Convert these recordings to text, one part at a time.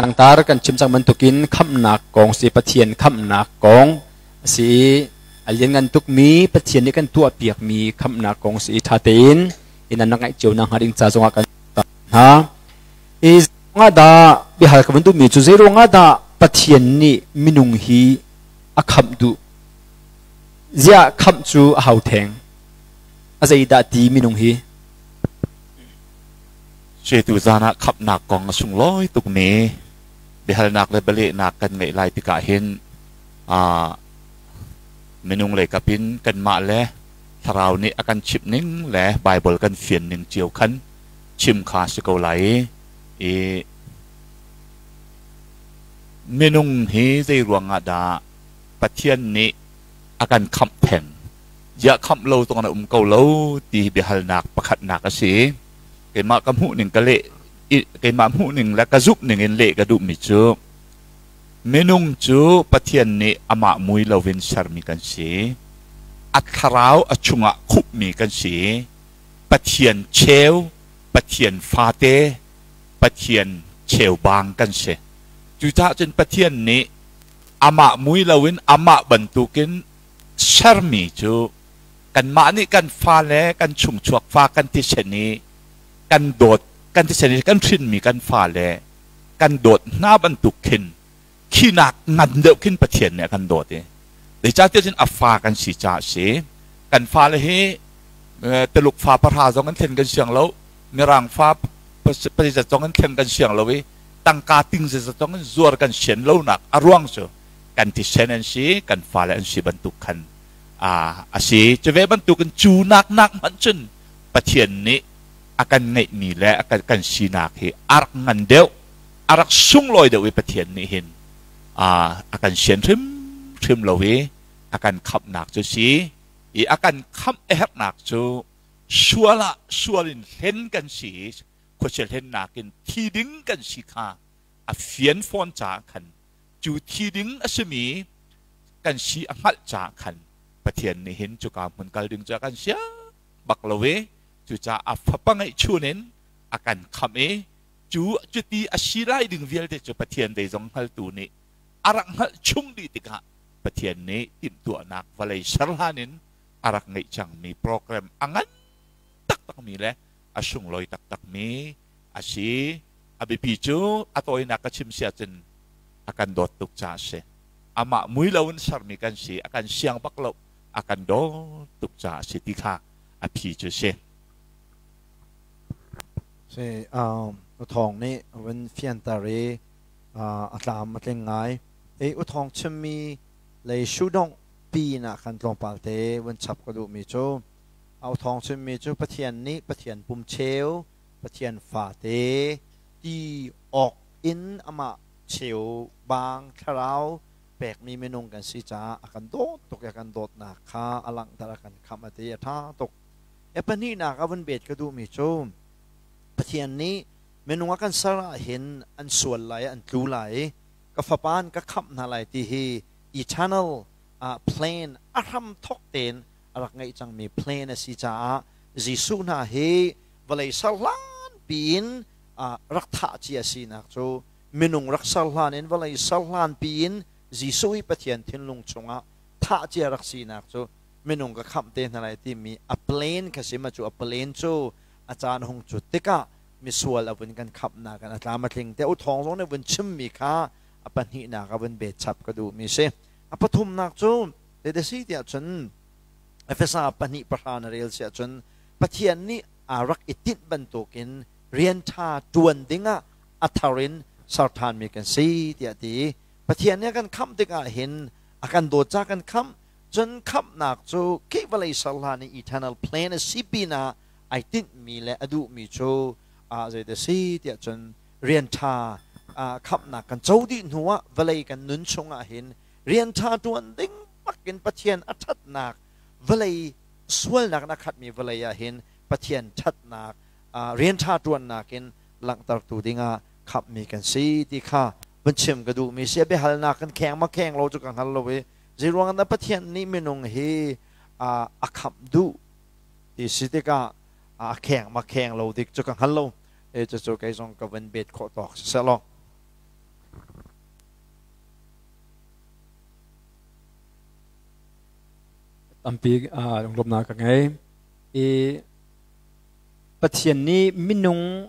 Langtar kan chim cang bantukin khamhnak kong si, Pathian khamhnak kong si i a lianngan tukmi Pathian nih kan tuahpiakmi khamhnak kong si i ṭha tein in an rak ngaih cio nakhnga ding ca zongah kan hna. I zeiruangah dah biahal ka van duhmi cu zeiruangah dah Pathian nih minung hi a khamh duh? Ziah khamh cu a hau theng? A zeidah ti minung hi? Suaitu zan ah khamhnak kong a sunglawi tukmi biahalnak le bialehnak kan ngeih lai tikah hin minung lei kap in kanmah le thlarau nih a kan chimh ning le Baibal kan fian ning cio khan chim kha si ko lai i minung hi zei ruangah dah Pathian nih a kan khamh theng? Ziah khamh lo tong na um ko lo ti biahalnak pakhatnak a si. Keimah ka hmuh ning ka leh, keimah hmuh ning le ka zumh ning in leh ka duhmi cu minung cu Pathian nih amah mui loin sermi kan si. A thlarau a chungah khupmi kan si. Pathian cheu, Pathian fate, Pathian cheubang kan si. Cucaah cun Pathian nih amah mui loin amah bantukin sermi cu kanmah nih kan fale kan chungchuak fa kan thisen i kan dawt kan thisen i kan hrinmi kan fale kan dawt hna bantuk khin khinak ngan deuh khin Pathian nih a kan dawt i zeicahtiah cun a fa kan si caah a si. Kan fale hi Tuluk fa pahra zong an thlen kan siang lo, Mirang fa pazizat zong an thlen kan siang lo i tangka ting zizat zong in zuar kan sian lonak a ruang cu kan thisen an si, kan fale an si bantuk khan a si. Cu ve bantukin cu nak nak hmanh cun Pathian nih a kan ngeihmi le a kan sinak hi a rak ngan deuh, a rak sunglawi deuh i Pathian nih hin a kan sian hrimhrim lo i a kan khamhnak cu si i a kan khamh a herhnak cu sual ah sual in hlen kan si i khuachia hlennak in thi ding kan si kha a fian fawn caah khan cu thi ding a simi kan si a hngalh caah khan Pathian nih hin cuka hmun kal ding cu a kan siang bak lo i cucaah a fapa ngeihchun in a kan khamh i cu cuti a si lai ding vialte cu Pathian zeizong hngaltu nih a rak hngalh chung dih tikah Pathian nih timhtuahnak vawlei ser hlan in a rak ngeih cangmi program a ngan taktakmi le a sunglawi taktakmi a si. A biapi cu a tawinak ka chim si ahcun a kan dawt tuk caah a si. Amah mui loin sermi kan si, a kan siang bak lo, a kan dawt tuk caah a si ti kha a phi cu a si. Si, U Thawng nih a vun fianter i a tlam a tling ngai. I U Thawng chimmi lei sudongh pi na kan tlawmpal te vun chap ka duhmi cu U Thawng chimmi cu Pathian nih Pathian pum cheu, Pathian fate ti awk in amah cheu bang thlarau pekmi minung kan si caah a kan dawt tuk i a kan dawtnak kha a langhter, a kan khamh a ti, a ṭha tuk. E pahnihnak a vun bet ka duhmi cu Pathian nih minung a kan ser ahhin an sual lai, an tlu lai i ka fapa an ka khamh hna lai ti hi eternal plan a hram thok tein a rak ngeih cangmi plan a si caah Jesuh hna hi vawlei ser hlan piin rak thah cia sinak cu minung rak ser hlan in vawlei ser hlan piin Jesuh hi Pathian thinlung chungah thah cia rak sinak cu minung ka khamh te hna lai timi a plan kha si ma cu a plan cu a caan hung cut tikah misual a vun kan khamhnak in a tlam a tling te. U Thawng zong nih vun chimmi kha a pahnihnak a vun bet chap ka duhmi si. A pathumnak cu zeiti si tiah cun Efesa 2:10 na rel si ahcun Pathian nih aa rak i tinh bantukin rian ṭha ṭuan dingah a thar in ser ṭhanmi kan si tiah ti. Pathian nih a kan khamh tikah hin a kan dawt ca kan khamh, cun khamhnak cu khi vawlei ser hlan i eternal plan a si pinah ai tinhmi le a duhmi cu zeiti si tiah cun rian ṭha khamhnak kan co dih hnuah vawlei kan nun chungah hin rian ṭha ṭuan ding bakin Pathian a ṭhatnak vawlei sualnak in a khatmi vawlei ah hin Pathian ṭhatnak rian ṭha ṭuannak in langhtertu dingah khamhmi kan si ti kha vun chim ka duhmi si. A biahalnak kan kheng ma kheng lo cu ka hngal lo i zeiruang dah Pathian nih minung hi a khamh duh ti si tikah a kheng ma kheng lo dik cu ka hngal lo e. Cucu kei zong ka vun bet khawh tawk si seh law. Tampi lunglawmhnak ka ngei. I Pathian nih minung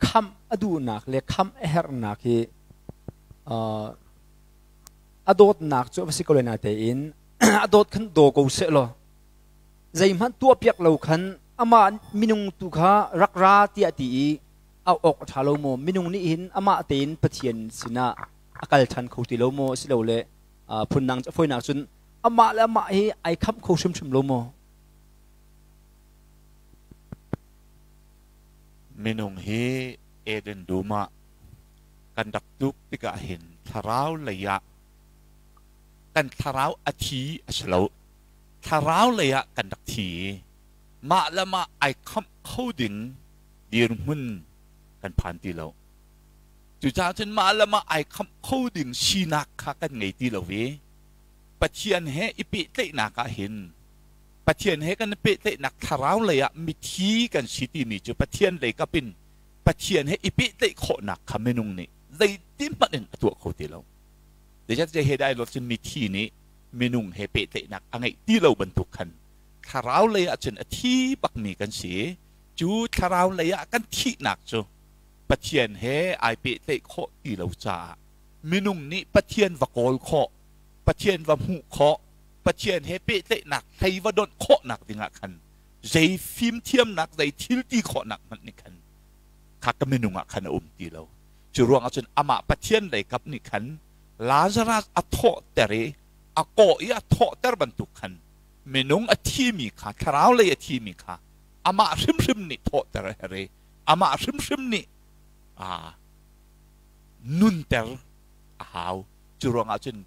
khamh a duhnak le khamh a herhnak hi a dawtnak cu a va si ko lai natein a dawt khan daw ko seh law zeihmanh tuahpiak lo khan amah minung tu kha rak ra tiah ti i au awk a ṭha lo maw? Minung nih hin amah tein Pathian sinah a kal ṭhan kho ti lo maw? Asilole phundang fawinak cun amah le amah hi ai khamh kho hrimhrim lo maw? Minung hi Eden dum ah kan rak tluk tikah hin thlarau lei ah kan thlarau a thi a si lo. Thlarau lei ah kan rak thi i mah le mah ai khamh kho ding dirhmun kan phan ti lo. Cucaah cun mah le mah ai khamh kho ding sinak kha kan ngei ti lo i Pathian he i pehtlaihnak ah hin Pathian he kan i pehtlaihnak thlarau lei ah mithi kan si timi cu Pathian lei kap in Pathian he i pehtlaih khawhnak kha minung nih zeitin hmanh in a tuah kho ti lo. Zeicahtiah he dai lo cun mithi nih minung he pehtlaihnak a ngeih ti lo bantuk khan thlarau lei ah cun a thi bakmi kan si. Cu thlarau lei ah kan thihnak cu Pathian he ai pehtlaih khawh ti lo caah minung nih Pathian va kawl khawh, Pathian va hmuh khawh, Pathian he pehtlaihnak hlei va donh khawhnak dingah khan zei fimthiamnak, zei thil ti khawhnak hmanh nih khan kha ka minung ah khan a um ti lo. Cu ruangah cun amah Pathian lei kap nih khan Lazarus a thawhter i a kawh i a thawhter bantuk khan minung a thimi kha thlarau lei a thimi kha amah hrimhrim nih thawhter a herh i amah hrimhrim nih nunter a hau. Cu ruangah cun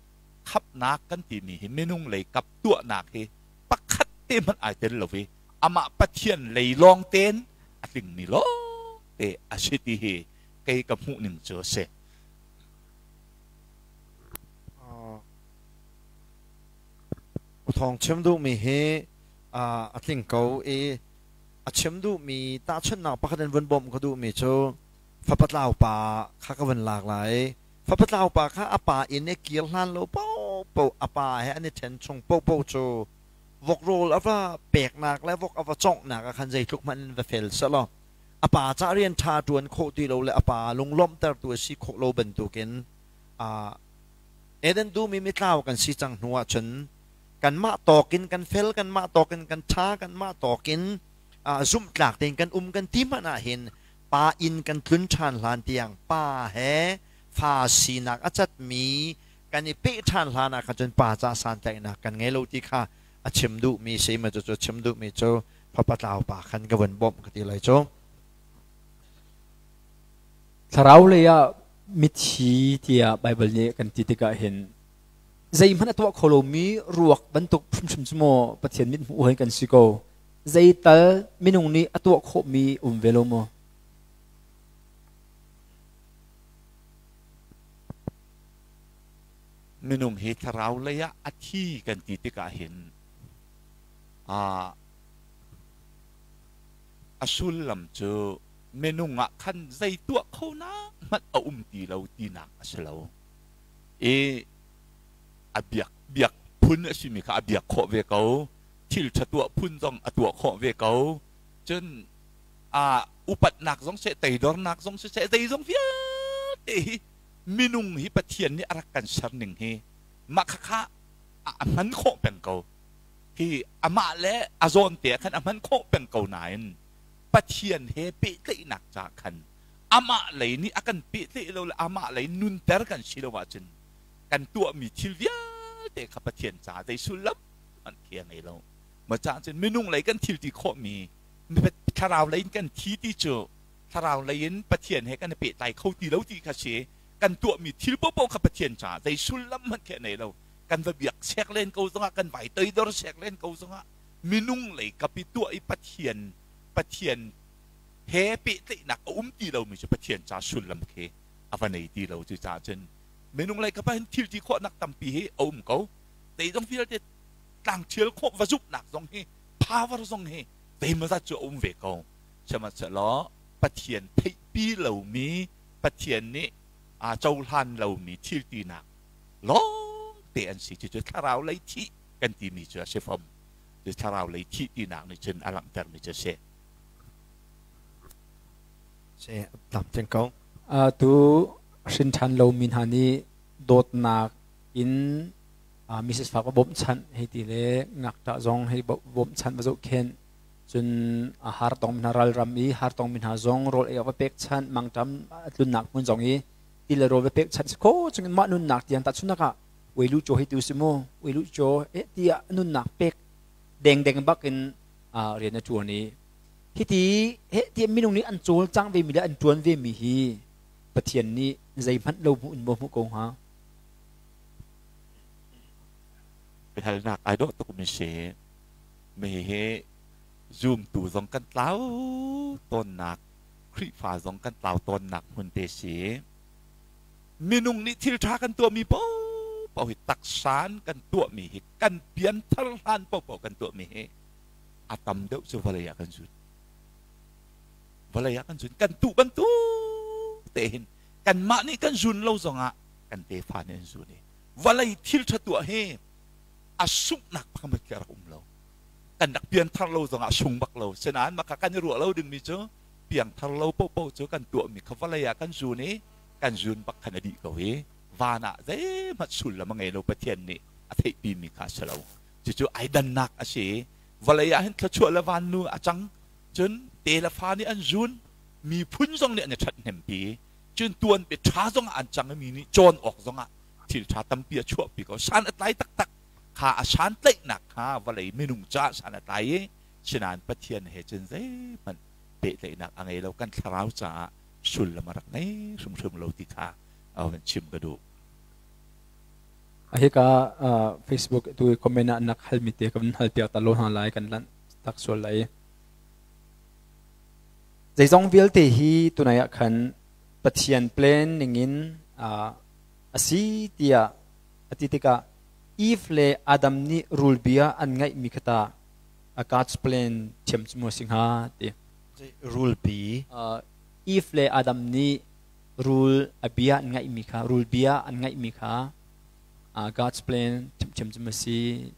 khamhnak kan timi hi minung lei kap tuahnak hi pakhat te hmanh ai tel lo i amah Pathian lei lawng tein a tlingmi lawng te a si ti hi kei ka hmuh ning cu a si. Thawng chim duhmi hi a tling ko i a chim duhmi tahchunhnak pakhat in vun bawmh ka duhmi cu fapatlau pa kha ka vun lak lai. Fapatlau pa kha a pa inn i kir hlan lo paohpaoh a pa he an i ṭhen chung paohpaoh cu vok rawl a va peknak le vok a va cawnghnak ah khan zeitluk hmanh in va fel sehlaw a pa ca rian ṭha ṭuan khawh ti lo le a pa lunglawmhtertu a si khawh lo bantukin Eden dum i mitlau kan si cang hnu ahcun kanmah tawkin kan fel, kanmah tawkin kan ṭha, kanmah tawkin zumhtlak tein kan um kan ti hmanh ahhin pa inn kan tlun ṭhan hlan tiang pa he fa sinak a catmi kan i peh ṭhan hlan ah khan cun pa ca santlaihnak kan ngei lo ti kha a chim duhmi si ma cucu chim duhmi cu fapa tlau pa khan ka vun bawmh ka ti lai cu. Thlarau lei ah mithi tiah Baibal nih kan ti tikah hin zeihmanh a tuah kho lomi ruak bantuk hrimhrim cu maw Pathian mit hmuh hin kan si ko. Zeital minung nih a tuah khawhmi um ve lo maw? Minung hi thlarau lei ah a thi kan ti tikah hin a sullam cu minung ah khan zei tuah kho nak hmanh a um ti lo tinak a si lo. I a biak biak phun a simi kha a biak khawh ve ko. Thil ṭha tuah phun zong a tuah khawh ve ko. Cun upatnak zong seh, teidornak zong siseh, zeizong vialte hi minung hi Pathian nih a rak kan ser ning hi mah khakha a hman khawh peng ko. Hi amah le a zawn te ah khan a hman khawh peng ko nain Pathian he pehtlaihnak ca khan amah lei nih a kan pehtlaih lo le amah lei nunter kan si lo ahcun kan tuahmi thil vialte kha Pathian ca zei sullam hmanh khi a ngei lo. Ma ca cun minung lei kan thil ti khawhmi thlarau lei in kan thi ti cu thlarau lei in Pathian he kan i pehtlai kho ti lo ti kha si. Kan tuahmi thil paohpaoh kha Pathian caah zei sullam hmanh khi a nei lo. Kan va biak sek len ko zongah, kan vai toidor sek len ko zongah minung lei kap i tuah i Pathian Pathian he pehtlaihnak a um ti lomi cu Pathian ca sullam khi a va nei ti lo. Cucaah cun minung lei kap ah hin thil ti khawhnak tampi hi a um ko. Zeizong vialte tlangṭhial khawh va zumhnak zong hi power zong hi zeimawzat cu a um ve ko. Sihmanhsehlaw Pathian theihpi lomi Pathian nih aa cohlan lomi thil tinak lawngte an si. Cucu thlarau lei thih kan kan timi cu a si fom. Cu thlarau lei thih tinak nih cun a langhtermi cu a si. Si, tam cing ko. Tu hrin ṭhan lomi hna nih dawtnak in Mrs. Fak va bawmhchanh hei ti le ngakṭah zong hei bawmhchanh va zohkhenh, cun har tongmi hna, ralram i har tongmi hna zong rawl ei awk va pekchanh, mangṭam a tlunnak hmun zong i ti le rawl va pekchanh si kho chungin mah nunnak tiang, tahchunhnak ah uilu caw hei tu si mu, uilu caw eh tiah nunnak pek dengdeng bak in rian a ṭuan i hiti he ti minung nih an cawlcang ve mi le an ṭuan ve mi hi Pathian nih zeihmanh lo hmuh in maw hmuh ko hnga? Biahalnak ai dawh tuk mi si. Mi hi zumtu zong kan tlau tawnnak, Khrihfa zong kan tlau tawnnak hmun te si. Minung nih thil ṭha kan tuahmi paohpaoh hi, taksa in kan tuahmi hi, kan pianthar hlan paohpaoh kan tuahmi hi a tam deuh cu vawlei ah kan zun. Vawlei ah kan zun. Kan tuh bantuk te hin kanmah nih kan zun lo zongah kan tefa nih an zun i vawlei thil ṭha tuah hi a sunghnak pakhat khi a rak um lo. Kan rak pianthar lo zongah a sung bak lo. Sinain mah kha kan i ruah lo dingmi cu piangthar lo paohpaoh cu kan tuahmi kha vawlei ah kan zun i kan zun bak khan a dih ko i van ah zeihmanh sullam a ngei lo, Pathian nih a theihpimi kha a si lo. Cucu ai dannak a si. Vawlei ah hin thluachuah le vannu a cang, cun te le fa nih an zun, miphun zong nih an i ṭhathnempi, cun tuanbia ṭha zong ah an cang i mi nih cawn awk zong ah thil ṭha tampi a chuahpi ko. San a tlai taktak kha, a santlaihnak kha vawlei minung caah san a tlai i sinain Pathian he cun zeihmanh pehtlaihnak a ngei lo, kan thlarau caah sullam a rak ngei hrimhrim lo ti kha van chim ka duh. Hika Facebook tu comment ah nak halmi te kan hal piak ta lo hna lai, kan lanh tak sual lai. Zeizong vialte hi tunai ah khan Pathian plan ningin a si tiah a ti tikah Eve le Adam nih rul bia an ngaihmi kha ta a God's plan thiam cu maw si hnga ti. Rulpi. Eve le Adam nih rul a bia an ngaihmi kha, rul bia an ngaihmi kha God's plan thiamthiam cu maw si?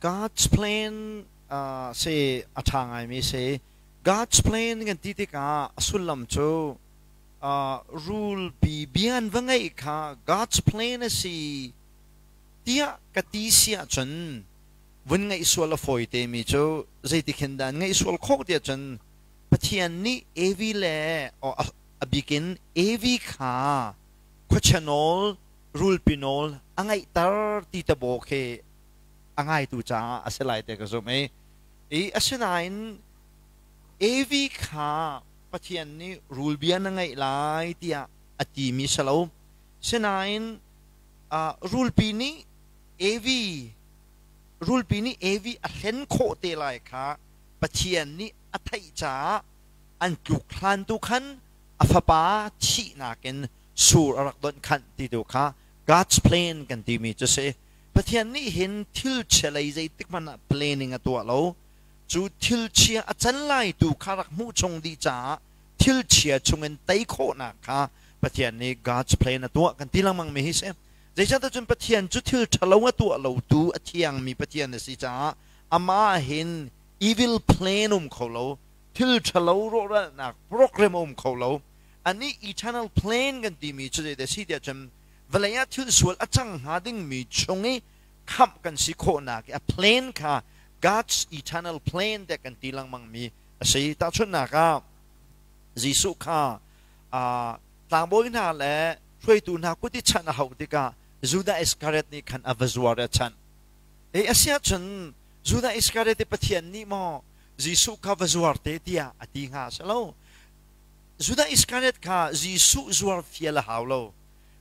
God's plan si a ṭha ngaimi si. God's plan kan ti tikah a sullam cu rulpi bia an va ngeih kha God's plan a si tiah ka ti si ahcun vun ngaih sual a fawi temi cu zeiti khin dah an ngaih sual khawh tiah cun Pathian nih Evi le a bikin Evi kha khuachia nawl, rulpi nawl a ngaihter ti te baw khi a ngaitu caah a si lai te ka zumh i i asinain Evi kha Pathian nih rul bia na ngaih lai tiah a timi si lo. Sinain rulpi nih Evi rulpi nih Evi a hlen khawh te lai kha Pathian nih a theih caah an tluk hlan tu khan a fapa thihnak in sur a rak donh khanh ti tu kha God's plan kan timi cu si. Pathian nih hin thil chia lei zeitik hmanh ah planning a tuah lo. Cu thil chia a can lai tu kha rak hmuh chung dih caah thil chia chungin tei khawhnak kha Pathian nih God's plan a tuah kan ti lengmang mi hi si. Zeicahtiah cun Pathian cu thil ṭhalo a tuah lotu a thiangmi Pathian a si caah amah hin evil plan um kho lo, thil ṭhalo rawhralnak program a um kho lo. Anih eternal plan kan timi cu zeidah si tiah cun vawlei ah thil sual a cang hnga dingmi chung i khamh kan si khawhnak i a plan kha God's eternal plan tiah kan ti lengmang mi a si. Tahchunhnak ah Jesuh kha tlangbawi hna le hruaitu hna kut i chanh a hauh tikah Judah Iskariot nih khan a va zuar i a chanh. Ei a si ahcun Judah Iskariot i Pathian nih maw Jesuh kha va zuar te tiah a ti hnga? A si lo. Judah Iskariot kha Jesuh zuar fial a hau lo.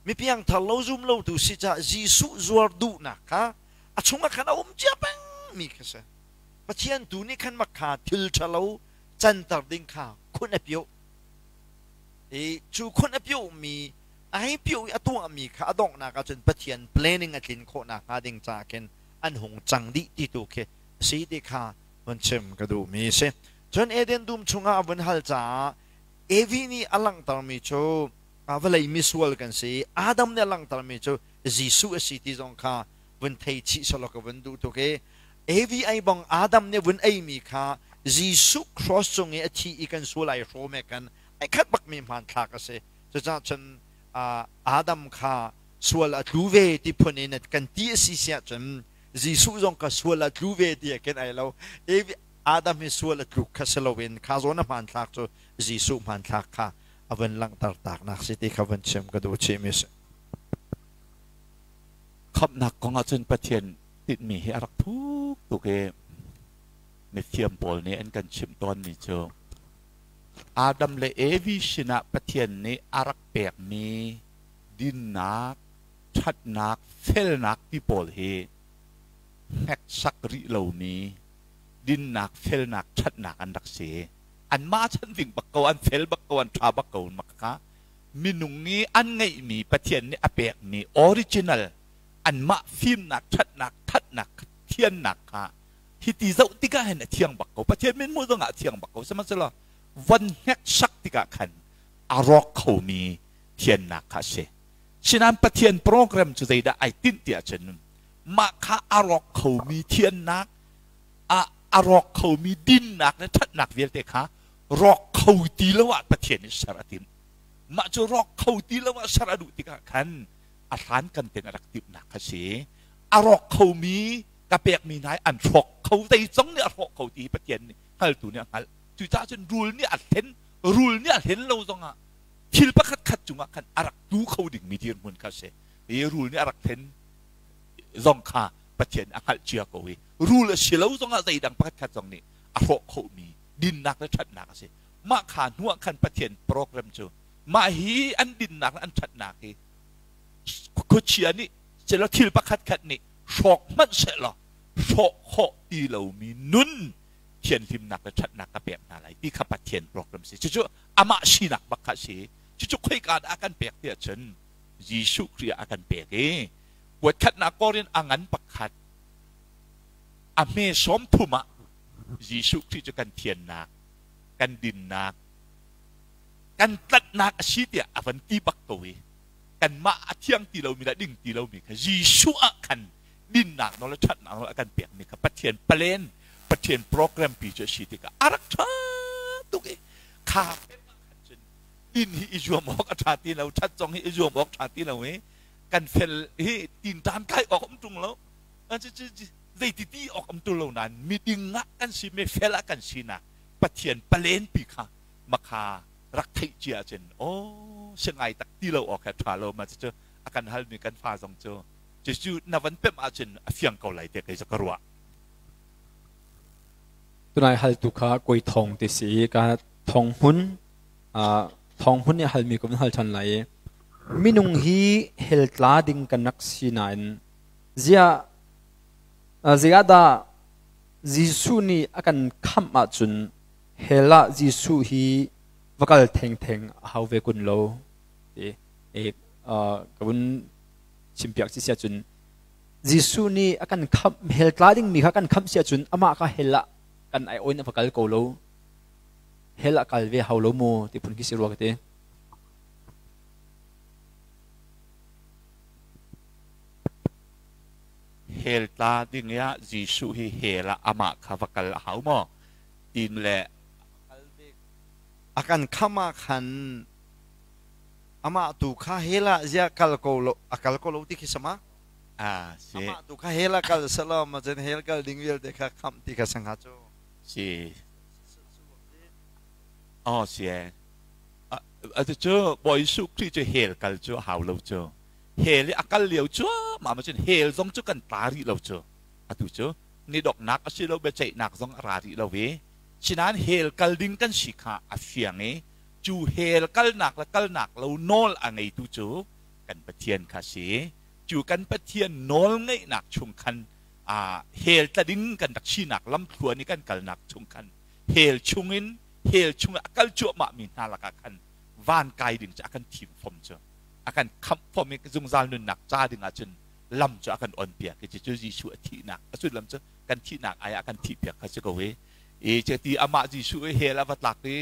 Mi piangthar lo, zum lotu si caah Jesuh zuar duhnak kha a chungah khan a um cia pengmi kha si. Pathian tu nih khan mak kha thil ṭhalo canter ding kha khun a pioh. I cu khun a piohmi, a hei pioh i a tuahmi kha a donghnak ahcun Pathian planning a tlin khawh nakhnga ding caah khin an hung cang dih ti tu khi a si ti kha vun chim ka duhmi a si. Cun Eden dum chungah a vun hal caah Evi nih a langhtermi cu vawlei misual kan si. Adam nih a langhtermi cu Jesuh a si ti zong kha Vun thei chih sawlaw ka vun duh tuk i Evi ei bang Adam nih vun eimi kha Jesuh cross cung i a thi i kan sual ai hrawm he kan ai khat bakmi hmanthlak a si. Cucaah cun Adam kha sual a tlu ve ti phun in kan ti a si siah cun Jesuh zong kha sual a tlu ve ti khin ai lo. Evi Adam hi sual a tluk kha si loin kha zawn a hmanthlak cu Jesuh hmanthlak kha a vun langhter taknak si ti kha vun chim ka duh chihmi si. Khamhnak kong ahcun Pathian tinhmi hi a rak thuk tuk i mithiam pawl nih an kan chimh tawnmi cu Adam le Evi sinah Pathian nih a rak pekmi dinnak, ṭhatnak, felnak ti pawl hi hneksak rih lomi dinnak, felnak, ṭhatnak an rak si. Anmah chan ding bak ko, an fel bak ko, an ṭha bak ko maka minung nih an ngeihmi Pathian nih a pekmi original anmah fimnak, ṭhatnak, thatnak, thiannak kha hiti zoh tikah hin a thiang bak ko. Pathian min hmuh zongah a thiang bak ko. Sihmanhsehlaw von hneksak tikah khan a rawk khomi thiannak kha a si. Sinain Pathian program cu zeidah ai tinh ti ahcun mah kha a rawk khomi thiannak, a rawk khomi dinnak le ṭhatnak vialte kha rawk kho ti lo ah Pathian nih ser a timh. Mah cu rawk kho ti lo ah ser a duh tikah khan a hlan kan ten a rak timhnak kha si. A rawk khomi ka pekmi hna hi an hrawk kho, zei zong nih a hrawk kho ti hi Pathian nih hngaltu nih a hngalh. Cucaah cun rul nih a hlen, rul nih a hlen lo zongah thil pakhat khat cungah khan a rak tu kho dingmi dirhmun kha si. I rul nih a rak hlen zong kha Pathian a hngalh cia ko i rul a si lo zongah zeidang pakhat khat zong nih a hrawh khomi dinnak le ṭhatnak a si. Mah kha hnuah khan Pathian program cu mah hi an dinnak le an ṭhatnak hi khuachia nih selaw thil pakhat khat nih hrawk hmanh sehlaw hrawh khawh ti lomi nun thianhlimnak le ṭhatnak ka pek hna lai ti kha Pathian program si. Cucu amah sinak bak kha si. Cucu khoika dah a kan pek ti ahcun Jesuh Khrih ah a kan pek i kuatkhatnak Korin a ngan pakhat a hme sawm thum ah Jesuh Khrih cu kan thiannak, kan dinnak, kan tlanhnak a si tiah a van ti bak ko i kanmah a thiang ti lomi le ding ti lomi kha Jesuh ah khan dinnak nawl le ṭhatnak nawl a kan pekmi kha Pathian palen, Pathian program pi cu a si tikah a rak ṭha tuk i kha cun din hi i zuam awk a ṭha ti lo, ṭhat zong hi i zuam awk ṭha ti lo i kan fel hi tin ṭan kai awk um ṭung lo. Zeiti ti awk um tu lo nain miding ah kan si mi fel ah kan sinak Pathian palen pi kha makha rak theih cia ahcun aw si ngai tak ti lo awk he ṭha lo ma cucu a kan halmi kan fa zong cu cucu na van pemh ahcun a fiang ko lai te kei cu ka ruah. Tunai haltu kha koi thong ti si ka thong hmun thong hmun nih halmi ko hal ṭhan lai i minung hi hell tla ding kan rak si nain ziah Zeiahdah Jesuh nih a kan khamh ahcun hell ah Jesuh hi va kal thengtheng a hau ve kun lo ti ka vun chimpiak si siah cun Jesuh nih a kan khamh hell tla dingmi kha kan khamh si ahcun amah kha hell ah kan ai oin a va kal ko lo hell ah kal ve hau lo mu ti phun khi si rua ka ti. Hell tla ding ah Jesuh hi hell ah amah kha va kal a hau maw? Tim le a kan kham ah khan amah tu kha hell ah zia kal ko lo a kal ko lo ti khi sama a si amah tu kha hell ah kal selaw ma cun hell kal ding vialte kha khamh ti kha sangha cu si oh si a cu Bawi Jesuh Khrih cu hell kal cu a hau lo cu Hell i a kal lio cuahmah ma cun hell zong cu kan tla rih lo cu atu cu nidoknak a si lo biaceihnak zong a ra rih lo i sinain hell kal ding kan si kha a fiang i cu hell kalnak le kalnak lo nawl a ngeitu cu kan Pathian kha si cu kan Pathian nawl ngeihnak chung khan a hell tla ding kan rak sinak lamthluan i kan kalnak chung khan hell chungin hell chung a kal cuahmah mi hna lakah khan van kai ding cu a kan thim fom cu a kan khamh fom i zungzal nunnak ca ding ahcun lam cu a kan on piak i cucu Jesuh a thihnak a sullam cu kan thihnak ai ah kan thih piak kha si ko i i ti amah Jesuh i hell a va tlak i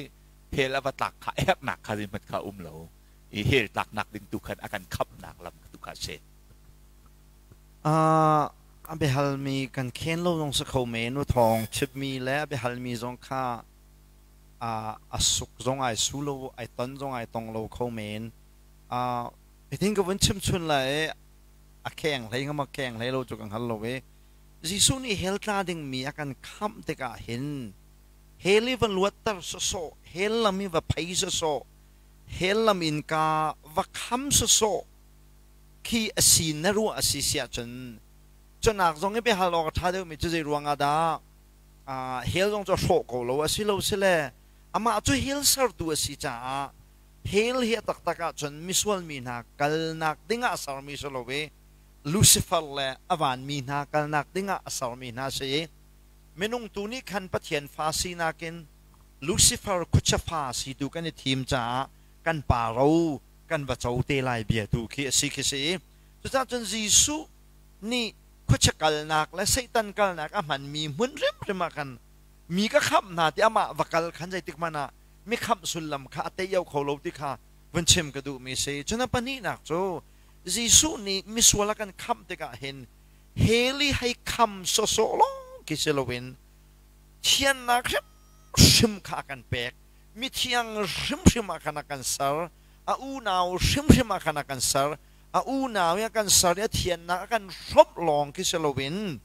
hell a va tlak kha herhnak kha zeihmanh kha um lo i hell tlaknak ding tu khan a kan khamhnak lam tu kha a si. A biahalmi kan khen lo zong si kho men. U Thawng chimmi le a biahalmi zong kha a suk zong ai su lo, ai ton zong ai tong lo kho men. Hitin ka vun chim chun lai, a kheng hlei ngam a kheng hlei lo cu ka hngal lo i Jesuh nih hell tla dingmi a kan khamh tikah hin hell i va luatter sawsawh, hell lam i va phei sawsawh, hell lam in ka va kham sawsawh khi a si na ruah a si si ahcun cunak zong i biahal awk a ṭha deuhmi cu zei ruangah dah hell zong cu a hrawh ko lo a si lo sile amah cu hell sertu a si caah hell hi a taktak ahcun misual mi hna kalnak dingah a sermi si lo i Lucifer le a vanmi hna kalnak dingah a sermi hna si i minung tu nih khan Pathian fa sinak in Lucifer khuachia fa si tu kan i thim caah kan pa ro kan va co te lai bia tu khi a si khi si i cucaah cun Jesuh nih khuachia kalnak le Satan kalnak a hmanmi hmun hrimhrim ah khan mi ka khamh hna ti amah va kal khan zeitik hmanh ah mi khamh sullam kha a tei kho lo ti kha vun chim ka duhmi si. Cun a pahnihnak cu Jesuh nih misual a kan khamh tikah hin hell i hei kham sawsawh lawng khi si loin thiannak hrimhrim kha a kan pek. Mithiang hrimhrim ah khan a kan ser. A unau hrimhrim ah khan a kan ser. A unau i a kan ser i a thiannak a kan hrawmh lawng khi si loin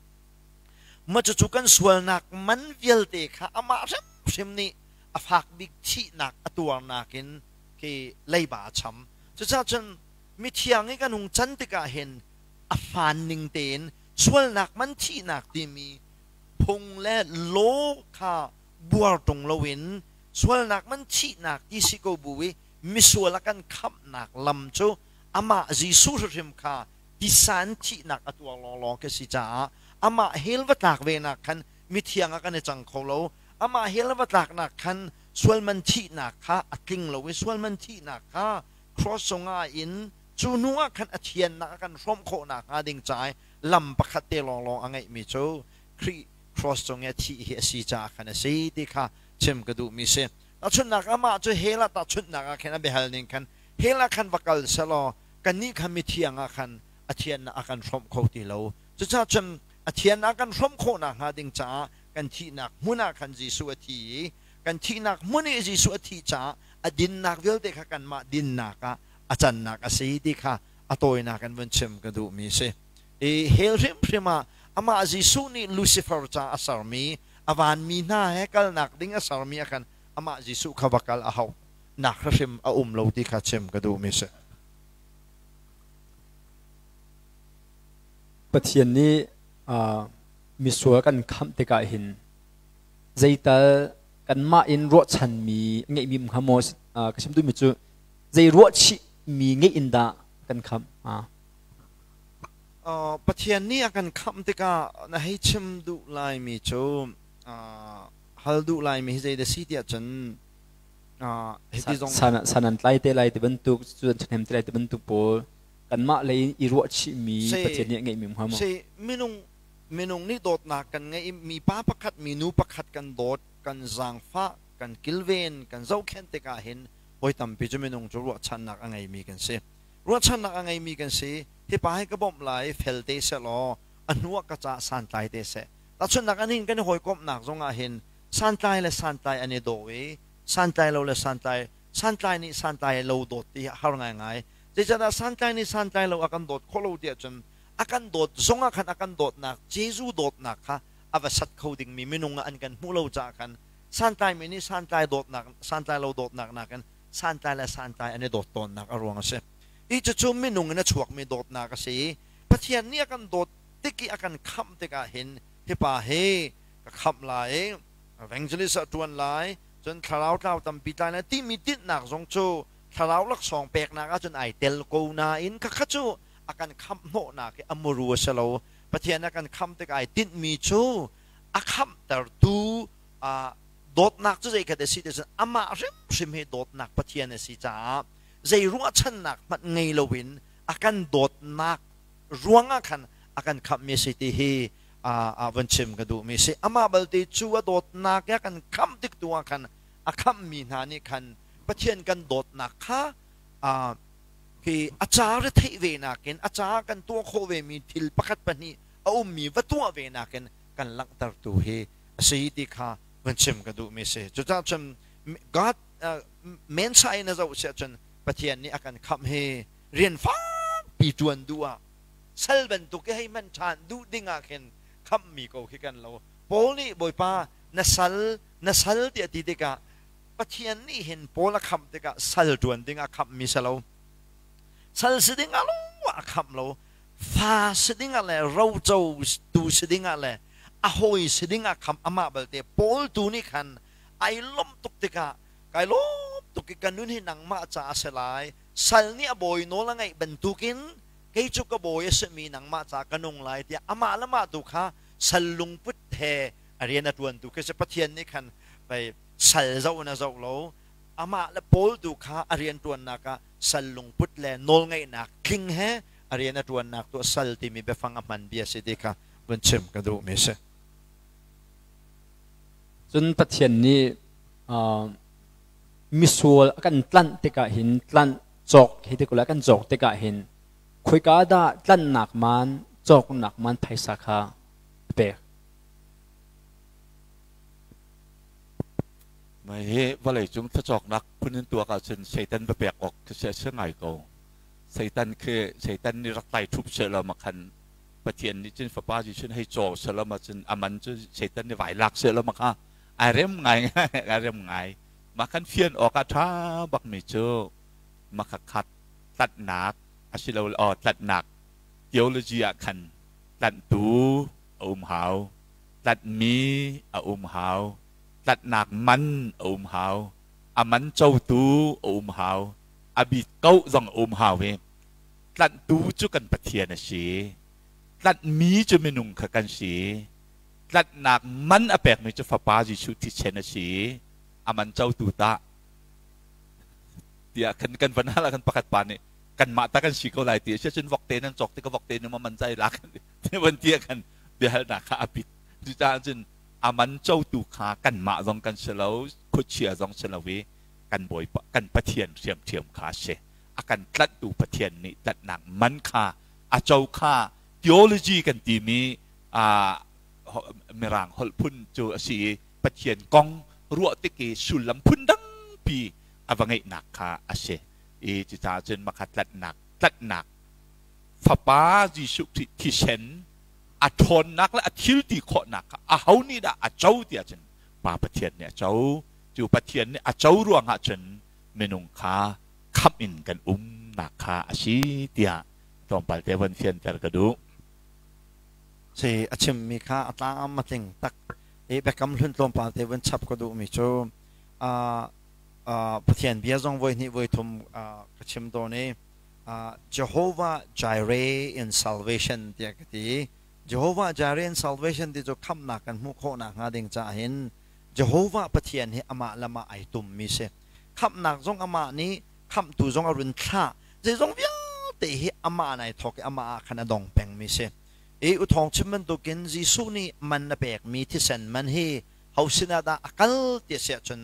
mah cucu kan sualnak man vialte kha amah hrimhrim nih a fak bik thihnak a tuarnak in khi leiba a cham. Cucaah cun mithiang i kan hung can tikah hin a hmaan ning tein sualnak man thihnak timi phung le law kha buar ṭung loin sualnak man thihnak ti si ko bu i misual a kan khamhnak lam cu amah Jesuh hrimhrim kha tisan thihnak a tuar lawnglawng khi si caah amah hell va tlak ve nak khan mithiang ah kan i cang kho lo. Amah hell va tlaknak khan sualman thihnak kha a tling lo i sualman thihnak kha cross cungah in cu hnu ah khan a thiannak a kan hrawmh khawh nakhnga ding ca i lam pakhat te lawnglawng a ngeihmi cu Khrih cross cung i a thih hi a si caah khan a si ti kha chim ka duhmi si. Tahchunhnak amah cu hell ah tahchunhnak ah khin a biahal ning khan hell ah khan va kal selaw kannih kha mithiang ah khan a thiannak a kan hrawmh kho ti lo. Cucaah cun a thiannak a kan hrawmh khawh nakhnga ding caah kan thihnak hmun ah khan Jesuh a thi i kan thihnak hmun i Jesuh a thih caah a dinnak vialte kha kanmah dinnak ah a cannak a si ti kha a tawinak in vun chim ka duhmi a si. I hell hrimhrim ah amah Jesuh nih Lucifer ca a sermi a vanmi hna he kalnak ding a sermi ah khan amah Jesuh kha va kal a hauh nak hrim a um lo ti kha chim ka duhmi a si. Pathian nih misual kan khamh tikah hin zeital kanmah in ruahchanmi ngeihmi um hnga maw? Ka chim duhmi cu zei ruahchihmi ngeih in dah kan khamh? Pathian nih a kan khamh tikah na hei chim duh laimi cu hal duh laimi hi zei dah si tiah cun hiti zong san an tlai te lai ti bantuk cu an ṭhahnem te lai ti bantuk pawl kanmah lei in i ruahchihmi Pathian nih a ngeihmi um hnga maw? Si minung minung nih dawtnak kan ngeih i mipa pakhat minu pakhat kan dawt kan zaangfah kan kilven kan zohkhenh tikah hin voi tampi cu minung cu ruahchannak a ngeimi kan si. Ruahchannak a ngeimi kan si. Hi pa hi ka bawmh lai fel te seh law a hnu ah ka caah santlai te seh. Tahchunhnak anin kan i hawikomhnak zongah hin santlai le santlai an i daw i santlai lo le santlai santlai nih santlai lo dawt ti hi a har ngaingai. Zeicahtiah santlai nih santlai lo a kan dawt khawh lo tiah cun a kan dawt zongah khan a kan dawtnak Jesuh dawtnak kha a va sat kho dingmi minung ah an kan hmuh lo caah khan santlaimi nih santlai dawtnak santlai lo dawtnak nakin santlai le santlai an i dawt tawnnak a ruang a si. Hi cucu minung in a chuakmi dawtnak a si i Pathian nih a kan dawt tik i a kan khamh tikah hin hi pa hi ka khamh lai i evangelist ah ṭuan lai cun thlarau tlau tampi tlai lai timi tinhnak zong cu thlarau laksawng peknak ahcun ai tel ko nain khakha cu a kan khamh hnawhnak hi a muru a si lo. Pathian a kan khamh tik ai tinhmi cu a khamhtertu dawtnak cu zei khat a si ti cun amah hrimhrim hi dawtnak Pathian a si caah zei ruahchannak hmanh ngei loin a kan dawtnak ruangah khan a kan khamhmi a si ti hi a van chim ka duhmi a si. Amah balte cu a dawtnak i a kan khamh tik tu ah khan a khamhmi hna nih khan Pathian kan dawtnak kha khi Khi a ca re theih ve nakin a ca kan tuah khawh ve mi thil pakhat pahnih a ummi va tuah ve nakin kan langhtertu hi a si ti kha van chim ka duhmi si. Cucaah cun God mensa in a zoh siah cun Pathian nih a kan khamh hi rian fakpi ṭuan duh ah sal bantuk i hei hman ṭhan duh ding ah khin khamhmi ko khi kan lo. Paul nih Bawipa na sal na sal tiah ti tikah Pathian nih hin Paul a khamh tikah sal ṭuan ding ah khamhmi si lo. Sal si ding ah lo a khamh lo. Fa si ding ah le roco tu si ding ah le a hawi si ding ah khamh amah balte Paul tu nih khan ai lawmh tuk tikah kai lawm tuk i ka nun hi nangmah ca a si lai. Sal nih a bawi nawl a ngeih bantukin kei cu ka bawi a simi nangmah ca ka nung lai tiah amah le mah tu kha sal lungput he a rian a ṭuantu khi si. Pathian nih khan pei sal zoh in a zoh lo, amah le Paul tu kha a rianṭuannak ah sal lungput le nawlngeihnak tling he a rian a ṭuannak tu sal timi biafang a hman bia si ti kha vun chim ka duhmi si. Cun Pathian nih misual a kan tlanh tikah hin tlanh cawk hi tikula kan cawk tikah hin khoika dah tlanhnak man cawknak man phaisa kha a pek. Mah hi vawleicung thlacawknak phun in tuak ahcun Satan va pek awk khi a si ngai ko. Satan khi Satan nih rak tlai ṭhup sehlaw ma khan Pathian nih cun Fapa Jesuh hei caw sehlaw ma cun a man cu Satan nih vai lak sehlaw ma kha ai rem ngai ai rem ngai. Mah khan fian awk ah ṭha bakmi cu mah kha khat tlanhnak asilo aw tlanhnak theology ah khan tlanhtu a um hau, tlanhmi a um hau, tlanhnak man a um hau, a man cotu a um hau, a bit ko zong a um hau i tlanhtu cu kan Pathian a si. Tlanhmi cu minung kha kan si. Tlanhnak man a pekmi cu Fapa Jesuh thisen a si. A man cotu tah tiah kan kan van hal ah kan pakhat pa nih kanmah ta kan si ko lai ti a si cun vokte nan cawk tik vokte nu ma man cai lak van ti ah khan biahalnak kha a pit. Cucaah cun a man cotu kha kanmah zong kan si lo, khuachia zong si lo i kan Bawipa kan Pathian hriamṭhiam kha a si. A kan tlanhtu Pathian nih tlanhnak man kha a co kha theology kan timi Mirang holh phun cu a si i Pathian kong ruah tik i sullam phun dangpi a va ngeihnak kha a si. I cucaah cun makha tlanhnak tlanhnak Fapa Jesuh Khrih thisen a ṭhawnnak le a thil ti khawhnak kha aho nih dah a co tiah cun Pa Pathian nih a co. Cu Pathian nih a co ruangah cun minung kha khamh in kan umnak kha a si tiah tlawmpal te von fianter ka duh. Si a chimmi kha a tlam a tling tak i biakam hlun tlawmpal te vun chap ka duhmi cu Pathian bia zong voi hnih voi thum ka chim tawn i Jehovah Jireh in salvation tiah ka ti. Jehovah Jireh in salvation ti cu khamhnak kan hmuh khawh nakhnga ding caah hin Jehovah Pathian hi amah le amah ai tummi si. Khamhnak zong amah nih khamhtu zong a run thlah. Zeizong vialte hi amah in ai thawk i amah ah khan a dong pengmi si. I u thawng chim bantukin Jesuh nih man a pekmi thisen man hi ho sinah dah a kal ti a si ahcun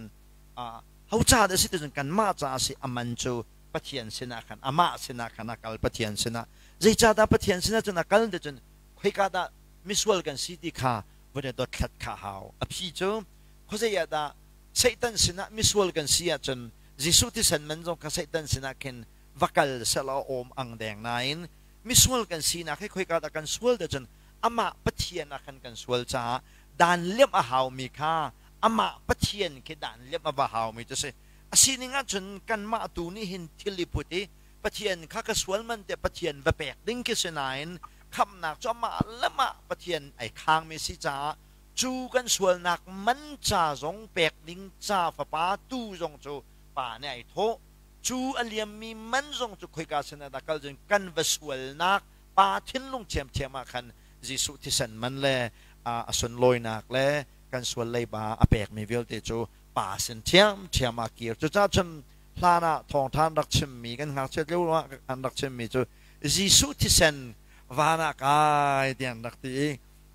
ho ca dah a si ti cun kanmah caah a si a man cu Pathian sinah khan amah sinah khan a kal Pathian sinah zeicahdah Pathian sinah cun a kal ti cun khoika dah misual kan si ti kha vun i dothlat kha hau a phi cu khuazei ah dah Satan sinah misual kan si ahcun Jesuh thisen man zong kha Satan sinah khin va kal selaw awm ang deng nain misual kan sinak hi khoika dah kan sual ti cun amah Pathian ah khan kan sual caah dan liamh a haumi kha amah Pathian khi dan liamh a va haumi cu si A sining ahcun kanmah tu nih hin thil i put i Pathian kha ka sual man tiah Pathian va pek ding khi si nain khamhnak cu amah le mah Pathian ai khangmi si caah cu kan sualnak man ca zong pek ding ca fapa tu zong cu pa nih ai thawh. Cu a liammi man zong cu khoika sin ah dah kal cun kan va sualnak pa thinlung ṭhiamṭhiam ah khan Jesuh thisen man le a sunlawinak le kan sual leiba a pekmi vialte cu pa sin ṭhiamṭhiam ah kir. Cucaah cun hlan ah thawngṭha an rak chimmi kan ngakchiat lio ah an rak chimmi cu Jesuh thisen van ah kai tiah an rak ti i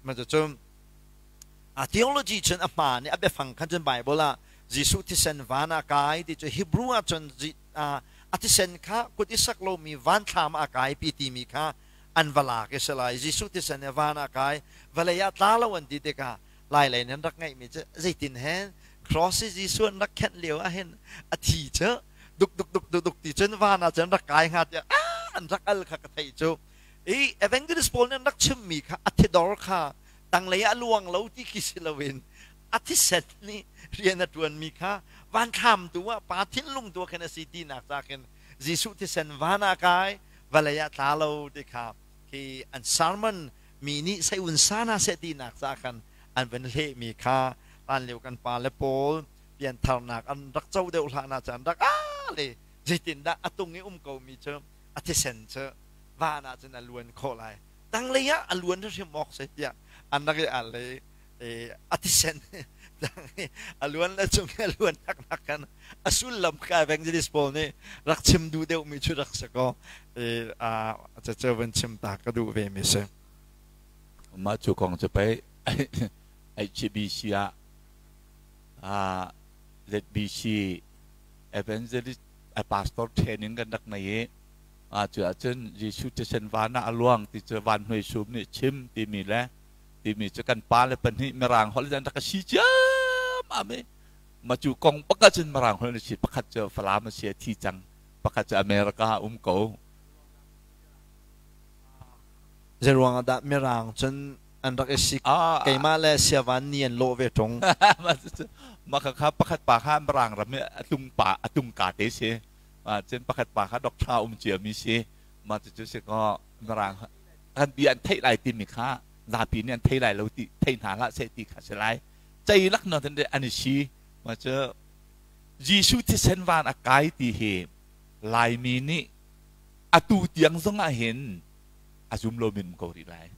mah cucu a theology cun a hmaan i a biafang khan cun Bible ah Jesuh thisen van ah kai ti cu Hebrew ah cun A thisen kha kut i sak lomi van thlam ah a kaipi timi kha an va lak i si lai. Jesuh thisen he van ah kai, vawlei ah tla lo an ti tikah lai lei nan rak ngeihmi cu zeitin hen cross i Jesuh an rak khenh lio ah hin a thi cu duk duk duk duk duk ti cun van ah cun rak kai hnga tiah an rak al kha ka theih cu. I evangelist pawl nih an rak chimmi kha a thidor kha tanglei ah a luang lo ti khi si loin a thisen nih rian a ṭuanmi kha vanthlam tu ah pa thinlung tu ah khin a si tinak ca khin Jesuh thisen van ah kai, vawlei ah tla lo ti kha khi an sermon mi nih sei un sa hna seh tinak ca khan an van hlehmi kha hlan lio kan pa le pawl piantharnak an rak co deuh hlah na caan rak a le zeitindah a tung i um ko mi cu a thisen cu van ah cun a luan khawh lai, tanglei ah a luan hrim awk si tiah an rak i al i a thisen a luan le cung a luan naknak kan a sullam kha evangelist pawl nih rak chim duh deuhmi cu rak si ko. Cacu van chim ta ka duh ve mi si. Mah cu kong cu pei HBC ah ZBC evangelist pastor training kan rak nei i cu ahcun Jesuh thisen van ah a luang ti cu van hnuai sum nih chim timi le timi cu kan pa le pahnih mirang holh in rak si ciammam i ma cu kong bak ahcun mirang holh in si. Pakhat cu Falam a si, a thi cang, pakhat cu America ah um ko. Zeiruang ah dah mirang cun an rak i sik? Keimah le siavan ni an lawh ve ṭung. Mah kha pakhat pa kha mirang ram i a tlung pa a tlung ka te si, cun pakhat pa kha doctor um cia mi si. Mah cucu si kaw mirang kan bia an theih lai timi kha zapi nih an thei lai lo ti thei hna hlah seh ti kha si lai cei lak na an i si. Ma cu Jesuh thisen van a kai ti hi Laimi nih atu tiang zong ah hin a zum lo min ko rih lai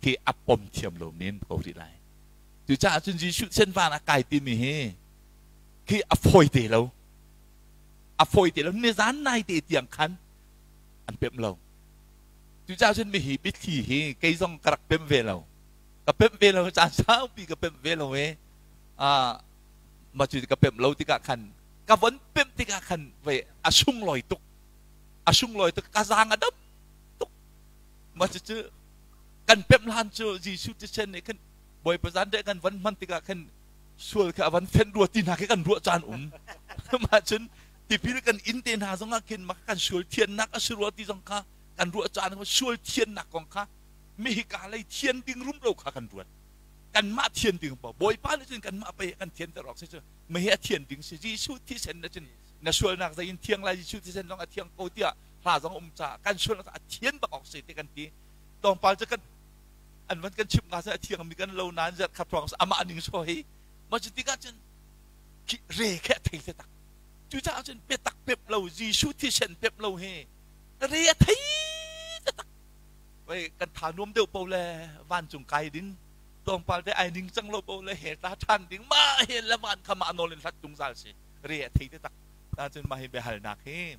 khi, a pom thiam lo min ko rih lai. Cucaah cun Jesuh thisen van a kai timi hi khi a fawi te lo, a fawi te lo. Nizan nai te tiang khan an pemh lo. Cucaah cun mihi biathli hi kei zong ka rak pemh ve lo, ka pemh ve lo, caan saupi ka pemh ve lo i ma cu ka pemh lo tikah khan ka von pemh tikah khan vei a sunglawi tuk, a sunglawi tuk, ka zaang a dam tuk. Ma cu cu kan pemh hlan cu Jesuh thisen nih khan Bawipa zan deh kan von hman tikah khan sual kha a van fenh rua ti hna khi kan ruah caan um. Mah cun tipil kan in te hna zong ah khin mah kan sual thiannak a si rua ti zong kha kan ruah caan, sual thiannak kong kha mihika lei thian ding rumro kha kan ruat. Kanmah thian ding pa Bawipa nih cun kanmah pei kan thianter awk si cu mihi a thian ding si. Jesuh thisen na cun na sualnak zei in thiang lai, Jesuh thisen zong a thiang ko tiah hla zong um caah kan sualnak a thian bak awk si ti kan ti. Tlawmpal cu kan an van kan chimh nga a thiang mi kan lo nain zat khat ruang amah ning so hi ma cu tikah cun re khe a thei te tak. Cucaah cun biatak pep lo, Jesuh thisen pep lo hi re a thei te tak. Wei kan tha nuam deuh po le vancung kai ding tlawmpal te ai ning cang lo po le he ta than ding ma he le van kha ma nawl in hlat tungzal si re a thei te tak. Ta cun ma hi biahalnak hi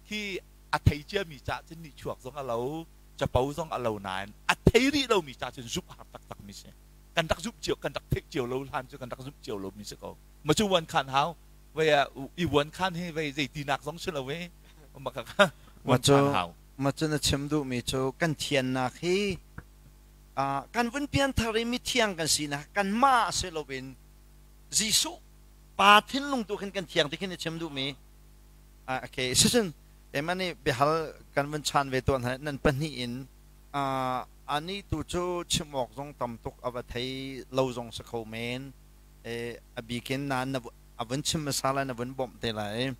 khi a thei cia mi ca cun ni chuak zong a lo, capo zong a lo nain a thei rih lo mi ca cun zumh har taktak mi si. Kan rak zumh cio, kan rak theih cio lo hlan cu kan rak zumh cio lo mi si ko. Ma cu wan khan hau vei i wan khan hi vei zei tinak zong si lo e ma ka wan khan hau. Ma cu na chim duh mi cu kan thiannak hi kan vun pianthar i mithiang kan sinak kan mah si loin Jesuh pa thinlung tu khin kan thiang ti khin na chim duh mi. Okay, sicun emani biahal kan vun chan ve tuan nan pahnih in ani tu cu chim awk zong tam tuk a va thei lo zong si kho men, a bikin na a vun chim hmasa lai, na vun bawmh te lai.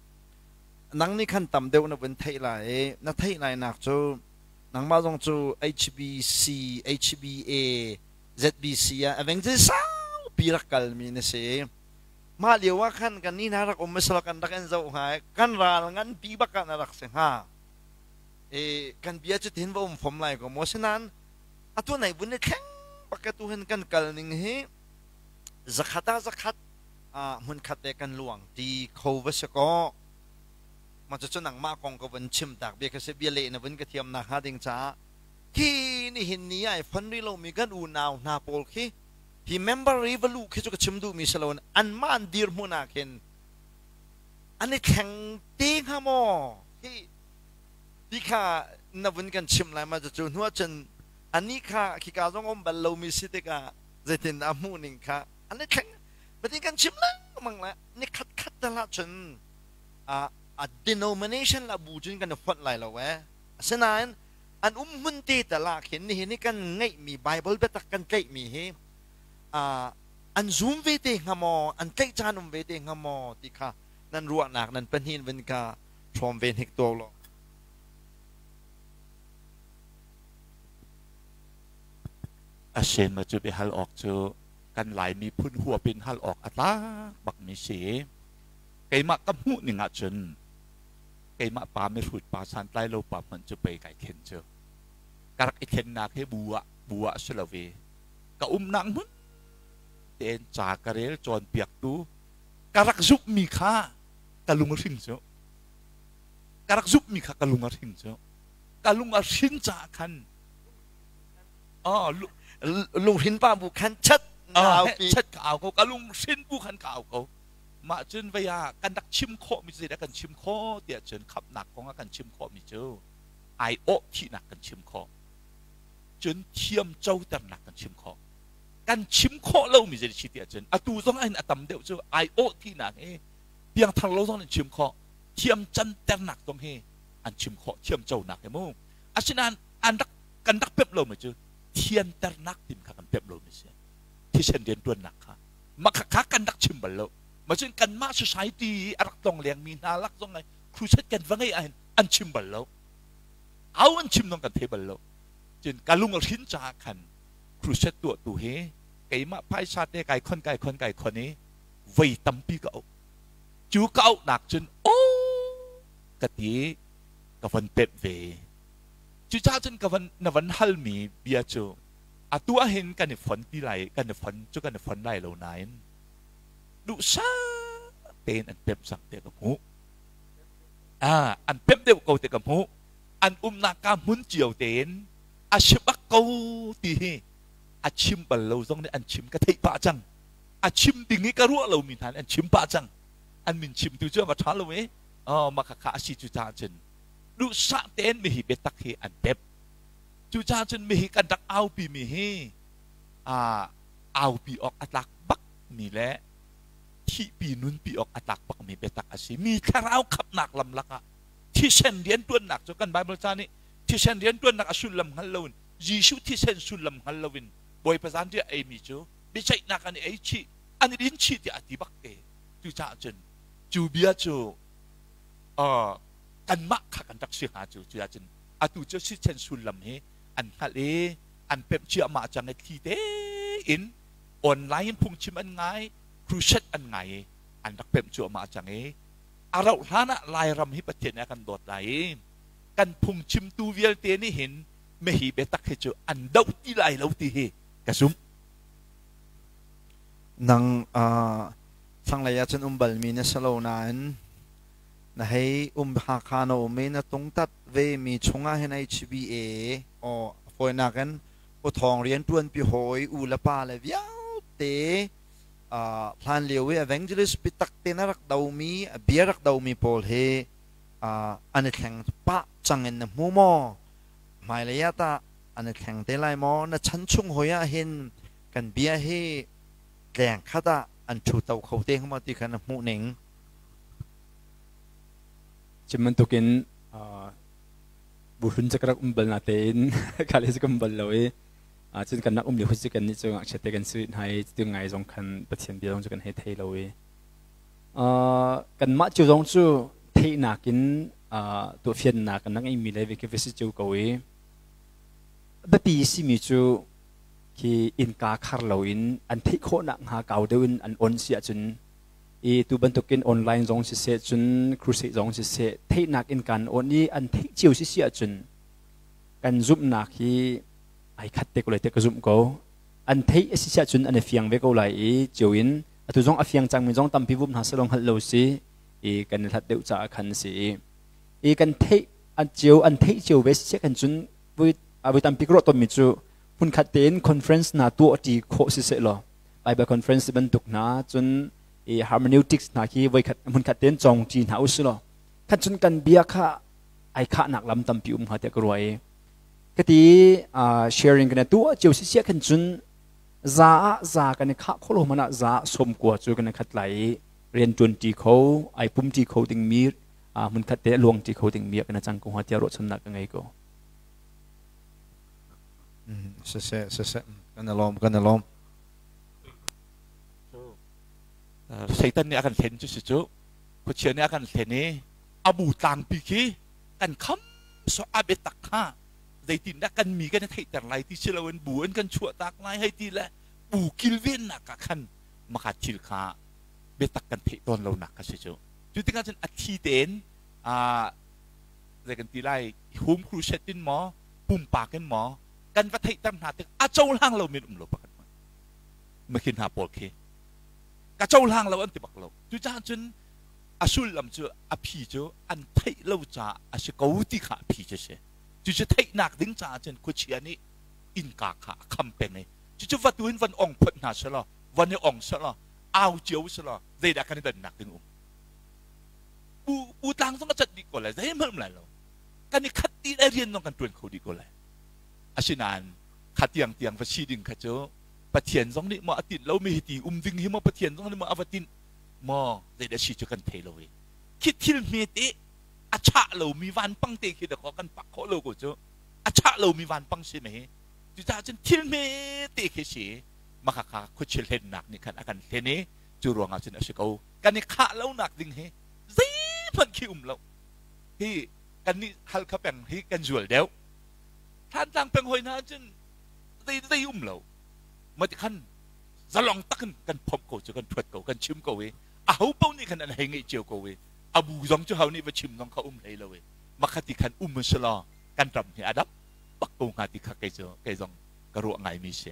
Nang nih khan tam deuh na vun theih lai, na theih lai nak cu nangmah zong cu HBC, HBA, ZBC ah evangelist saupi rak kalmi na si. Mah lio ah khan kan ni hna rak um masala kan rak in zoh hnga, kan ral nganpi bak ah na rak si hnga. E kan bia cu tin va um fom lai ko maw? Sinan atu nai vun i thleng bak tu hin kan kal ning hi zakhat ah zakhat hmun khat te kan luang ti kho va si ko. Ma cu nangmah kong ka vun chim tak bia ka si, bia leh na vun ka thiam nak hnga ding caah. Khi ni hin ni ai fon ri lomi kan unau hna pawl khi hi member i va luh khi cu ka chim duhmi si loin anmah an dirhmun ah khin An i thleng te hnga maw? Hi ti kha na vun kan chim lai ma cu hnu ahcun anih kha khika zong um bal lomi si tikah zeitin dah a hmuh ning kha an i thleng patin kan chim lengmang le ni khat khat tal ahcun a denomination la bu cun kan i fonh lai lo eh. Asinain an um hmun te tal ah khin nihin i kan ngeihmi Bible biatak kan tlaihmi hi an zum ve te hnga maw, an tlaih caan um ve te hnga maw ti kha nan ruahnak nan pahnih in vun ka hrawm ve hnik tuau law. A sen ma cu biahal awk cu kan Lai miphun huap in hal awk a tlak bakmi si. Keimah ka hmuh ning ahcun keimah pa mihrut pa santlai lo pa hmanh cu pei kai thlen cu. Ka rak i thlennak hi bu ah bu ah si lo i ka umnak hmun tein ca ka rel cawnpiaktu ka rak zumhmi kha ka lung a hring cu. Ka rak zumhmi kha ka lung a hring cu. Ka lung a hrin caah khan Lunghrin pa bu khan chat na aupi. Chat ka au ko. Ka lunghrin bu khan ka au ko. Mah cun vei ah kan rak chim khawhmi zeidah kan chim khawh tiah cun khamhnak kong ah kan chim khawhmi cu aiawh thihnak kan chim khawh. Cun thiam coternak kan chim khawh. Kan chim khawh lomi zei si tiah cun atu zong ah hin a tam deuh cu aiawh thihnak hi piangthar lo zong an chim khawh. Thiam canternak zong hi an chim khawh thiam conak hi mu. Asinain an rak kan rak pemh lomi cu thianternak tim kha kan pemh lomi si. Thisen riantuannak kha mah kha kan rak chim bal lo. Macun kanmah society i a rak tong lengmi hna lak zong ai crusade kan va ngeih ahhin an chim bal lo. Au an chim zong kan thei bal lo. Cun ka lung a hrin caah khan crusade tuahtu hi keimah phaisa te kai khon kai khon kai khon i voi tampi ka auh. Cu ka auhnak cun aw ka ti ka von pemh ve. Cucaah cun ka van na van halmi bia cu atu ahhin kan i fon ti lai kan i fon cu kan i fon lai lo nain duhsah tein an pemh cang tiah ka hmuh. Ah, an pemh deuh ko ti ka hmuh. An umnak ka hmun cio tein a si bak ko ti hi a chim bal lo zong nih an chim ka theih pah cang. A chim ding i ka ruah lomi hna nih an chim pah cang. An min chimtu cu a va ṭha lo i oh mah khakha a si cu caah cun duhsah tein mihi biatak hi an pemh. Cucaah cun mihi kan rak aupi mi hi aupi awk a tlak bak mi le thihpi nunpi awk a tlak bak mi biatak a si. Mi thlarau khamhnak lam lakah thisen rianṭuannak cu kan Bible ca nih thisen rianṭuannak a sullam hngal loin Jesuh thisen sullam hngal loin Bawipa zanriah eimi cu biaceihnak an i ei chih an i din chih tiah a ti bak te. Cucaah cun cu bia cu kanmah kha kan rak si hnga cu. Cucaah cun atu cu thisen sullam hi an hngalh i an pemh ciahmah cang i thli tein online in phungchim an ngai, crusade an ngai i an rak pemh cuahmah cang i a rauh hlan ah Lairam hi Pathian nih a kan dawt lai i kan phungchimtu vialte nih hin mihi biatak hi cu an doh ti lai lo ti hi ka zumh. Nang thlanglei ah cun um balmi na si lo nain na hei um Hakha na um i na tungtat ve mi chungah hin HBA aw fawinak in u thawng rian ṭuanpi hawi u le pa le vialte hlan lio i evangelist biatak te na rak domi bia rak domi pawl hi an i thleng pah cang in na hmu maw? Hmailei ah tah an i thleng te lai maw? Na chan chung hoi ah hin kan bia hi tleng khat ah an ṭhu to kho te hnga maw ti kha na hmuh ning? Chim bantukin buhlun cu ka rak um bal na tein khale cu ka um bal lo i cun kan rak um lio cu kan nih cu ngakchia te kan si hna i cu ngai zong khan Pathian bia zong cu kan hei thei lo i kanmah cu zong cu theihnak in tuahfiannak kan ngeimi le ve khi si cio ko i biapi simi cu khi innka khar loin an theih khawhnak hnga kau deuh in an on si ahcun i tu bantukin online zong siseh cun crusade zong siseh theihnak in kan on i an theih cio si si ahcun kan zumhnak hi ai khat te ko lai te ka zumh ko. An theih a si si ahcun an i fiang ve ko lai i cio in atu zong a fiang cangmi zong tampi vum hna selong hngalh lo si i kan i hlat deuh caah khan si i kan theih an cio an theih cio ve si kan cun voi voi tampi ka ruah tawnmi cu hmunkhat tein conference hna tuah ṭi khawh si seh law Bible conference bantuk hna cun I hermeneutics hna khi voikhat hmunkhat tein cawng ṭi hna usih law khan cun kan bia kha ai khahnak lam tampi um hnga tiah ka ruah i kati sharing kan tuah cio si sia khan cun za ah za kan i khah kholo man ah za som kua cu kan i khat lai i rian ṭuan ṭi kho ai pum ṭi kho dingmi hmunkhat te luang ṭi kho dingmi ah kan cang ko hnga tiah ruahchannak ka ngei ko. Siseh, siseh, kan i lawm, kan i lawm. Satan nih a kan hlen cu si cu khuachia nih a kan hlen i a bu tlangpi khi kan kham so a biatak kha zeitindah kan mi kan i theihter lai ti si loin bu an kan chuahtak lai hei ti le bu kilvennak ah khan maka thil kha biatak kan theih tawn lonak kha si cu. Cu tikah cun a thi tein zei kan ti lai, home crusade in maw, pumpak in maw kan va theihter hna tik a cohlang lomi an um lo pakhat hmanh. Makhi hna pawl khi ka cohlang lo an ti bak lo. Cucaah cun a sullam cu a phi cu an theih lo caah a si ko ti kha a phi cu si. Cucu theihnak ding caah cun khuachia nih innka kha a kham peng i cucu va tu in van ong phot hna selaw, van i ong selaw, au cio selaw, zeidah kan i dannak ding um? Bu bu tlang zong a cat dih ko lai, zeihmanh um lai lo. Kan i khat dih lai, rian zong kan ṭuan kho dih ko lai. Asinain kha tiang tiang va si ding kha cu Pathian zong nih maw a tinh lomi hi ti um ding hi maw Pathian zong nih maw a va tinh maw, zeidah si cu kan thei lo i khi thil hmete a chah lomi vanpang te khi dakaw kan pak khawh lo ko cu. A chah lomi vanpang si mei. Cucaah cun thil hmete khi si maka kha khuachia hlennak nih khan a kan hlen i cu ruangah cun a si ko. Kan i khah lonak ding hi zeihmanh khi um lo. Hi kannih Halkha peng hi kan zual deuh. Thantlang peng hoi hna cun zei zei um lo. Mati khan zalong takin kan phomh ko cu, kan thuat ko, kan chim ko i aho paoh nih khan an hei ngeih cio ko i a bu zong cu ho nih va chim zong kha um hlei lo i makhati khan um si law kan ram hi a dam bak ko hnga ti kha kei cu kei zong ka ruah ngaimi si.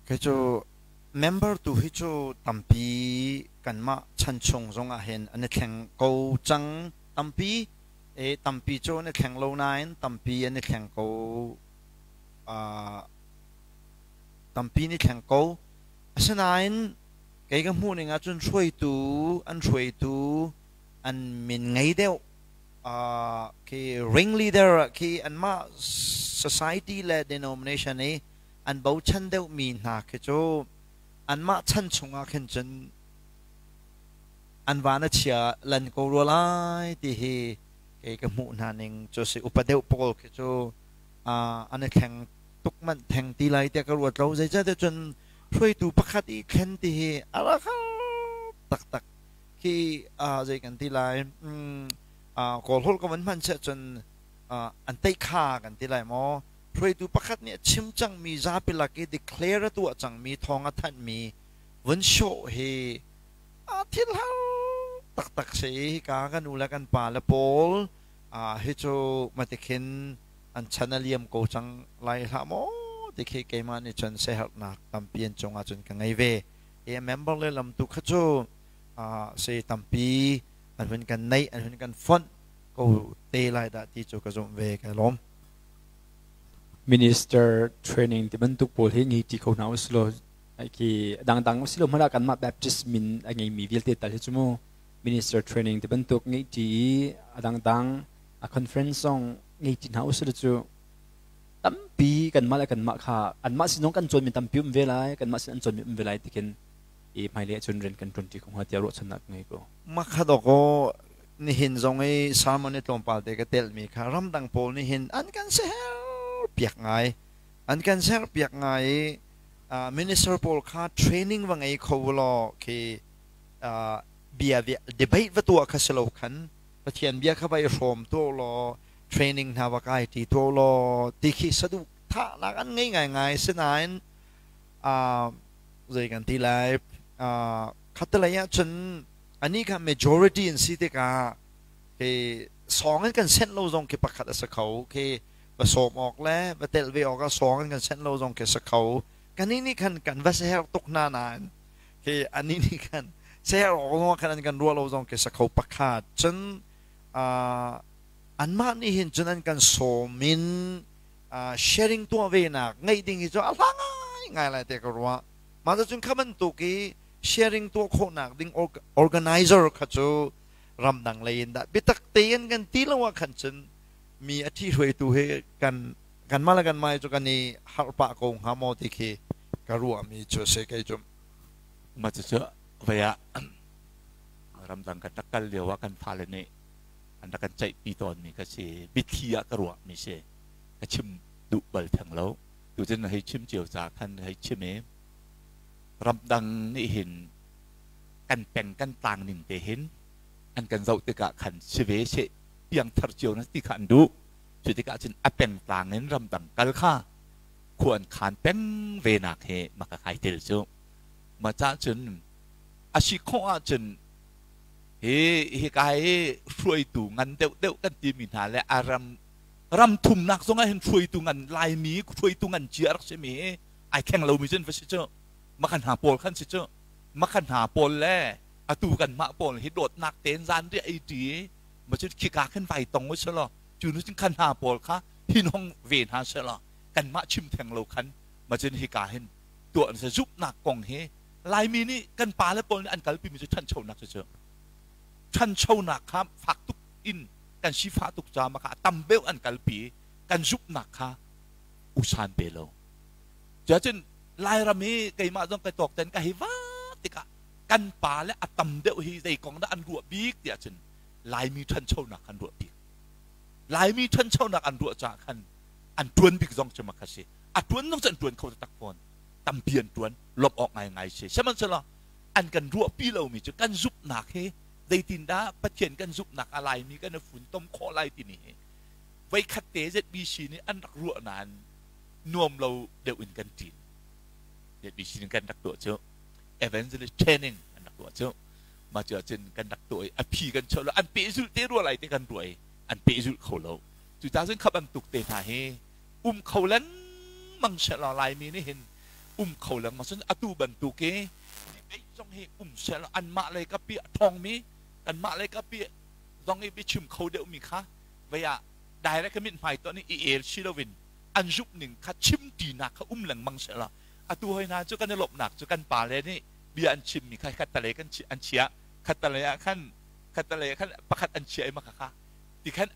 Kei cu member tu hi cu tampi kanmah chan chung zong ah hin an i thleng ko cang. Tampi e tampi cu an i thleng lo nain tampi an i thleng ko, tampi an i thleng ko. Asinain kei ka hmuh ning ahcun hruaitu an hruaitu an min ngei deuh khi ringleader khi anmah society le denomination i an bochan deuhmi hna khi cu anmah chan chungah khin cun an van a chia lan ko rua lai ti hi kei ka hmuh hna ning cu si. Upa deuh pawl khi cu an i thleng tuk manh theng ti lai tiah ka ruat lo. Zeicahtiah cun hruaitu pakhat i thlen ti hi a rak taktak khi zei kan ti lai, Kawl holh ka van hman siah cun an teih kha kan ti lai maw, hruaitu pakhat nih a chim cangmi, zapi lak i declare a tuah cangmi, thawng a thanhmi vun sawh hi thil har taktak si. Ka kan u le kan pa le pawl hi cu matikhin an chan a liam ko cang lai hlah maw ti khi keimah nih cun siaherhnak tampi an cungah cun ka ngei ve i a member le lam tu kha cu si tampi an hun kan neih, an hun kan fonh ko te lai dah ti cu ka zumh ve. Ka lawm. Minister training ti bantuk pawl hi ngei ti kho hna usilo, khi dangdang usilo hmana kanmah Baptist min a ngeimi vialte tal hi cu mu minister training ti bantuk ngei ti i a dangdang a conference zong ngei ti hna usilo cu tampi kanmah le kanmah kha anmah sin zong kan cawnmi tampi um ve lai, kanmah sin an cawnmi um ve lai tikin i hmailei ahcun rian kan ṭuan ṭi ko hnga tiah ruahchannak ka ngei ko. Makhadoko nihin zong i sermon i tlawmpal te ka telmi kha ramdang pawl nih hin an kan ser piak ngai, an kan ser piak ngai i minister pawl kha training va ngei kho law khi bia debate va tuah kha si lo khan Pathian bia kha va i hrawm tuah law, training hna va kai ti tuah law ti khi saduh thahnak an ngei ngaingai. Sinain zei kan ti lai, khatalei ah cun ani kha majority an si tikah khi sawng in kan senh lo zong khi pakhat a si kho. Khi va sawm awk le va telh ve awk ah sawng in kan senh lo zong khi a si kho. Kan nih khan kan va seher tuk hna nain khi ani nih khan seher awk zong khan an kan ruah lo zong khi si kho pakhat. Cun anmah nih hin cun an kan sawm in sharing tuah ve nak ngeih ding hi cu a hla ngai ngai lai te ka ruah. Mah cun kha bantuk i sharing tuah khawhnak ding organizer kha cu ramdang lei in dah biatak tein kan ti lo ah khan cun mi a ṭhi hruaitu he kan kanmah le kanmah cu kan i harh pah ko hnga maw ti khi ka ruahmi cu a si kei cu. Mah cucu vei ah ramdang kan rak kal lio ah kan fale nih an rak kan ceihpi tawnmi ka si. Biathli ah ka ruahmi si. Ka chim duh bal theng lo. Tucun hei chim cio ca khan hei chim i ramdang nih hin kan peng kan tlang ning te hin an kan zoh tikah khan si ve seh piangthar cio na ti kha an duh. Cu tikah cun a pengtlang in ramdang kal kha khua an khan peng ve nak he ma ka kai tel cu. Ma cah cun a si khawh ahcun hi hika hi hruaitu ngan deuhdeuh kan timi hna le a ram ram thumnak zongah hin hruaitu ngan Laimi hruaitu ngan cia rak simi hi ai thleng lomi cun va si cu makhan hna pawl khan si cu makhan hna pawl le atu kan mah pawl hi dawtnak tein zan riah ei ṭi ma cun khika khin vai tong u selaw cu nu cun khan hna pawl kha hin hong ve hna selaw kanmah chim theng lo khan ma cun hika hin tuah an si zumhnak kong hi Laimi nih kan pale pawl nih an kalpimi cu ṭhanchonak cu cu ṭhanchonak kha fak tuk in kan sifah tuk ca maka tam deuh an kalpi kan zumhnak kha usan pe lo cun Lairam hi keimah zong ka tawk ten ka hei va tikah kan pa le a tam deuh hi zei kong dah an ruah bik tiah cun Laimi ṭhanchonak an ruah bik Laimi ṭhanchonak an ruah caah khan an ṭuan bik zong cu makha si a ṭuan zong cu an ṭuan kho taktak fawn tampi an ṭuan lawmh awk ngaingai si sihmanhsehlaw an kan ruahpi lomi cu kan zumhnak hi zeitindah Pathian kan zumhnak a Laimi kan i funtom khawh lai timi hi voikhat te ZBC nih an rak ruah nain nuam lo deuh in kan ṭin ZBC nih kan rak tuah cu evangelist training an rak tuah cu mah cu ahcun kan rak tuah i a phi kan chuah lo an pehzulh te rua lai te kan ruah i an pehzulh kho lo cucaah cun kha bantuk te hna hi um kho lengmang sehlaw Laimi nih hin um kho lengmang cun atu bantuk i debate zong hi um sehlaw anmah lei kapi a ṭhawngmi kanmah lei kapi zong i biachim kho deuhmi kha vei ah direct mithmai tuah nih i el si loin an zumh ning kha chimṭinak kha um lengmang sehlaw atu hoi hna cu kan i lawmhnak cu kan pale nih bia an chimmi kha khattalei kan an chiah khattalei ah khan khattalei ah khan pakhat an chiah i maka kha ti khan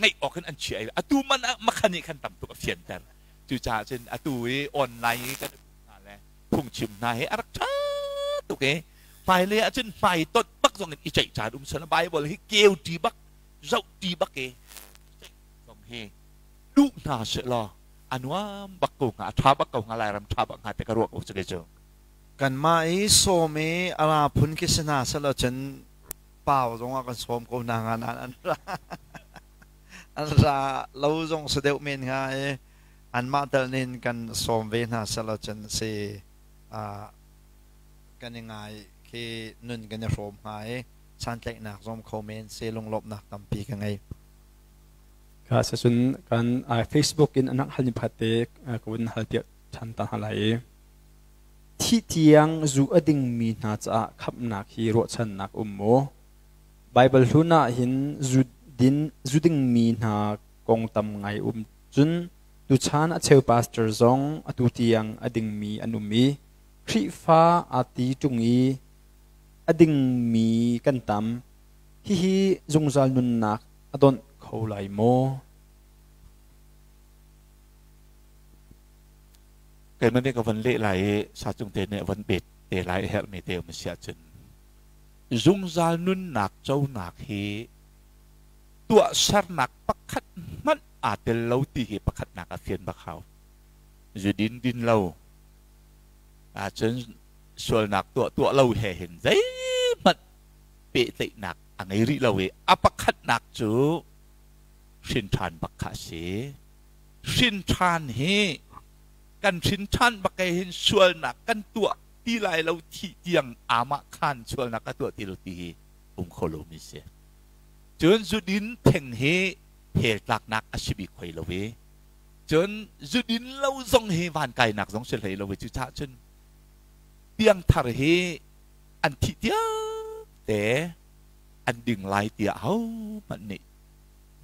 ngaih awk in an chiah i atu man ah makhan nih khan tam tuk a fianter cucaah cun atu i online i kan hna le phungchim hna hi a rak ṭha tuk i hmailei ah cun hmai tonh bak zong in i ceih caan um sal Bible hi keu ṭi bak zoh ṭi bak i zong hi duh hna seh law a nuam bak ko hnga a ṭha bak ko hnga Lairam ṭha bak hnga te ka ruah ko cu cu Kanmah i sawm i a ra phun khi si hna seh law cun pau zongah kan sawm ko hna hnga nain an ra an ra lo zong si deuh men hnga i anmah tal nin kan sawm ve hna seh law cun si kan i ngai khi nun kan i hrawm hnga i santlaihnak zong kho men si lunglawmhnak tampi ka ngei. Ka sacun kan Facebook in anak hal ni pakhat te ka vun hal piak than ta hna lai i Thih tiang zu a dingmi hna caah khamhnak hi ruahchannak um maw? Baibal hlun ah hin zu din zu dingmi hna kong tam ngai um cun tuchan a cheu pastor zong atu tiang a dingmi an um i Khrihfa aa ti ṭung i a dingmi kan tam. Hihi zungzal nunnak a donh kho lai maw? Keimah nih ka von leh lai i sacung te nih a von bet te lai a herhmi te um a si ahcun zungzal nunnak conak hi tuahsernak pakhat hmanh aa tel lo ti hi pakhatnak a fian bak hau. Zu din din lo ahcun sualnak tuah tuah lo he hin zeihmanh pehtlaihnak a ngei rih lo i a pakhatnak cu hrin ṭhan bak kha a si. Hrin ṭhan hi kan hrin ṭhan bak he hin sualnak kan tuah ti lai lo thih tiang amah khan sualnak ka tuah ti lo ti hi um kho lomi si. Cun zudin theng hi hell tlaknak a si bik hoi lo i cun zudin lo zong hi van kainak zong si hlei lo i cucaah cun piangthar hi an thih tiang te an ding lai tiah hohmanh nih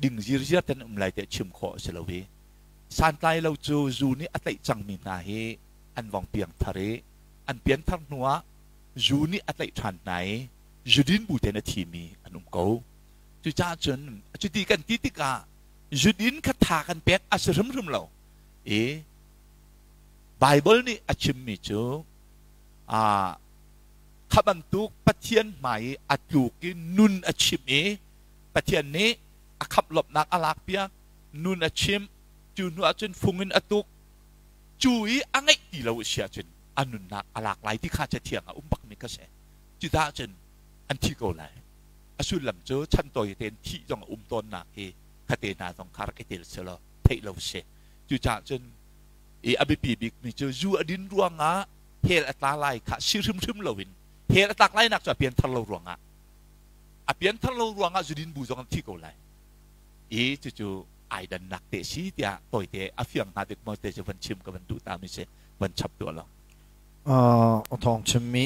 ding zirziar ten um lai tiah chim khawh a si lo i santlai lo cu zu nih a tlaih cangmi hna hi an vong piangthar i An pianthar hnu ah zu nih a tlaih ṭhan hna i zudin bu tein a thimi an um ko. Cucaah cun cuti kan ti tikah zudin kha tha kan pek a si hrimhrim lo. I Baibal nih a chimmi cu kha bantuk Pathian hmai i a tluk i nun a chimh i Pathian nih a khamh lawmhnak a lakpiak, nun a chimh, cu hnu ah cun fung in a tuk, cu i a ngeih ti lo a si ahcun a nunnak a lak lai ti kha cathiang ah um bakmi kha si. Cucaah cun an thi ko lai. A sullam cu chan tawi tein thih zong a um tawnnak hi khate hna zong kha rak i tel selaw theih lo si. Cucaah cun i a biapi bikmi cu zu a din ruangah hell a tla lai kha si hrimhrim loin hell a tlak lainak cu a pianthar lo ruangah a pianthar lo ruangah zudin bu zong an thi ko lai. I cucu ai dannak te si tiah tawite a fiang hnga dik maw te cu van chim ka van duh ta mi si van chap tuah lo. Thawng chimmi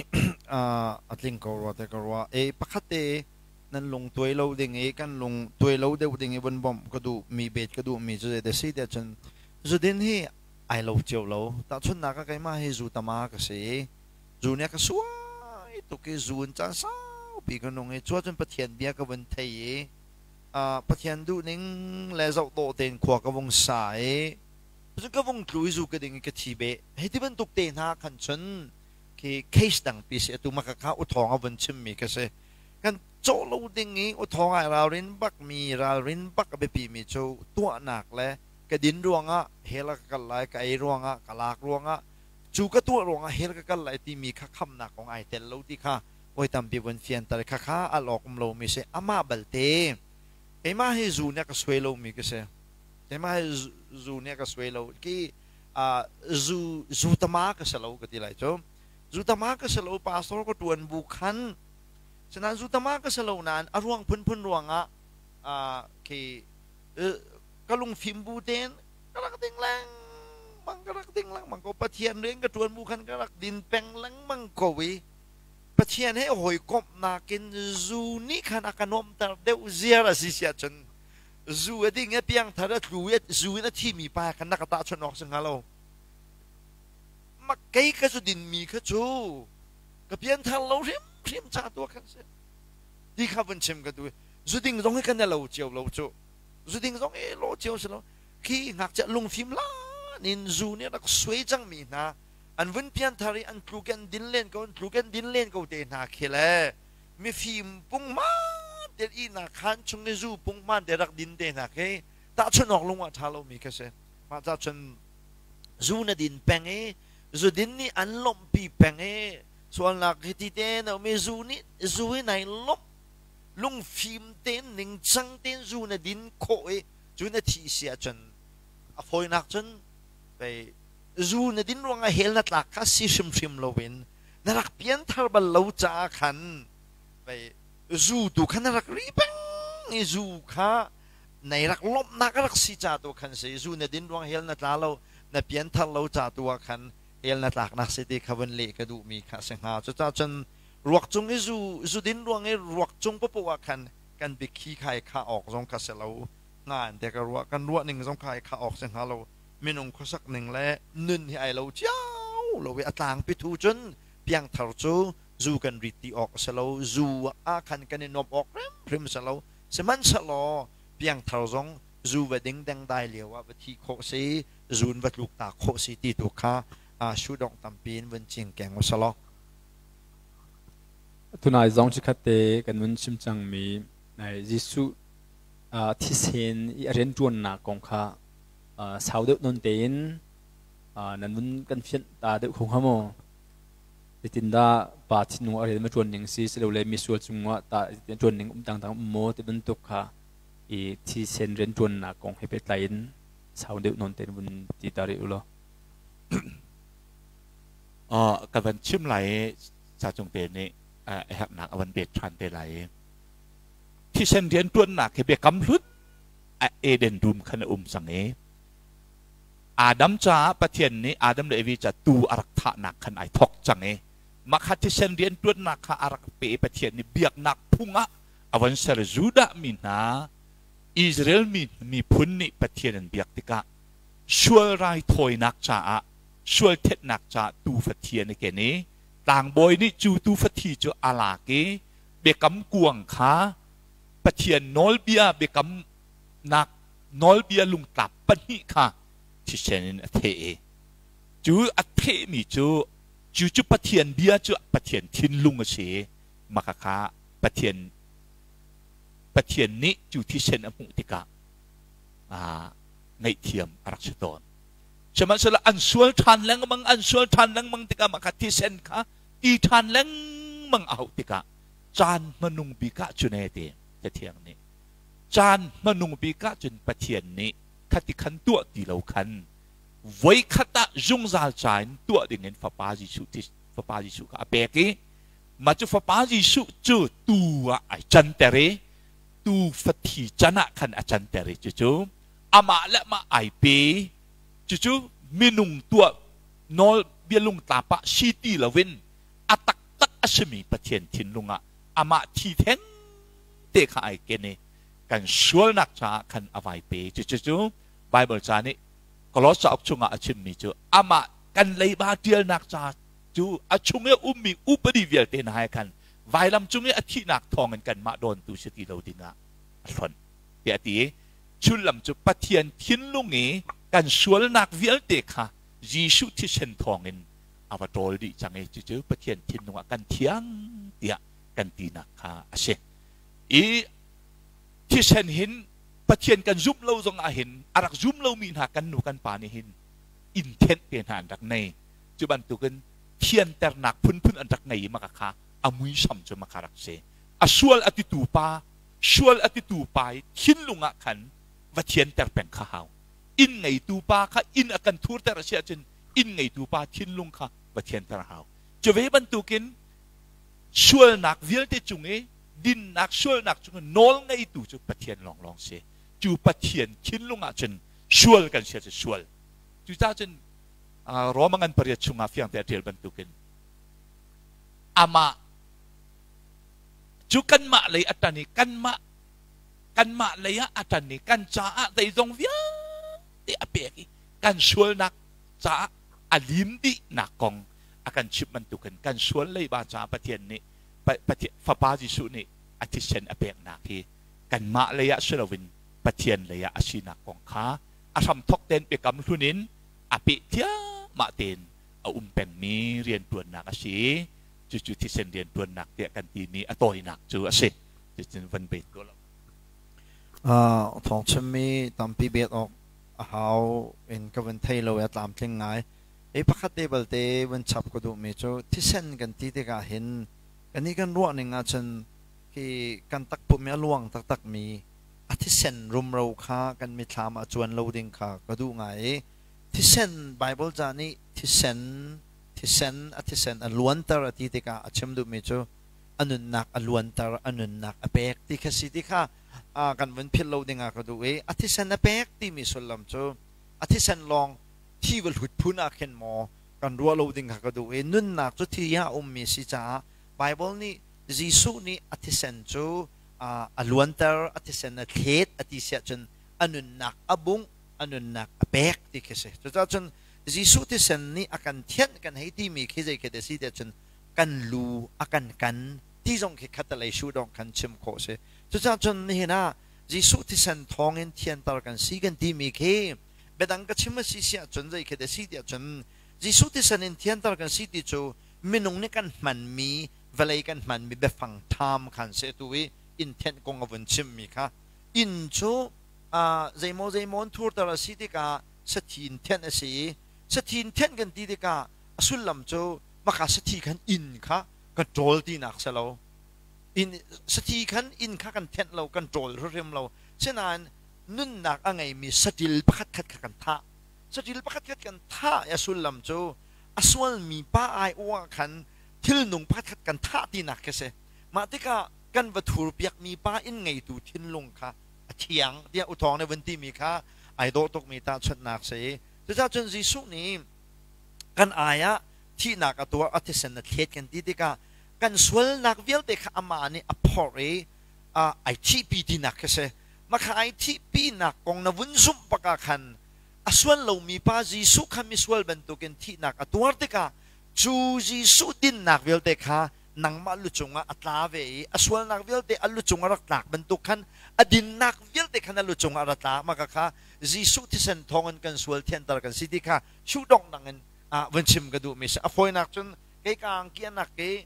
a tling ko rua te ka ruah. E pakhat te nan lung tuai lo ding i kan lung tuai lo deuh ding i vun bawmh ka duh mi bet ka duh mi cu zei te si tiah cun zudin hi ai lo cio lo. Tahchunhnak ah keimah hi zu tama ka si. Zu nih a ka suai tuk i zu in caan saupi ka nung i cu ahcun Pathian bia ka vun thei i Pathian duhning le zoh dawh tein khua ka vung sa i cun ka vung tlu i zu ka ding i ka thi beh. Hei ti bantuk te hna khan cun khi case dangpi si atu maka kha uthawng a vun chimmi ka si. Kan cawh lo ding i uthawng ai ralrin bak mi ralrin bak a biapi mi cu tuahnak le ka din ruangah hell ah ka kal lai, ka ei ruangah, ka lak ruangah, cu ka tuah ruangah hell ka kal lai timi kha khamnak kong ai tel lo ti kha voi tampi vun fianter kha kha al awk um lomi si. Amah balte keimah hi zu nih a ka suai lomi ka si. Keimah hi zu nih a ka suai lo ki zu zu tama ka si lo ka ti lai cu. Zu tama ka si lo, pastor ka tuan bu khan sinain zu tama ka si lo nain a ruang phunphun ruangah khi ka lungfim bu tein ka rak ding lengmang, ka rak ding lengmang ko. Pathian rian ka tuan bu khan ka rak din peng lengmang ko i Pathian he hawikomhnak in zu nih khan a ka nuamhter deuh ziar a si si ahcun zu a ding i piangthar a tlu i zu in a thimi pa khan na ka tahchunh awk si hnga lo. Ma kei ka zu dinmi kha cu ka pianthar lo hrimhrim ca tu ah khan si ti kha vun chim ka duh. Zu ding zong hi kan i lo cio lo cu. Zu ding zong i lo cio si lo. Khi ngakchia lungfim lan in zu nih rak suai cangmi hna an vun pianthar i an tluk an din len ko, an tluk an din len ko te hna khi le mifim pungman te ihnak khan chung i zu pungman te rak din te hna khi tahchunh awk lung ah ṭha lomi kha si. Mah ca cun zu na din peng i zu din nih an lawmhpi peng i sualnak hi ti te na um i zu nih zu hi nai lawmh lungfim tein ningcang tein zu na din khawh i cu na thih si ahcun a fawinak cun pei zu na din ruangah hell na tlak kha si hrimhrim loin na rak pianthar bal lo caah khan pei zu tu kha na rak ri peng i zu kha nei rak lawmhnak a rak si ca tu khan si zu na din ruang hell na tla lo, na pianthar lo ca tu ah khan hell na tlaknak si ti kha vun leh ka duhmi kha si hnga. Cucaah cun ruak cung i zu zu din ruang i ruak cung papoh ah khan kan biakhi khai kha awk zong kha si lo hnga an te ka ruah, kan ruah ning zong khai kha awk si hnga lo. Minung khuasak ning le nun hi ai lo cio lo i a tlangpi thu cun piangthar cu zu kan rit ti awk a si lo, zu ah khan kan i nuamh awk hrimhrim si lo. Sihmanhsehlaw piangthar zong zu va ding dengdai lio ah va thi khawh si, zun va tluk ta khawh si ti tu kha sudong tampi in vun cing keng u selaw. Tunai zong chikhat te kan vun chim cangmi Jesuh thisen i a rianṭuannak kong kha sau deuh nawn tein nan vun kan fianh ta deuh kho hnga maw? Zeitindah pa thinlung a rian ma ṭuan ning si, silole misual cungah tah ṭuan ning um dangdang um maw ti bantuk kha i thisen rianṭuannak kong he pehtlai in sau deuh nawn tein vun ti ta rih u law. Ka van chim lai i ca cung te nih a herhnak a van pek ṭhan te lai i thisen rianṭuannak hi biakam hlun Eden dum khan a um cang i Adam caah Pathian nih Adam le Evi ca tuu a rak thahnak khan ai thawk cang i mah kha thisen rianṭuannak kha a rak pe i Pathian nih biaknak phung ah a von ser. Judah mi hna, Israel mi miphun nih Pathian an biak tikah sual raithawinak caah Sual thetnak caah tuufa thi an i ken i tlangbawi nih cu tuufa thi cu a lak i biakam kuang kha Pathian nawlbia biakamnak nawlbia lungtlap pahnih kha thisen in a theh i cu a thehmi cu cu cu Pathian bia cu Pathian thinlung a si i maka kha Pathian Pathian nih cu thisen a hmuh tikah ngaihthiam a rak si tawn. Sihmanhsehlaw an sual ṭhan lengmang, an sual ṭhan lengmang tikah mah kha thisen kha ti ṭhan lengmang a hauh tikah caan hmanung bik ah cun ee ti Cathiang nih caan hmanung bik ah cun Pathian nih khati khan tuah ti lo khan voikhat ah zungzal ca in tuah dingin Fapa Jesuh Fapa Jesuh kha a pek i mah cu Fapa Jesuh cu tu ah ai canter i tu fathi can ah khan a canter i cucu amah le amah ai pe. Cucu minung tuah nawl bialung tlap ah si ti loin a taktak a simi Pathian thinlung ah amah thi theng te kha ai ken i kan sualnak caah khan a vai pe. Cucu cu Bible ca nih Kolos cauk chungah a chimmi cu amah kan leiba ṭialnak ca cu a chung i a ummi upadi vialte hna he khan vailam cung i a thihnak thawngin kanmah dawntu si ti lo dingah a hlonh tiah a ti i sullam cu Pathian thinlung i kan sualnak vialte kha Jesuh thisen thawngin a va ṭawl dih cang i cucu Pathian thinlung ah kan thiang tiah kan tinak kha a si. I thisen hin Pathian kan zumh lo zong ah hin a rak zum lomi hna kan nu kan pa nih hin inn thenh te hna an rak nei. Cu bantukin thianternak phunphun an rak ngei i maka kha a muisam cu maka rak si. A sual a titu pa sual a titu pa i thinlung ah khan va thianter peng kha hau. Inn ngeitu pa kha inn a kan thurter a si ahcun inn ngeitu pa thinlung kha va thianter a hau. Cu ve bantukin sualnak vialte cung i dinnak sualnak cung i nawl ngeitu cu Pathian lawnglawng si. Cu Pathian thinlung ah cun sual kan si ahcun sual. Cucaah cun Roma ngan pariat chungah fiangte a ṭial bantukin amah cu kanmah lei a ṭan i kanmah kanmah lei ah a ṭan i kan caah zeizong vialte a pek i kan sualnak caah a lim dihnak kong a kan chimh bantukin kan sual leiba caah Pathian nih Pathian Fapa Jesuh nih a thisen a peknak hi kanmah lei ah si loin Pathian lei ah a sinak kong kha a hramthok tein biakam hlun in a peh thiahmah tein a um pengmi rianṭuannak a si i cucu thisen rianṭuannak tiah kan timi a tawinak cu a si. Cucun van bet ko lo. Thawng chimmi tampi bet awk a hau in ka van thei lo i a tlamtling ngai. Hi pakhat te balte van chap ka duhmi cu thisen kan ti tikah hin kannih kan ruah ning ahcun khi kan takpum i a luang taktakmi a thisen rumro kha kan mithlam ah cuan lo ding kha ka duh ngai i thisen Bible ca nih thisen thisen a thisen a luanter a ti tikah a chim duhmi cu a nunnak a luanter a nunnak a pek ti kha si ti kha kan vun philh lo dingah ka duh i a thisen a pek timi sullam cu a thisen lawng thi va hlut phun ah khin maw kan ruah lo ding kha ka duh i nunnak cu thi ah a ummi si caah Bible nih Jesuh nih a thisen cu a luanter a thisen a thlet a ti siah cun a nunnak a bungh a nunnak a pek ti khi si. Cucaah cun Jesuh thisen nih a kan thianh kan hei timi khi zei khi a si tiah cun kan lu a kan kan ti zong khi khatalei shu dong khan chim khawh si. Cucaah cun nihin ah Jesuh thisen thawngin thianter kan si kan timi khi biadang ka chim a si siah cun zei khi a si tiah cun Jesuh thisen in thianter kan si ti cu minung nih kan hmanmi vawlei kan hmanmi biafang tham khan si atu i inn thenh kong a vun chimmi kha inn cu zeimaw zeimaw in thurter a si tikah sathin thenh a si i sathin thenh kan ti tikah a sullam cu maka sathi khan inn kha kan ṭawl tinak si lo. Inn sathi khan inn kha kan thenh lo, kan ṭawl hrimhrim lo. Sinain nunnak a ngeimi saṭil pakhat khat kha kan thah. Saṭil pakhat khat kan thah i a sullam cu a sualmi pa aiawh ah khan thilnung pakhat khat kan thah tinak khi si. Mah tikah kan va thurpiakmi pa inn ngeitu thinlung kha a thiang tiah uthawng nih vun timi kha ai dawh tukmi tahchunhnak si. Cucaah cun Jesuh nih kan ai ah thihnak a tuah, a thisen a thlet kan ti tikah kan sualnak vialte kha amah nih a phorh i ai thihpi tinak khi si. Mah kha ai thihpinak kong na vun zumh bak ah khan A sual lomi pa Jesuh kha misual bantukin thihnak a tuar tikah cu Jesuh dinnak vialte kha nangmah lu cungah a tla ve i a sualnak vialte a lu cungah rak tlak bantuk khan a dinnak vialte khan a lu cungah ra tla. Mah kha Jesuh thisen thawngin kan sual thianter kan si ti kha sudongh dangin vun chim ka duhmi si. A fawinak cun kei ka angki anak i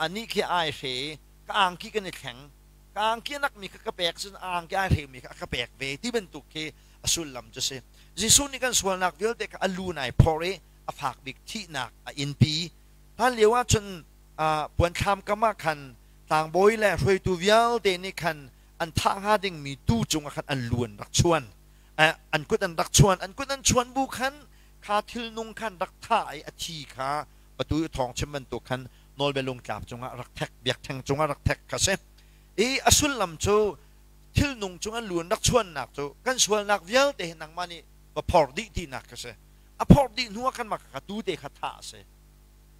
anih khi ai hre i ka angki kan i thleng, ka angki anak mi kha ka pek cun a angki ai hre mi kha a ka pek ve ti bantuk khi a sullam cu si. Jesuh nih kan sualnak vialte kha a lu nai phor i a fak bik thihnak a inpi. Hlan lio ah cun puanthlam kam ah khan tlangbawi le hruaitu vialte nih khan an thah hnga dingmi tuu cungah khan an lu an rak chuan, an kut an rak chuan. An kut an chuan bu khan kha thilnung khan rak thah i a thi kha atu i thawng chim bantuk khan nawlbia lungtlap cungah rak thek, biakṭheng cungah rak thek kha si. I a sullam cu thilnung cung an lu an rak chuannak cu kan sualnak vialte hi nangmah nih va phor dih tinak kha si. A phor dih hnu ah khan mah kha tuu te kha thah a si.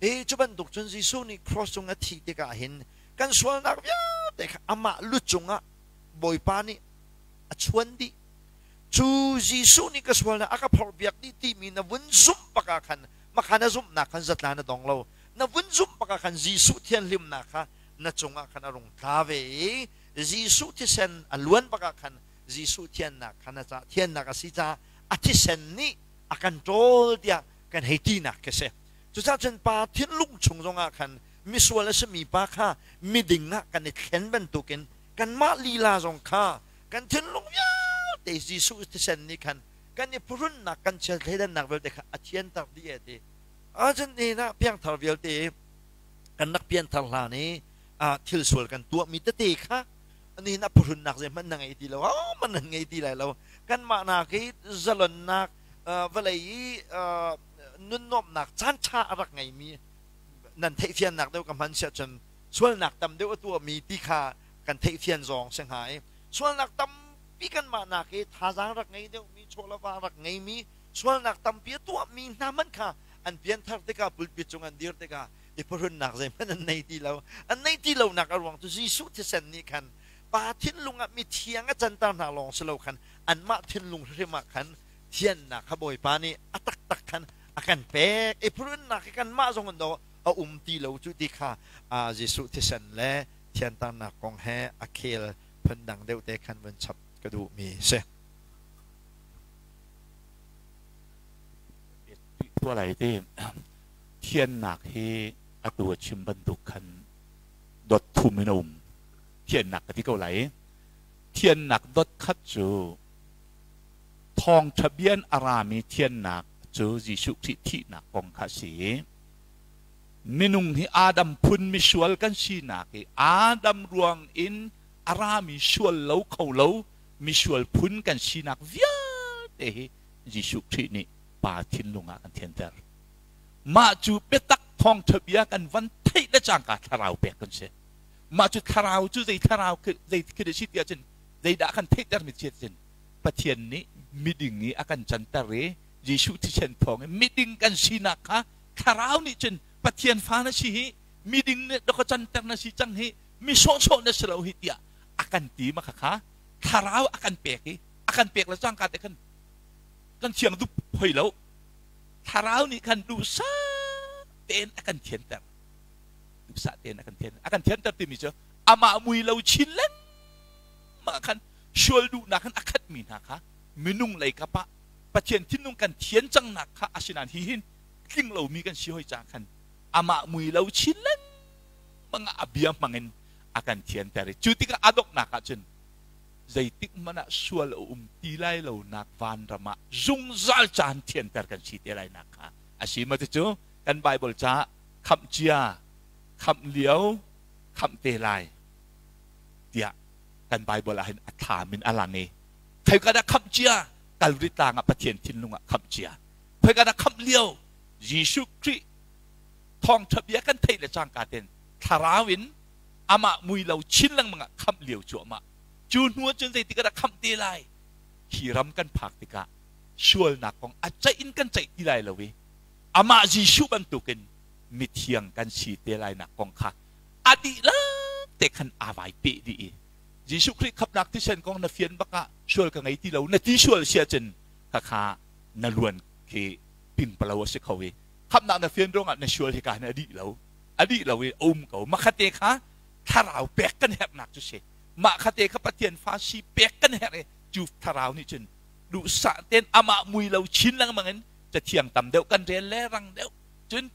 I cu bantuk cun Jesuh nih cross cung a thih tikah hin kan sualnak vialte kha amah lu cungah Bawipa nih a chuan dih. Cu Jesuh nih ka sualnak a ka phorhpiak dih timi na vun zumh bak ah khan makha na zumhnak khan zatla na dong lo. Na vun zumh bak ah khan Jesuh thianhlimnak kha na cungah khan a rung tla ve i Jesuh thisen a luan bak ah khan Jesuh thiannak kha na ca thiannak a si caah a thisen nih a kan ṭawl tiah kan hei tinak khi si. Cucaah cun pa thinlung chung zongah khan misual a simi pa kha miding ah kan i thlen bantukin kanmah lila zong kha kan thinlung vialte Jesuh thisen nih khan kan i phuhrunnak, kan chiat thleidannak vialte kha a thianter dih e ti. Ahcun nihin ah piangthar vialte kan rak pianthar hlan i thil sual kan tuahmi tete kha nihin a phuhrunnak zeihmanh na ngei ti lo, ahohmanh nan ngei ti lai lo. Kanmah nak i zalonnak, vawlei i nunnuamhnak caan ṭha a rak ngeimi nan theihfiannak deuh ka hman siah cun sualnak tam deuh a tuahmi ti kha kan theihfian zong si hnga i sualnak tampi kanmah nak i thazaang rak ngei deuhmi, chawlava rak ngeimi, sualnak tampi a tuahmi hna hmanh kha an pianthar tikah, pulpit cung an dir tikah i phuhrunnak zeihmanh an nei ti lo. An nei ti lonak a ruang cu Jesuh thisen nih khan pa thinlung ah mithiang a canter hna lawng si lo khan anmah thinlung hrim ah khan thiannak kha Bawipa nih a taktak khan a kan pek i phuhrunnak hi kanmah zong in do a um ti lo cu ti kha Jesuh thisen le thianternak kong he a khel phundang deuh te khan vun chap ka duhmi si. Tuah lai ti thiannak hi atu a chim bantuk khan dot thum in a um. Thiannak ka ti ko lai. Thiannak dot khat cu thawngṭha bian a rami thiannak cu Jesuh Khrih thihnak kong kha a si. Minung hi Adam phun misual kan sinak i Adam ruang in a rami sual lo kho lo misual phun kan sinak vialte hi Jesuh Khrih nih Pa thinlung ah kan thianter. Mah cu biatak thawngṭha bia kan van theih le cangka thlarau pek kan si. Mah cu thlarau cu zei thlarau zei khi si ti ahcun zeidah kan theihter mi si ahcun Pathian nih miding i a kan canter i Jesuh thisen thawng in miding kan sinak kha thlarau nih cun Pathian fa na si hi, miding nih ka canter na si cang hi, mi sawhsawh na si lo hi tiah a kan ti ma kha kha thlarau a kan pek i a kan pek le cangka te khan kan thiang dup hoi lo. Thlarau nih khan duhsah tein a kan thianter, duhsah tein a kan thian a kan thianter timi cu amah mui lo chin lengmang khan sual duhnak khan a khatmi hna kha minung lei kap ah Pathian thinlung kan thian cangnak kha asinain hi hin tling lomi kan si hoi ca khan amah mui lo chin lengmang ah a bia hmangin a kan thianter i cu tikah a donghnak ah cun zeitik hmanh ah sual a um ti lai lo nak vanram ah zungzal caan thianter kan si te lai nak kha a si. Ma cu kan Bible ca khamh cia, khamh lio, khamh te lai tiah kan Bible ah hin a thlam in a lang i khoika dah khamh cia? Kalvari tlang ah Pathian thinlung ah khamh cia. Khoika dah khamh lio? Jesuh Khrih thawngtha bia kan theih le cangka ten thlarau in amah mui lo chin lengmang ah khamh lio cuahmah. Cu hnu ah cun zeitik ah dah khamh te lai? Hi ram kan phak tikah sualnak kong a ceih in kan ceih ti lai lo i amah Jesuh bantukin mithiang kan si te lai nak kong kha a dihlak te khan aa vai peh dih i Jesuh Khrih khamhnak thisen kong na fian bak ah sual ka ngei ti lo na ti sual sia cun khakha. Na luan khi pingpalo a si kho i khamhnak na fian ruangah na sual hika hin a dih lo, a dih lo i a um ko. Makhate kha thlarau pek kan herhnak cu si. Mah khate kha Pathian fa si pek kan herh i cu thlarau nih cun duhsah tein amah mui lo chin lengmang in cathiang tam deuh kan rel le rang deuh cun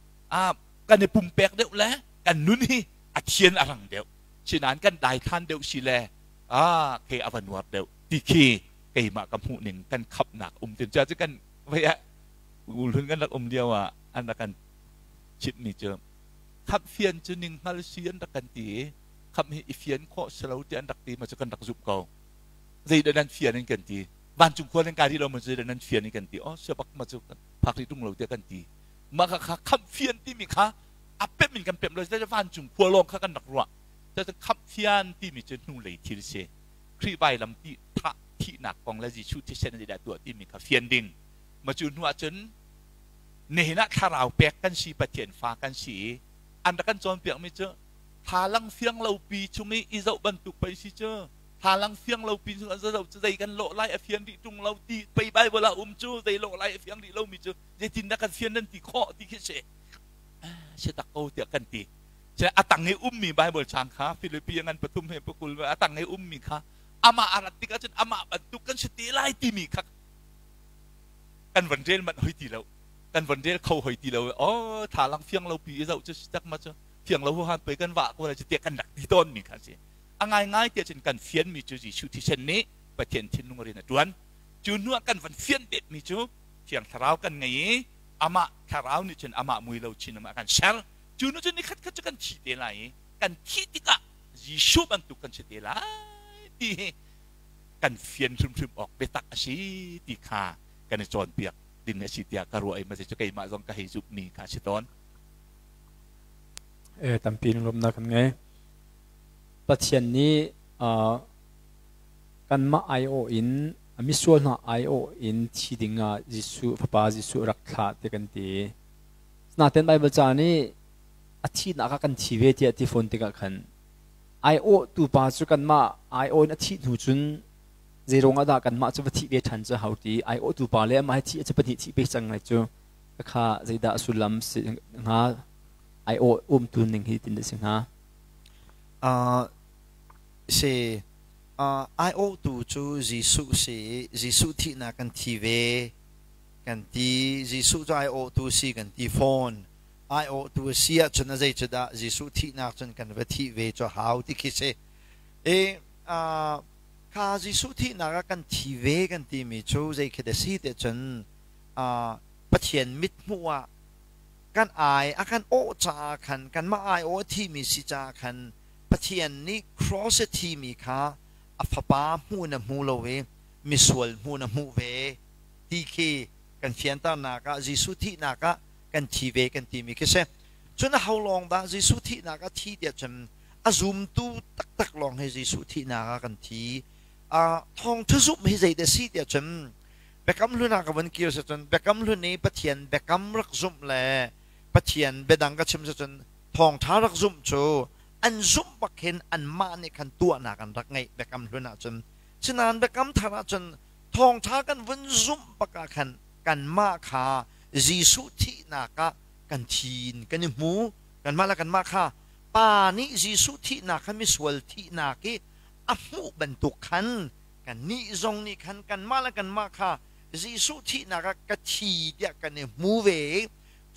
kan i pumpek deuh le kan nun hi a thian a rang deuh. Sinain kan daithlan deuh si le ke a va nuar deuh ti khi keimah ka hmuh ning kan khamhnak um tin cu kan vei ah ulhun kan rak um lio ah an rak kan chimhmi cu khamh fian cu ning hngal si an rak kan ti i khamh hi i fian khawh si lo ti an rak ti ma cu kan rak zumh ko. Zeidah nan fian in kan ti? Vancung khua nan kai rih lo ma? Zeidah nan fian in kan ti? Oh, sia bak ma cu phak rih tung lo tiah kan ti. Mah kha kha khamh fian timi kha a pemh in kan pemh lo, vancung khua lawng kha kan rak ruah. Cucu khamh fian timi cu hnulei thil si. Khrih vailam ti thah thihnak kong le Jesuh thisen zeidah tuah timi kha fian ding. Ma cu hnu ahcun nihin ah thlarau pek kan si, Pathian fa kan si i an rak kan cawnpiakmi cu thlalang fiang lo pi chung i i zoh bantuk pei si cu. Thlalang fiang lo pi chung an zoh cu zei kan lawh lai a fian rih ṭung lo ti pei Bible ah um cu. Zei lawh lai a fiang rih lomi cu zeitindah kan fian nan ti khawh ti khi si. Si tak ko tiah kan ti. A tang i ummi Bible chang kha Filipi ngan 3 he 20 a tang i ummi kha amah a rat tikah cun amah bantuk kan si te lai timi kha kan van rel manh hoi ti lo, kan van rel kho hoi ti lo. Oh, thlalang fiang lo pi i zoh cu si tak ma cu fiang lo han pei kan vah ko lai cu tiah kan rak ti tawn mi kha si. A ngai ngai tiah cun kan fian mi cu Jesuh thisen nih Pathian thinlung rian a tuan. Cu hnu ah kan van fian bet mi cu Thiang Thlarau kan ngei i amah Thlarau nih cun amah mui lo chin amah kan ser. Cu nu cu nikhat khat cu kan thi te lai i kan thih tikah Jesuh bantuk kan si te lai ti hi kan fian hrimhrim awk biatak a si ti kha kan i cawnpiak ding a si tiah ka ruah i mah cu keimah zong ka hei zumhmi kha a si tawn. E tampi lunglawmhnak kan ngei. Pathian nih kanmah aiawh in a misual hna aiawh in thi dingah Jesuh Fapa Jesuh rak thlah ti kan ti. Nain Baibal ca nih a thihnak ah kan thi ve tiah ti fawn tikah khan aiawhtu pa cu kanmah aiawh in a thih hnu cun zeiruang ah dah kanmah cu va thih ve ṭhan cu hau ti? Aiawhtu pa le amah hi thih a pahnih thih pe cang lai cu kha zeidah a sullam si hnga? Aiawh umtu ning hi tin si hnga? Si, aiawhtu cu Jesuh si. Jesuh thihnak kan thi ve kan ti. Jesuh cu aiawhtu si kan ti fawn. Aiawhtu a si ahcun a zei cu dah Jesuh thihnak cun kan va thih ve cu hau ti khi si. E kha Jesuh thihnak ah kan thi ve kan timi cu zei khi dah si te cun Pathian mithmuh ah kan ai a kan awh caah khan, kanmah ai awh a thimi si caah khan, Pathian nih cross a thimi kha a fapa hmuh in a hmu lo i misual hmuh in a hmuh ve ti khi kan fianternak ah Jesuh thihnak ah kan thi ve kan timi khi si. Cun aho lawng dah Jesuh thihnak ah thi tiah cun a zumtu taktak lawng hi Jesuh thihnak ah kan thi. Thawngtha zumh hi zeidah si tiah cun Biakam Hlun ah ka vun kir si cun Biakam Hlun i Pathian biakam rak zumh le Pathian biadang ka chim si cun thawngtha rak zumh cu an zumh bak hin anmah nih khan tuahnak an rak ngeih Biakam Hlun ah cun. Sinain Biakam Thar ah cun thawngtha kan vun zumh bak ah khan kanmah kha Jesuh thihnak ah kan thi in kan i hmu. Kanmah le kanmah kha Pa nih Jesuh thihnak kha misual thihnak i a hmuh bantuk khan kannih zong nih khan kanmah le kanmah kha Jesuh thihnak ah ka thi tiah kan i hmu ve i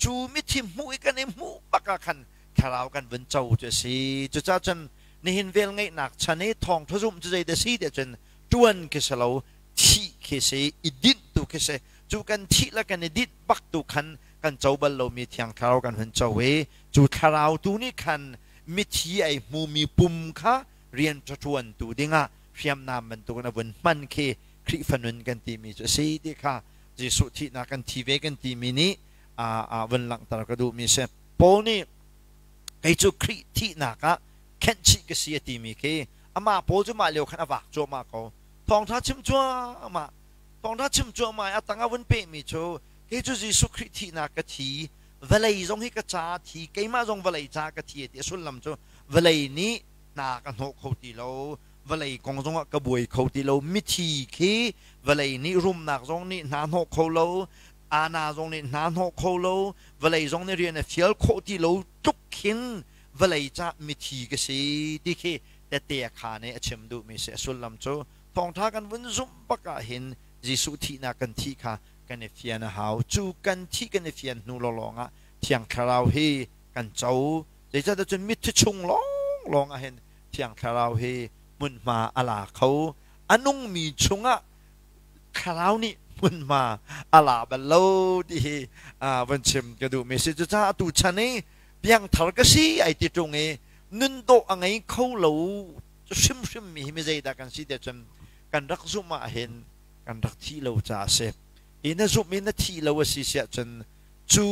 cu mithi hmuh i kan i hmuh bak ah khan thlarau kan vun co cu a si. Cucaah cun nihin velngeihnak chan i thawngṭha zumh cu zeidah si tiah cun ṭuan khi si lo, thih khi si, i dinh tu khi si. Cu kan thih le kan i dinh bak tu khan kan co bal lomi Thiang Thlarau kan hun co i cu thlarau tu nih khan mithi ai hmumi pum kha rian ṭuantu dingah hriamnam bantukin a vun hman khi Khrihfa nun kan timi cu a si ti kha Jesuh thihnak kan thi ve kan timi nih a vun langhter ka duhmi a si. Paul nih kei cu Khrih thihnak ah khenhchih ka si a timi khi amah Paul cu mah lio khan a vak cuahmah ko. Thawngṭha chim cuahmah, thawngṭha chim cuahmah i a tang a vun pehmi cu kei cu Jesuh Khrih thihnak ka thi, vawlei zong hi ka ca thi, keimah zong vawlei ca ka thi a ti. A sullam cu vawlei nih hna ka hnawh kho ti lo. Vawlei kong zongah ka buai kho ti lo. Mithi khi vawlei nih rumnak zong nih hna hnawh kho lo, ana zong nih hna hnawh kho lo, vawlei zong nih rian a fial khawh ti lo tluk khin vawlei cah mithi ka si ti khi tette a kha nih a chim duhmi si. A sullam cu thawngṭha kan vun zumh bak ah hin Jesuh thihnak kan thih kha kan i fian a hau. Cu kan thih kan i fian hnu lawnglawng ah Thiang Thlarau hi kan co. Zeicahtiah cun mithi chung lawnglawng ah hin Thiang Thlarau hi hmunhma a la kho. A nungmi chungah Thlarau nih hmunhma a la bal lo ti hi van chim ka duhmi si. Cucaah atu chan i piangthar ka si ai ti ṭung i nun dawh a ngei kho lo hrimhrim mi hi mi zeidah kan si tiah cun kan rak zumh ah hin kan rak thih lo caah a si. I na zumh i na thih lo a si siah cun cu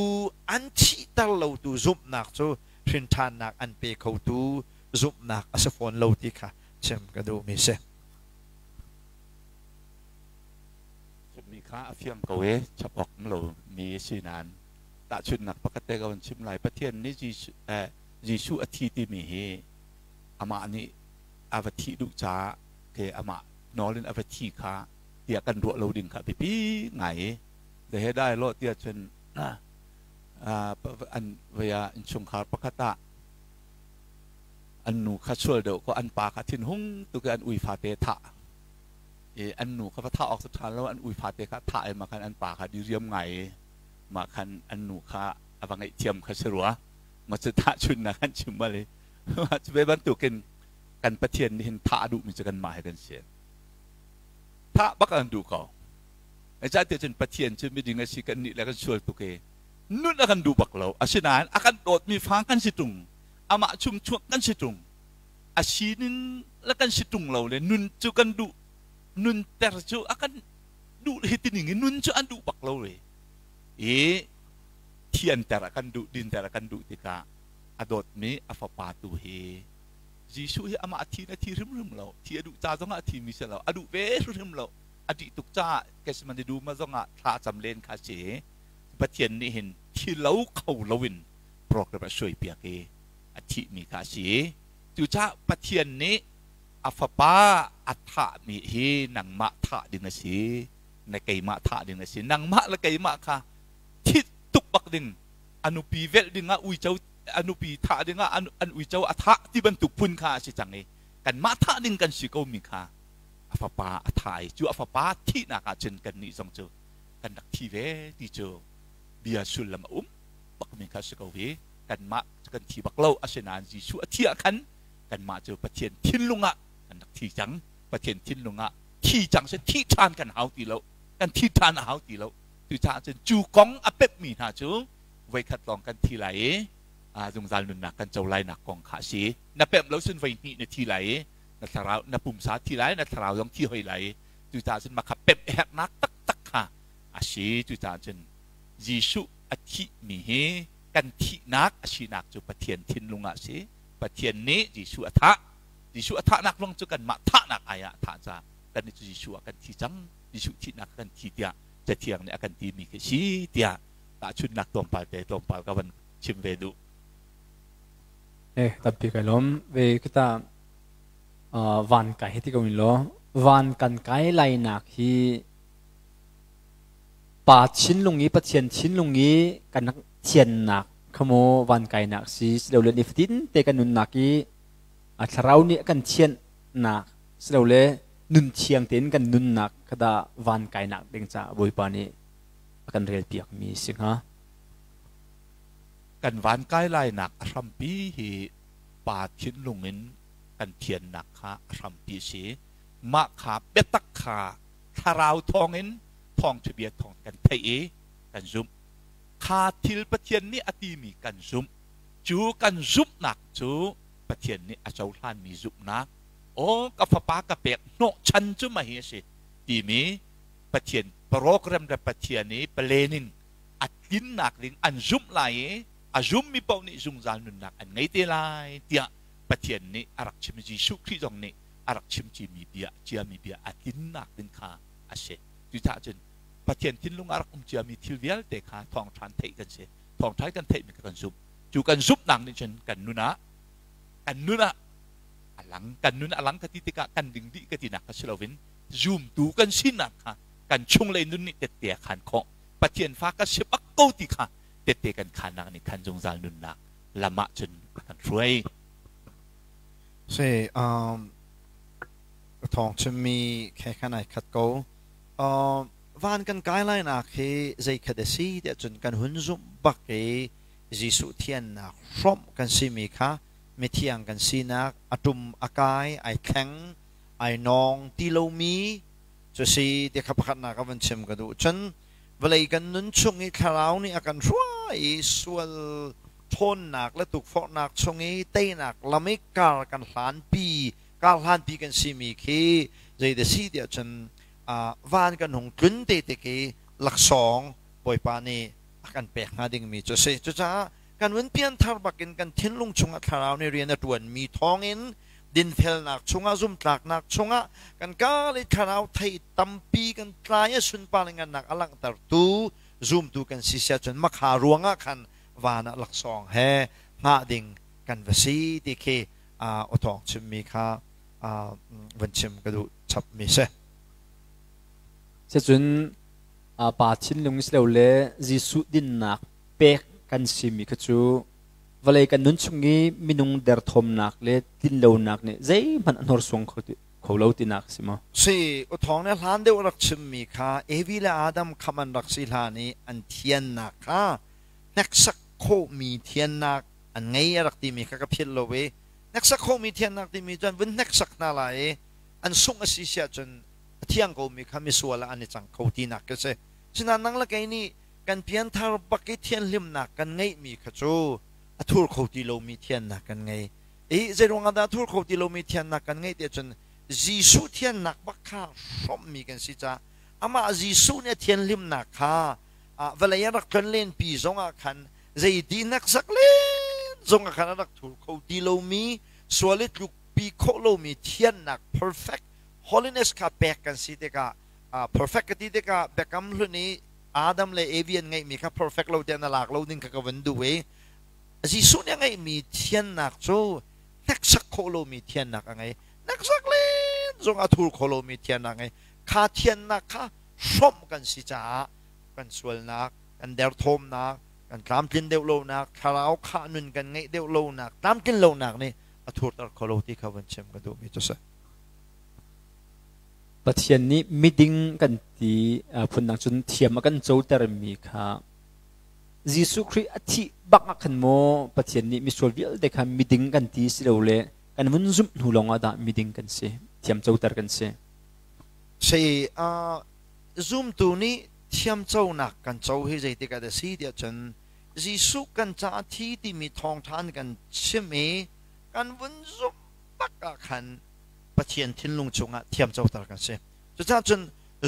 an thihter lotu zumhnak cu hrinṭhannak an pe khotu zumhnak a si fawn lo ti kha chim ka duhmi si. Chimmi kha a fiang ko i chap awk um lo mi si nain tahchunhnak pakhat te ka van chim lai. Pathian nih Jesuh a thi timi hi amah nih a va thih duh caah ke amah nawl in a va thi kha tiah kan ruah lo ding kha biapi ngai i he dai lo tiah cun an vei ah innchungkhar pakhat ah an nu kha sual deuh ko an pa kha thinhung tuk i an ui fate thah i an nu kha va thah awk cu ṭha lo an ui fate kha thah i mah khan an pa kha diriam ngai i mah khan an nu kha a va ngaihthiam kha si rua ma cu tahchunnak an chim bal i cu ve bantukin kan Pathian nih hin thah a duhmi cu kanmah he kan si thah bak an duh ko Zeicahtiah cun Pathian cu miding a si kan nih le kan sual tuk i nun a kan duh bak lo. Asinain a kan dawtmi fa kan si ṭung, amah chung chuak kan si ṭung, a sinin le kan si ṭung lo le nun cu kan duh, nunter cu a kan duh hi tining in nun cu an duh bak lo ve. I thianter a kan duh, dinter a kan duh tikah a dawtmi a fapa tu hi Jesuh hi amah thi in a thi hrimhrim lo. Thi a duh ca zongah a thimi si lo. A duh ve hrimhrim lo. A dih tuk caah Gethsemane dum ah zongah thla a cam len kha a si. Pathian nih hin thi lo kho loin program a suaipiak i a thihmi kha a si. Cucaah Pathian nih a fapa a thahmi hi nangmah thah ding a si, na keimah thah ding a si. Nangmah le keimah kha thit tuk bak ding, a nupi velh ding ah uico a nupi thah ding ah an uico a thah ti bantuk phun kha a si cang i kanmah thah ding kan si komi kha a fapa a thah i cu a fapa thihnak ah cun kannih zong cu kan rak thi ve ti cu bia sullam a um bakmi kha si ko hi. Kanmah kan thi bak lo, asinain Jesuh a thi ah khan kanmah cu Pathian thinlung ah kan rak thi cang. Pathian thinlung ah thi cang si, thi ṭhan kan hau ti lo, kan thi ṭhan a hau ti lo. Cucaah cun cu kong a pemhmi hna cu voikhat lawng kan thi lai i zungzal nunnak kan co lainak kong kha a si. Na pemh lo cun voi hnih na thi lai i na thlarau, na pumsa thi lai, na thlarau zong thi hoi lai. Cucaah cun mah kha pemh a herhnak taktak kha a si. Cucaah cun Jesuh a thihmi hi kan thihnak a sinak cu Pathian thinlung ah a si. Pathian nih Jesuh a thah. Jesuh a thahnak ruang cu kanmah thahnak ai ah a thah caah kannih cu Jesuh ah kan thi cang. Jesuh thihnak kan thi tiah Cathiang nih a kan timi khi si tiah tahchunhnak tlawmpal te tlawmpal ka van chim ve duh. Eh, tampi kai lawm. Ve kita van kai hi ti ko in law van kan kai lainak hi pa thinlung i Pathian thinlung i kan thiannak khamu van kainak si silole nifatin te kan nunnak i a thlarau nih kan thiannak silole nun thiang tein kan nunnak khada van kainak ding ca Bawipa nih a kan rel piak mi si hnga. Kan van kai lainak a hrampi hi pa thinlung in kan thiannak kha a hrampi a si. Mah kha biatak kha thlarau thawngin thawngṭhabia thawng kan theih i kan zumh. Kha thil Pathian nih a timi kan zumh. Cu kan zumhnak cu Pathian nih a cohlanmi zumhnak, aw ka fapa ka pek hnawhchan cu mah hi a si timi Pathian program le Pathian i plan in a tlinnak ding an zumh lai i a zummi paoh nih zungzal nunnak an ngei te lai tiah Pathian nih a rak chim. Jesuh Khrih zong nih a rak chim cimi bia ciami bia a tlinnak ding kha a si. Cucaah cun Pathian thinlung ah rak um ciami thil vialte kha thawngṭha theih kan si. Thawngṭha kan theihmi kha kan zumh. Cu kan zumhnak nih cun kan nun ah a lang. Kan nun a lang ka ti tikah kan ding dih ka tinak kha si loin zumtu kan sinak kha kan chunglei nun nih tette a khan khawh. Pathian fa ka si bak ko ti kha tette kan khannak nih khan zungzal nunnak lam ah cun a kan hruai. Si, thawng chimmi khe khan ai khat ko. Van kan kai lainak hi zeikhat a si tiah cun kan hun zumh bak i Jesuh thiannak hrawmh kan simi kha mithiang kan sinak a ṭum a kai ai thleng ai nawng ti lomi cu si ti kha pakhatnak a van chim ka duh. Cun vawlei kan nun chung i thlarau nih a kan hruai i sual ṭhawnnak le tukforhnak chung i teinak lam i kar kan hlanpi kar hlanpi kan simi khi zeidah si tiah cun van kan hung tlun te tik i laksawng Bawipa nih a kan pek hnga dingmi cu a si. Cucaah kan vun pianthar bakin kan thinlung chungah thlarau nih rian a ṭuanmi thawngin dinfelnak chungah zumtlaknak chungah kan kal i thlarau thei tampi kan tlai i sunpar ngannak a langhtertu zumtu kan si sia cun makha ruangah khan van ah laksawng he hngah ding kan va si ti khi awthawng chimmi kha van chim ka duh chapmi si. Sicun pa thinlung si lo le Jesuh dinnak pek kan simi kha cu vawlei kan nun chung i minung derthawmnak le tlinlonak nih zeihmanh a hnorsuang kho lo tinak si maw? Si, uthawng nih hlan deuh rak chimmi kha Evi le Adam kham an rak si hlan i an thiannak kha hneksak khawhmi thiannak an ngei a rak timi kha ka philh lo i hneksak khawhmi thiannak timi cu an vun hneksak hna lai i an sungh a si siah cun a thiang komi kha misual ah an i cang kho tinak khi si. Sinain nang le kei nih kan pianthar bak i thianhlimnak kan ngeihmi kha cu a thur kho ti lomi thiannak kan ngei. I zeiruang ah dah a thur kho ti lomi thiannak kan ngeih tiah cun Jesuh thiannak bak kha hrawmhmi kan si caah amah Jesuh nih a thianhlimnak kha vawlei a rak tlonlenpi zongah khan zei ti hneksak len zongah khan a rak thur kho ti lomi sual i tlukpi khawh lomi thiannak perfect holiness kha pek kan si tikah perfect ka ti tikah biakam hlun i Adam le Evi an ngeihmi kha perfect lo tiah na lak lo ding kha ka van duh i Jesuh nih a ngeihmi thiannak cu hneksak khawh lomi thiannak a ngei. Hneksak len zong a thur kho lomi thiannak a ngei. Kha thiannak kha hrawmh kan si caah kan sualnak, kan derthawmnak, kan tlamtlin deuh lonak, thlarau khah nun kan ngeih deuh lonak, tlamtlin lonak nih a thurter kho lo ti kha van chim ka duhmi cu si. Pathian nih miding kan ti phundang cun thiam a kan cotermi kha Jesuh Khrih a thih bak ah khan maw Pathian nih misual vialte kha miding kan ti si lo le kan vun zumh hnu lawng ah dah miding kan si, thiam coter kan si? Si, zumtu nih thiamconak kan co hi zeitik ah dah si tiah cun Jesuh kan caah thi timi thawngṭha an kan chimh i kan vun zumh bak ah khan Pathian thinlung chungah thiamcoter kan si. Cucaah cun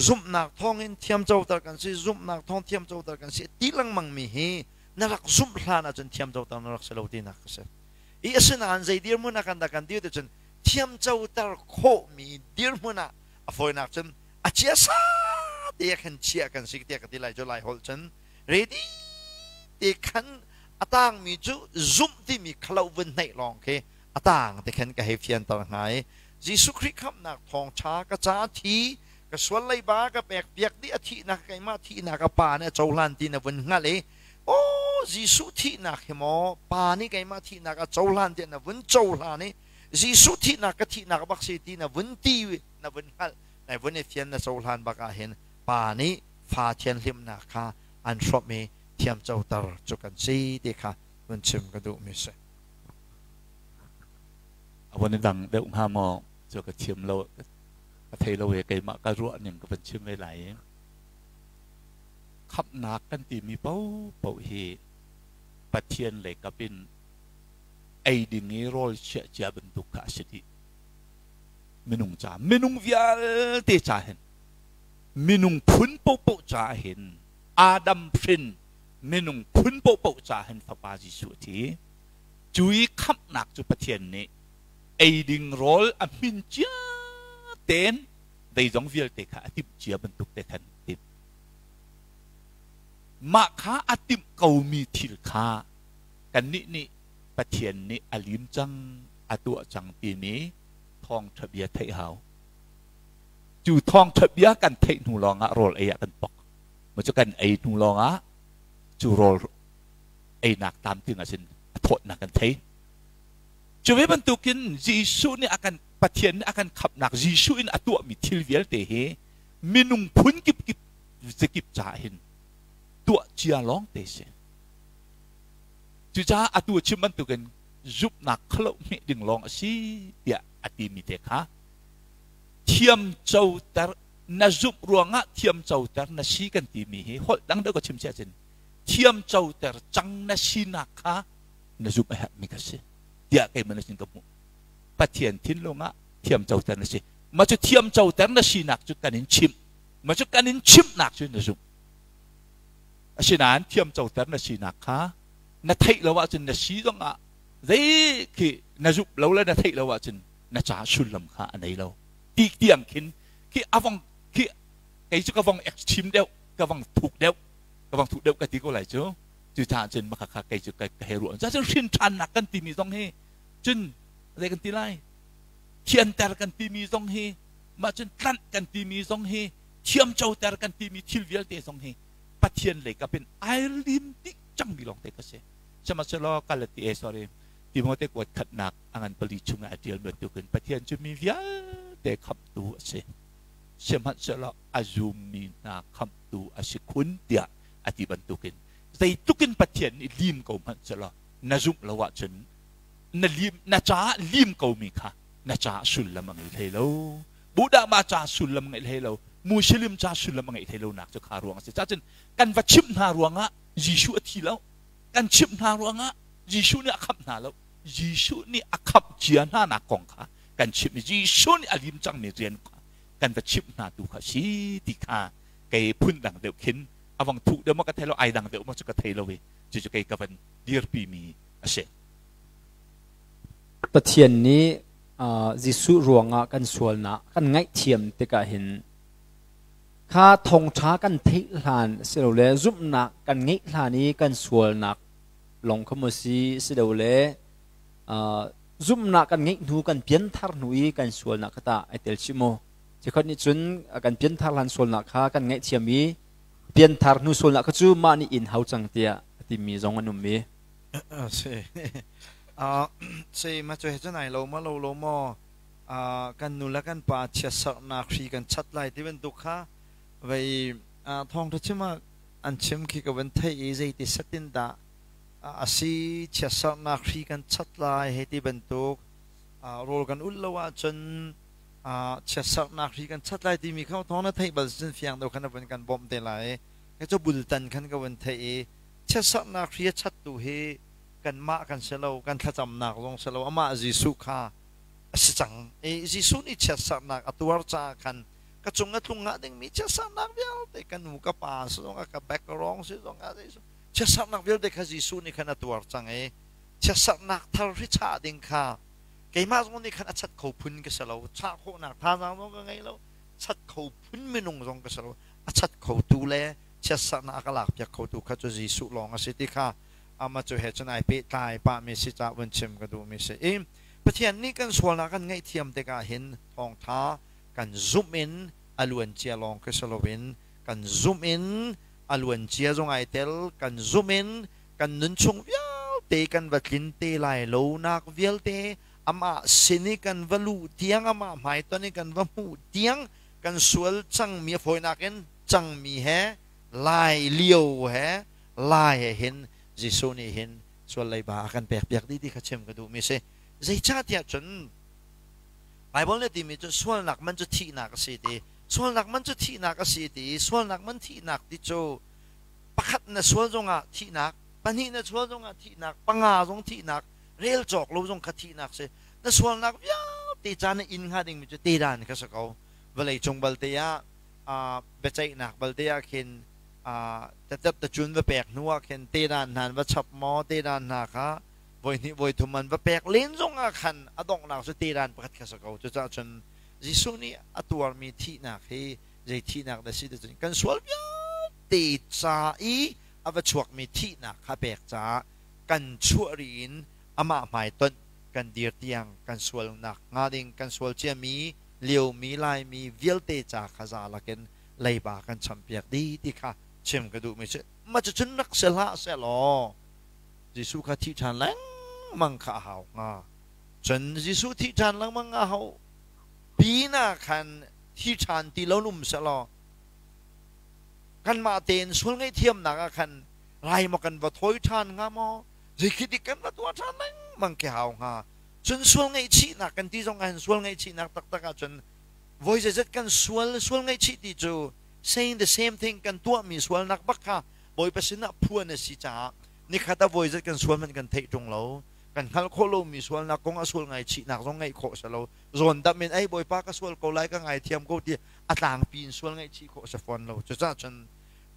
zumhnak thawngin thiamcoter kan si, zumhnak thawng thiamcoter kan si ti lengmang mi hi na rak zumh hlan ahcun thiamcoter na rak si lo tinak a si. I asinain zei dirhmun ah kan dah kan dir ti cun thiamcoter khawhmi dirhmun ah a fawinak cun a chia sa te khan chia kan si tiah ka ti lai cu lai holh cun ready te khan a tangmi cu zumh timi khalo vun hnaih lawng khi a tang te khan ka hei fianter hna i Jesuh Khrih khamhnak thawngṭha ka ca thi ka sual leiba ka pek piak dih a thihnak keimah thihnak a pa nih a cohlan ti na vun hngalh i aw Jesuh thihnak hi maw pa nih keimah thihnak a cohlan tiah na vun cohlan i Jesuh thihnak ka thihnak bak si ti na vun ti na vun hngalh na vun i fian na cohlan bak ah hin pa nih fa thianhlimnak kha an hrawmh i thiamcoter cu kan si ti kha vun chim ka duhmi si. A von i dang deuh hnga maw cu ka thiam lo, ka thei lo i keimah ka ruah ning ka van chim ve lai i khamhnak kan timi paohpaoh hi Pathian lei kap in ei ding i rawl chiah cia bantuk kha a si dih. Minung ca, minung vialte ca hin, minung phun paohpaoh ca hin Adam hrin minung phun paohpaoh ca hin Fapa Jesuh a thi. Cu i khamhnak cu Pathian nih ei ding rawl a hmin cia tein zeizong vialte kha a timh cia bantuk te khan a timh. Mah kha a timh komi thil kha kannih nih Pathian nih a lim cang, a tuah cang timi Thawngṭha bia theih hau. Cu thawngṭha bia kan theih hnu lawngah rawl ei ah kan pok. Maw cu kan ei hnu lawngah cu rawl einak tlamtling ahcun a thawtnak kan thei. Cu ve bantukin Jesuh nih a kan Pathian nih a kan khamhnak Jesuh in a tuahmi thil vialte hi minung phun kip kip zakip caah hin tuah cia lawng te si. Cucaah atu a chim bantukin zumhnak khalo hmeh ding lawng a si tiah a timi te kha thiamcoter na zumh ruangah thiamcoter na si kan timi hi holh dang deuh ka chim si ahcun thiamcoter cang na sinak kha na zumh a herhmi ka si tiah keimah na sin ka hmuh. Pathian thinlung ah thiamcoter na si. Mah cu thiamcoter na sinak cu kan in chimh. Mah cu kan in chimhnak cu na zumh. Asinain thiamcoter na sinak kha na theih lo ahcun na si zongah zei khi na zumh lo le na theih lo ahcun na ca sullam kha a nei lo. Ti tiang khin khi avong khi kei cu ka vong extreme deuh, ka vong thuk deuh, ka vong thuk deuh ka ti ko lai cu. Cucaah cun maka kha kei cu ka hei ruah. Cun hrin ṭhannak kan timi zong hi cun zei kan ti lai? Thianter kan timi zong hi mah cun tlanh kan timi zong hi thiamcoter kan timi thil vialte zong hi Pathian lei kap in ai lim dih cangmi lawngte ka si. Sihmanhsehlaw Galati eh sorry Timote kuat khatnak a ngan pali chungah a ṭial bantukin Pathian cu mi vialte khamhtu a si. Sihmanhsehlaw a zummi hna khamhtu a si khun tiah a ti bantukin zeitluk in Pathian nih lim ko hmanh sehlaw na zumh lo ahcun na lim na caah lim komi kha na caah sullam a ngei hlei lo. Buddha ma ca sullam ngeih hlei lo, Muslim ca sullam a ngeih hlei lo nak cu kha ruang a si. Cacun kan va chimh hna ruangah Jesuh a thi lo. Kan chimh hna ruangah Jesuh nih a khamh hna lo. Jesuh nih a khamh cia hna nak kong kha kan chimh i Jesuh nih a lim cangmi rian kha kan va chimh hna tu kha si ti kha kei phun dang deuh khin a vang thuh deuh maw ka thei lo, ai dang deuh maw cu ka thei lo i cucu kei ka van dirpi mi a si. Pathian nih Jesuh ruangah kan sualnak kan ngaihthiam tikah hin kha thawngṭha kan theih hlan silole zumhnak kan ngeih hlan i kan sualnak lawng kha maw si silole zumhnak kan ngeih hnu kan pianthar hnu i kan sualnak kha tah ai tel chih maw? Chikkhat nih cun kan pianthar hlan sualnak kha kan ngaihthiam i pianthar hnu sualnak kha cu mah nih in hau cang tiah a timi zong an um i. Si. Si ma cu he cun ai lo ma lo lo maw kan nu le kan pa chiatserhnak hri kan chat lai ti bantuk kha vei thawngṭha chim ah an chim khi ka van theih i zeiti setin dah a si chiatserhnak hri kan chat lai hei ti bantuk rawl kan ulh lo ahcun chiatserhnak hri kan chat lai timi kha thawng na theih bal cun fiang deuh khan a vun kan bawmh te lai i cu bultan khan ka vun theih i chiatserhnak hri a chattu hi kanmah kan si lo, kan thlacamnak zong si lo, amah Jesuh kha a si cang. I Jesuh nih chiatserhnak a tuar caah khan ka cung a tlung hnga dingmi chiatserhnak vialte ka nu ka pa si zong ah ka background si zong ah chiatserhnak vialte kha Jesuh nih khan a tuar cang i chiatserhnak thar hri chah ding kha keimah zong nih khan a chat kho phun ka si lo, chah khawhnak thazaang zong ka ngei lo, chat kho phun minung zong ka si lo, a chat khotu le chiatserhnak a ka lakpiak khotu kha cu Jesuh lawng a si ti kha amah cu he cun ai pehtlai pahmi si caah vun chim ka duhmi si i Pathian nih kan sualnak kan ngaihthiam tikah hin thawngtha kan zumh in a luancia lawng khi si loin kan zumh in a luancia zong ai tel, kan zumh in kan nunchung vialte kan va tlin te lai lonak vialte amah sin i kan va luh tiang, amah hmaiton i kan va hmuh tiang kan sual cangmi a fawinak in cangmi he lai lio he lai he hin Jesuh nih hin sual leiba a kan pekpiak dih ti kha chim ka duhmi si. Zeicahtiah cun Baibal nih a timi cu sualnak man cu thihnak a si ti. Sualnak man cu thihnak a si ti. Sualnak man thihnak ti cu pakhat na sual zongah thihnak, pahnih na sual zongah thihnak, panga zong thihnak, rel cawk lo zong kha thihnak si. Na sualnak vialte ca na in hnga dingmi cu tedan kha si ko. Vawlei cung balte ah biaceihnak balte ah khin tatep tacun va pek hnu ah khin tedan hna va chap maw tedan hna kha voi hnih voi thum an va pek len zong ah khan a donghnak cu tedan pakhat kha si ko. Cucaah cun Jesuh nih a tuarmi thihnak hi zei thihnak dah si ti cun kan sual vialte ca i a va chuakmi thihnak kha pek caah kan chuah ri in amah hmaitonh kan dir tiang kan sualnak hnga ding kan sual ciami liomi Laimi vialte ca kha za lakin leiba kan champiak dih ti kha chim ka duhmi cu mah cucun rak si hlah sehlaw Jesuh kha thih ṭhan lengmang kha a hau hnga. Cun Jesuh thih ṭhan lengmang a hau pinah khan thi ṭhan ti lo um sehlaw kanmah tein sual ngaihthiamnak ah khan rai maw kan va thawi ṭhan hnga maw zeikhi dik kan va tuah ṭhan lengmang khi hau hnga. Cun sual ngaihchihnak kan ti zong ahhin sual ngaihchihnak taktak ahcun voi zeizat kan sual sual ngaihchih ti cu saying the same thing kan tuahmi sualnak bak kha Bawipa sinah phuan a si caah nikhat ah voi zat kan sual hmanh kan theih ṭung lo. Kan hngalh khawh lomi sualnak kong a sual ngaihchihnak zong ngaih khawh si lo. Zawn dam in ei Bawipa ka sual ko lai ka ngaithiam ko ti a tlangpi in sual ngaihchih khawh si fawn lo. Cucaah cun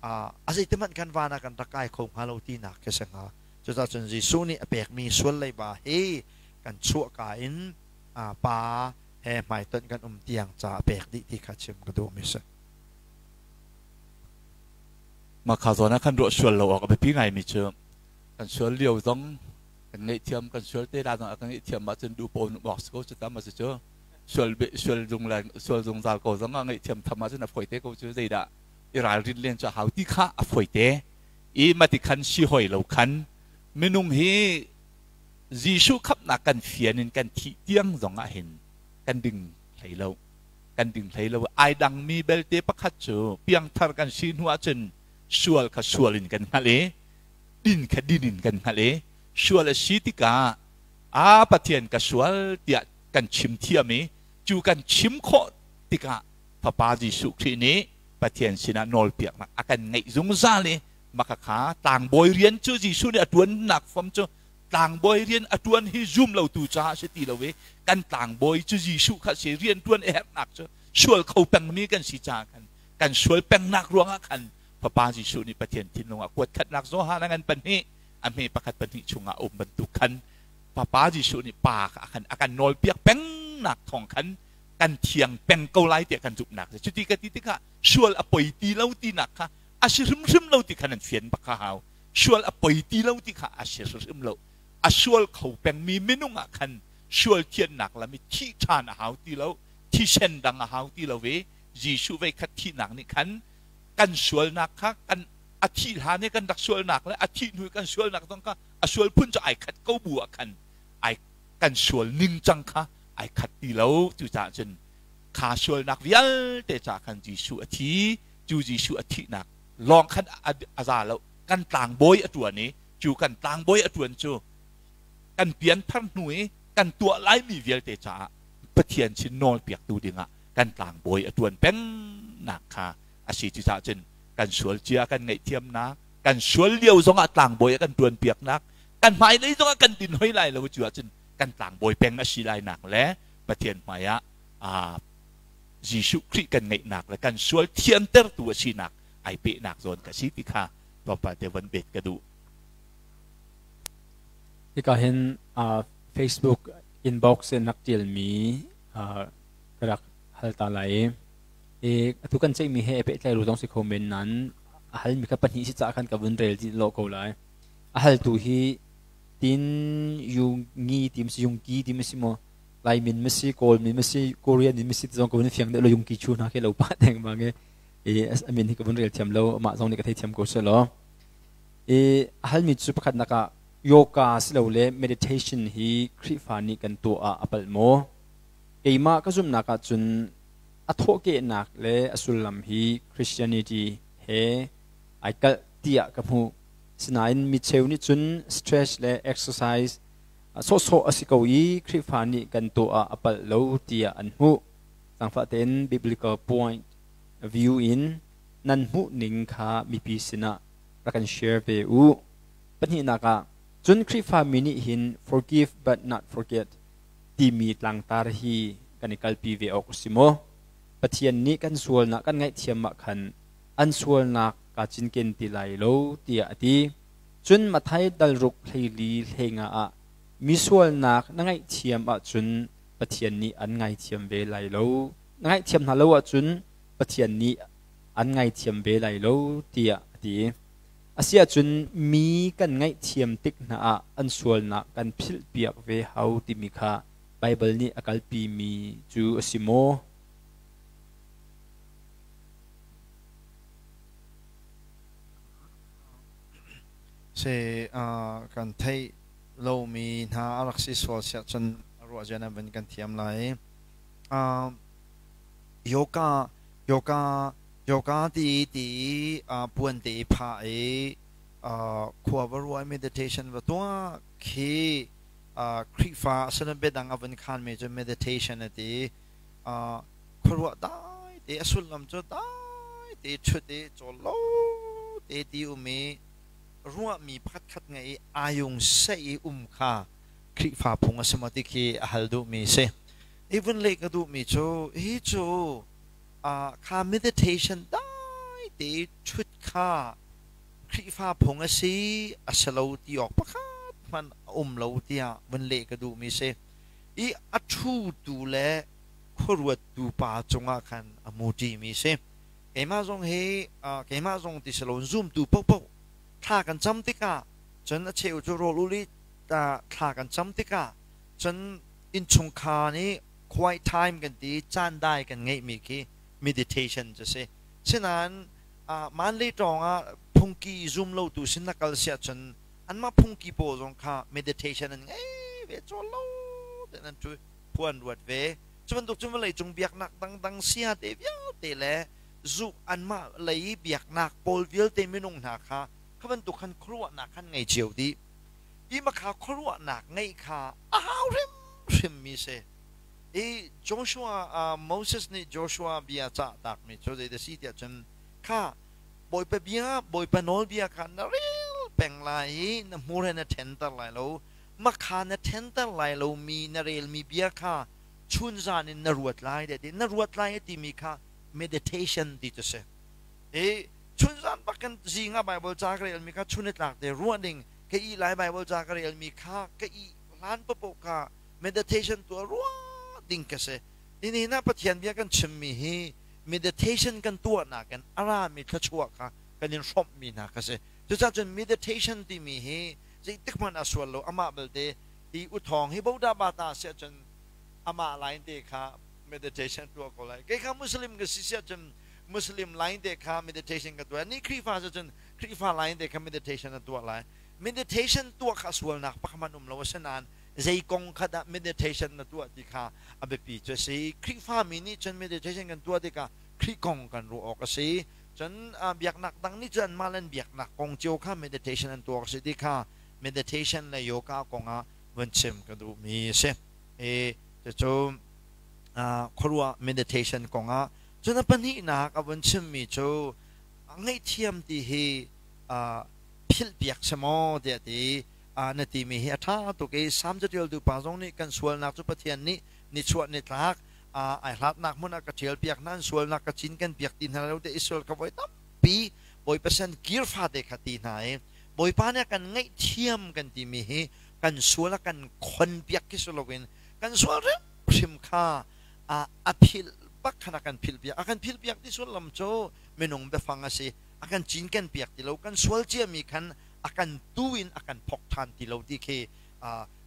a zeitihmanh kan van ah kan rak kai kho hnga lo tinak khi si hnga. Cucaah cun Jesuh nih a pekmi sual leiba hi kan chuahka in pa he hmaitonh kan um tiang ca a pek dih ti kha chim ka duhmi si. Mah kha zawn ah khan ruah sual lo awk a biapi ngaimi cu kan sual lio zong kan ngaihthiam, kan sual te la zong ah kan ngaihthiam ahcun duh pawn um awk si ko cu ta ma cu sual sual zung le sual zungzal ko zong ah ngaihthiam tham ahcun a fawi te ko cu. Zeidah i ralrin len cu a hau ti kha a fawi te i mati khan si hoi lo khan minung hi Jesuh khamhnak kan fian in kan thih tiang zong ah hin kan ding hlei lo, kan ding hlei lo. Ai dangmi belte pakhat cu piangthar kan si hnu ahcun sual kha sual in kan hngalh i din kha din in kan hngalh i sual a si tikah a Pathian ka sual tiah kan chim thiam i cu kan chim khawh tikah Fapa Jesuh Khrih nih Pathian sinah nawlpiaknak a kan ngeih zungzal i maka kha tlangbawi rian cu Jesuh nih a ṭuannak fom cu tlangbawi rian a ṭuan hi zum lotu caah si ti lo i kan tlangbawi cu Jesuh kha si. Rian ṭuan a herhnak cu sual kho pengmi kan si caah khan kan sual pengnak ruangah khan Fapa Jesuh nih Pathian thinlung ah kuat khatnak Johan a ngan pahnih a hme pakhat pahnih chungah a um bantuk khan Fapa Jesuh nih Pa kha khan a kan nawlpiak pengnak thawng khan kan thiang peng ko lai tiah kan zumhnak si. Cuti ka ti tikah sual a poi ti lo tinak kha a si hrimhrim lo ti khan an fian bak kha hau. Sual a poi ti lo ti kha a si hrimhrim lo. A sual kho pengmi minung ah khan sual thiannak lam i thih ṭhan a hau ti lo, thisen dang a hau ti lo i Jesuh vei khat thihnak nih khan kan sualnak kha kan a thih hlan i kan rak sualnak le a thih hnu i kan sualnak zong kha a sual phun cu ai khat ko bu ah khan ai kan sual ningcang kha ai khat ti lo. Cucaah cun kha sualnak vialte ca khan Jesuh a thi. Cu Jesuh a thihnak lawng khan a za lo, kan tlangbawi a ṭuan i cu kan tlangbawi a ṭuan cu kan pianthar hnu i kan tuah laimi vialte caah Pathian sin nawlpiaktu dingah kan tlangbawi a ṭuan pengnak kha a si. Cucaah cun kan sual cia kan ngaihthiamnak, kan sual lio zongah tlangbawi a kan ṭuanpiaknak, kan hmailei zongah kan din hoi lai lo cu ahcun kan tlangbawi peng a si lainak le Pathian hmaiah Jesuh Khrih kan ngeihnak le kan sual thiantertu a sinak ai pehnak zawn ka si ti kha tlawmpal te von bet ka duh. Hika hin Facebook inbox in rak ṭialmi ka rak hal ta lai i atu kan ceihmi he pehtlai ru zong si kho men nain a halmi kha pahnih si caah khan ka vun rel dih lawh ko lai. A haltu hi Tin Yung Ngi tim si Yung Ki tim si maw Lai min ma si Kawl min ma si Korean min ma si ti zong ka vun fiang deuh lo. Yung Ki chu hna khi lo pah deng bang i a min hi ka vun rel thiam lo, amah zong nih ka thei thiam ko seh law. I a halmi cu pakhat nak ah yoga silole meditation hi Khrihfa nih kan tuah ah a palh maw? Keimah ka zumhnak ah cun a thawhkehnak le a sullam hi Christianity he ai kalh tiah ka hmuh. Sinain mi cheu nih cun stress le exercise sawhsawh a si ko i Khrihfa nih kan tuah ah a palh lo tiah an hmuh. Zaangfah tein biblical point view in nan hmuh ning kha mipi sinah rak kan share ve u. Pahnihnak ah, cun Khrihfa mi nih hin forgive but not forget timi tlangtar hi kan i kalpi ve awk a si maw? Pathian nih kan sualnak kan ngaihthiam ah khan an sualnak kaa cinken ti lai lo tiah a ti. Cun Matthai dalruk 14 hleinga ah mi sualnak na ngaihthiam ahcun Pathian nih an ngaithiam ve lai lo. Na ngaihthiam hna lo ahcun Pathian nih an ngaithiam ve lai lo tiah a ti. Asiahcun mi kan ngaihthiam tik hna ah an sualnak kan philhpiak ve hau timi kha Baibal nih a kalpimi cu a si maw? Si kan theih lomi hna a rak si sual siah cun a ruah zia nan van kan thiam lai. Yoga yoga yoga ti ti puan te i phah i khua va ruah i meditation va tuah khi Khrihfa a biadang a vun khanmi cu meditation a ti. Khuaruah dai te a sullam cu dai te ṭhut i cawl lo te ti um i ruahmi pakhatkhat ngeih i ayung seh i um kha Khrihfa phung a si maw ti khi a hal duhmi a si. I vun leh ka duhmi cu hi cu kha meditation dai te ṭhut kha Khrihfa phung a si a si lo ti awk pakhat hmanh a um lo tiah vun leh ka duhmi si. I a ṭhutu le khuaruattu pa cungah khan a muṭimi si. Keimah zong hi keimah zong ti si loin zumtu paohpaoh thla kan cam tikah cun a cheu cu rawl ul i thla kan cam tikah cun innchungkhar nih quiet time kan ti caan dai kan ngeihmi khi meditation cu si. Sinain manlei ṭawng ah phungki zum lotu sin na kal siah cun anmah phungki pawl zong kha meditation an ngei ve cawl lo tein an ṭhu phu an ruat ve. Cu bantuk cun vawleicung biaknak dangdang sia te vialte le zu anmah lei biaknak pawl vialte minung hna kha kha bantuk khan khuaruahnak khan ngei cio dih. I makha khuaruahnak ngeih kha a hau hrimhrim mi si. I Joshua Moses nih Joshua bia cah takmi cu zei si tiah cun kha Bawipa bia Bawipa nawlbia kha na rel peng lai i na hmur he na ṭhenter lai lo makha na ṭhenter lai lomi na relmi bia kha chunzan in na ruat lai ti na ruat lai timi kha meditation ti cu si. I chunzan bak kan zing ah Bible ca ka relmi kha chun i tlak te ruah ding ka i lai Bible ca ka relmi kha ka i hlan papoh kha meditation tuah ruah ding ka si. Nihin ah Pathian bia kan chimmi hi meditation kan tuahnak in a rami thluachuah kha kan in hrawmhmi hna kha si. Cucaah cun meditation timi hi zeitik hmanh a sual lo. Amah belte hi uthawng hi boda bata si ahcun amah line te kha meditation tuah ko lai. Kei kha Muslim ka si si ahcun Muslim line te kha meditation ka tuah. Ni Khrihfa si cun Khrihfa line te kha meditation a tuah lai. Meditation tuah kha sualnak pakhat hmanh um lo. Asinain zei kong kha dah meditation na tuah ti kha a biapi cu a si. Khrihfa mi nih cun meditation kan tuah tikah Khrih kong kan ruah awk a si. Cun biaknak dang nih cun anmah le an biaknak kong cio kha meditation an tuah awk a si ti kha meditation le yoga kong ah vun chim ka duhmi a si. I cucu khuaruah meditation kong ah cun a pahnihnak a vun chimmi cu ngaihthiam ti hi philhpiak si maw tiah ti na timi hi a ṭha tuk i Salm caṭialtu pa zong nih kan sualnak cu Pathian nih nichuah nitlak ai hlatnak hmun ah ka ṭhialpiak hna, an sualnak ka cinken piak ti hna lo te Israel kha voi tampi Bawipa sin kir fate kha ti hna i Bawipa nih a kan ngaihthiam kan timi hi kan sual a kan khonpiak khi si loin kan sual hrimhrim kha a philh bak khan a kan philhpiak. A kan philhpiak ti sullam cu minung biafang a si. A kan cinken piak ti lo. Kan sual ciami khan a kan tu in a kan phok ṭhan ti lo ti khi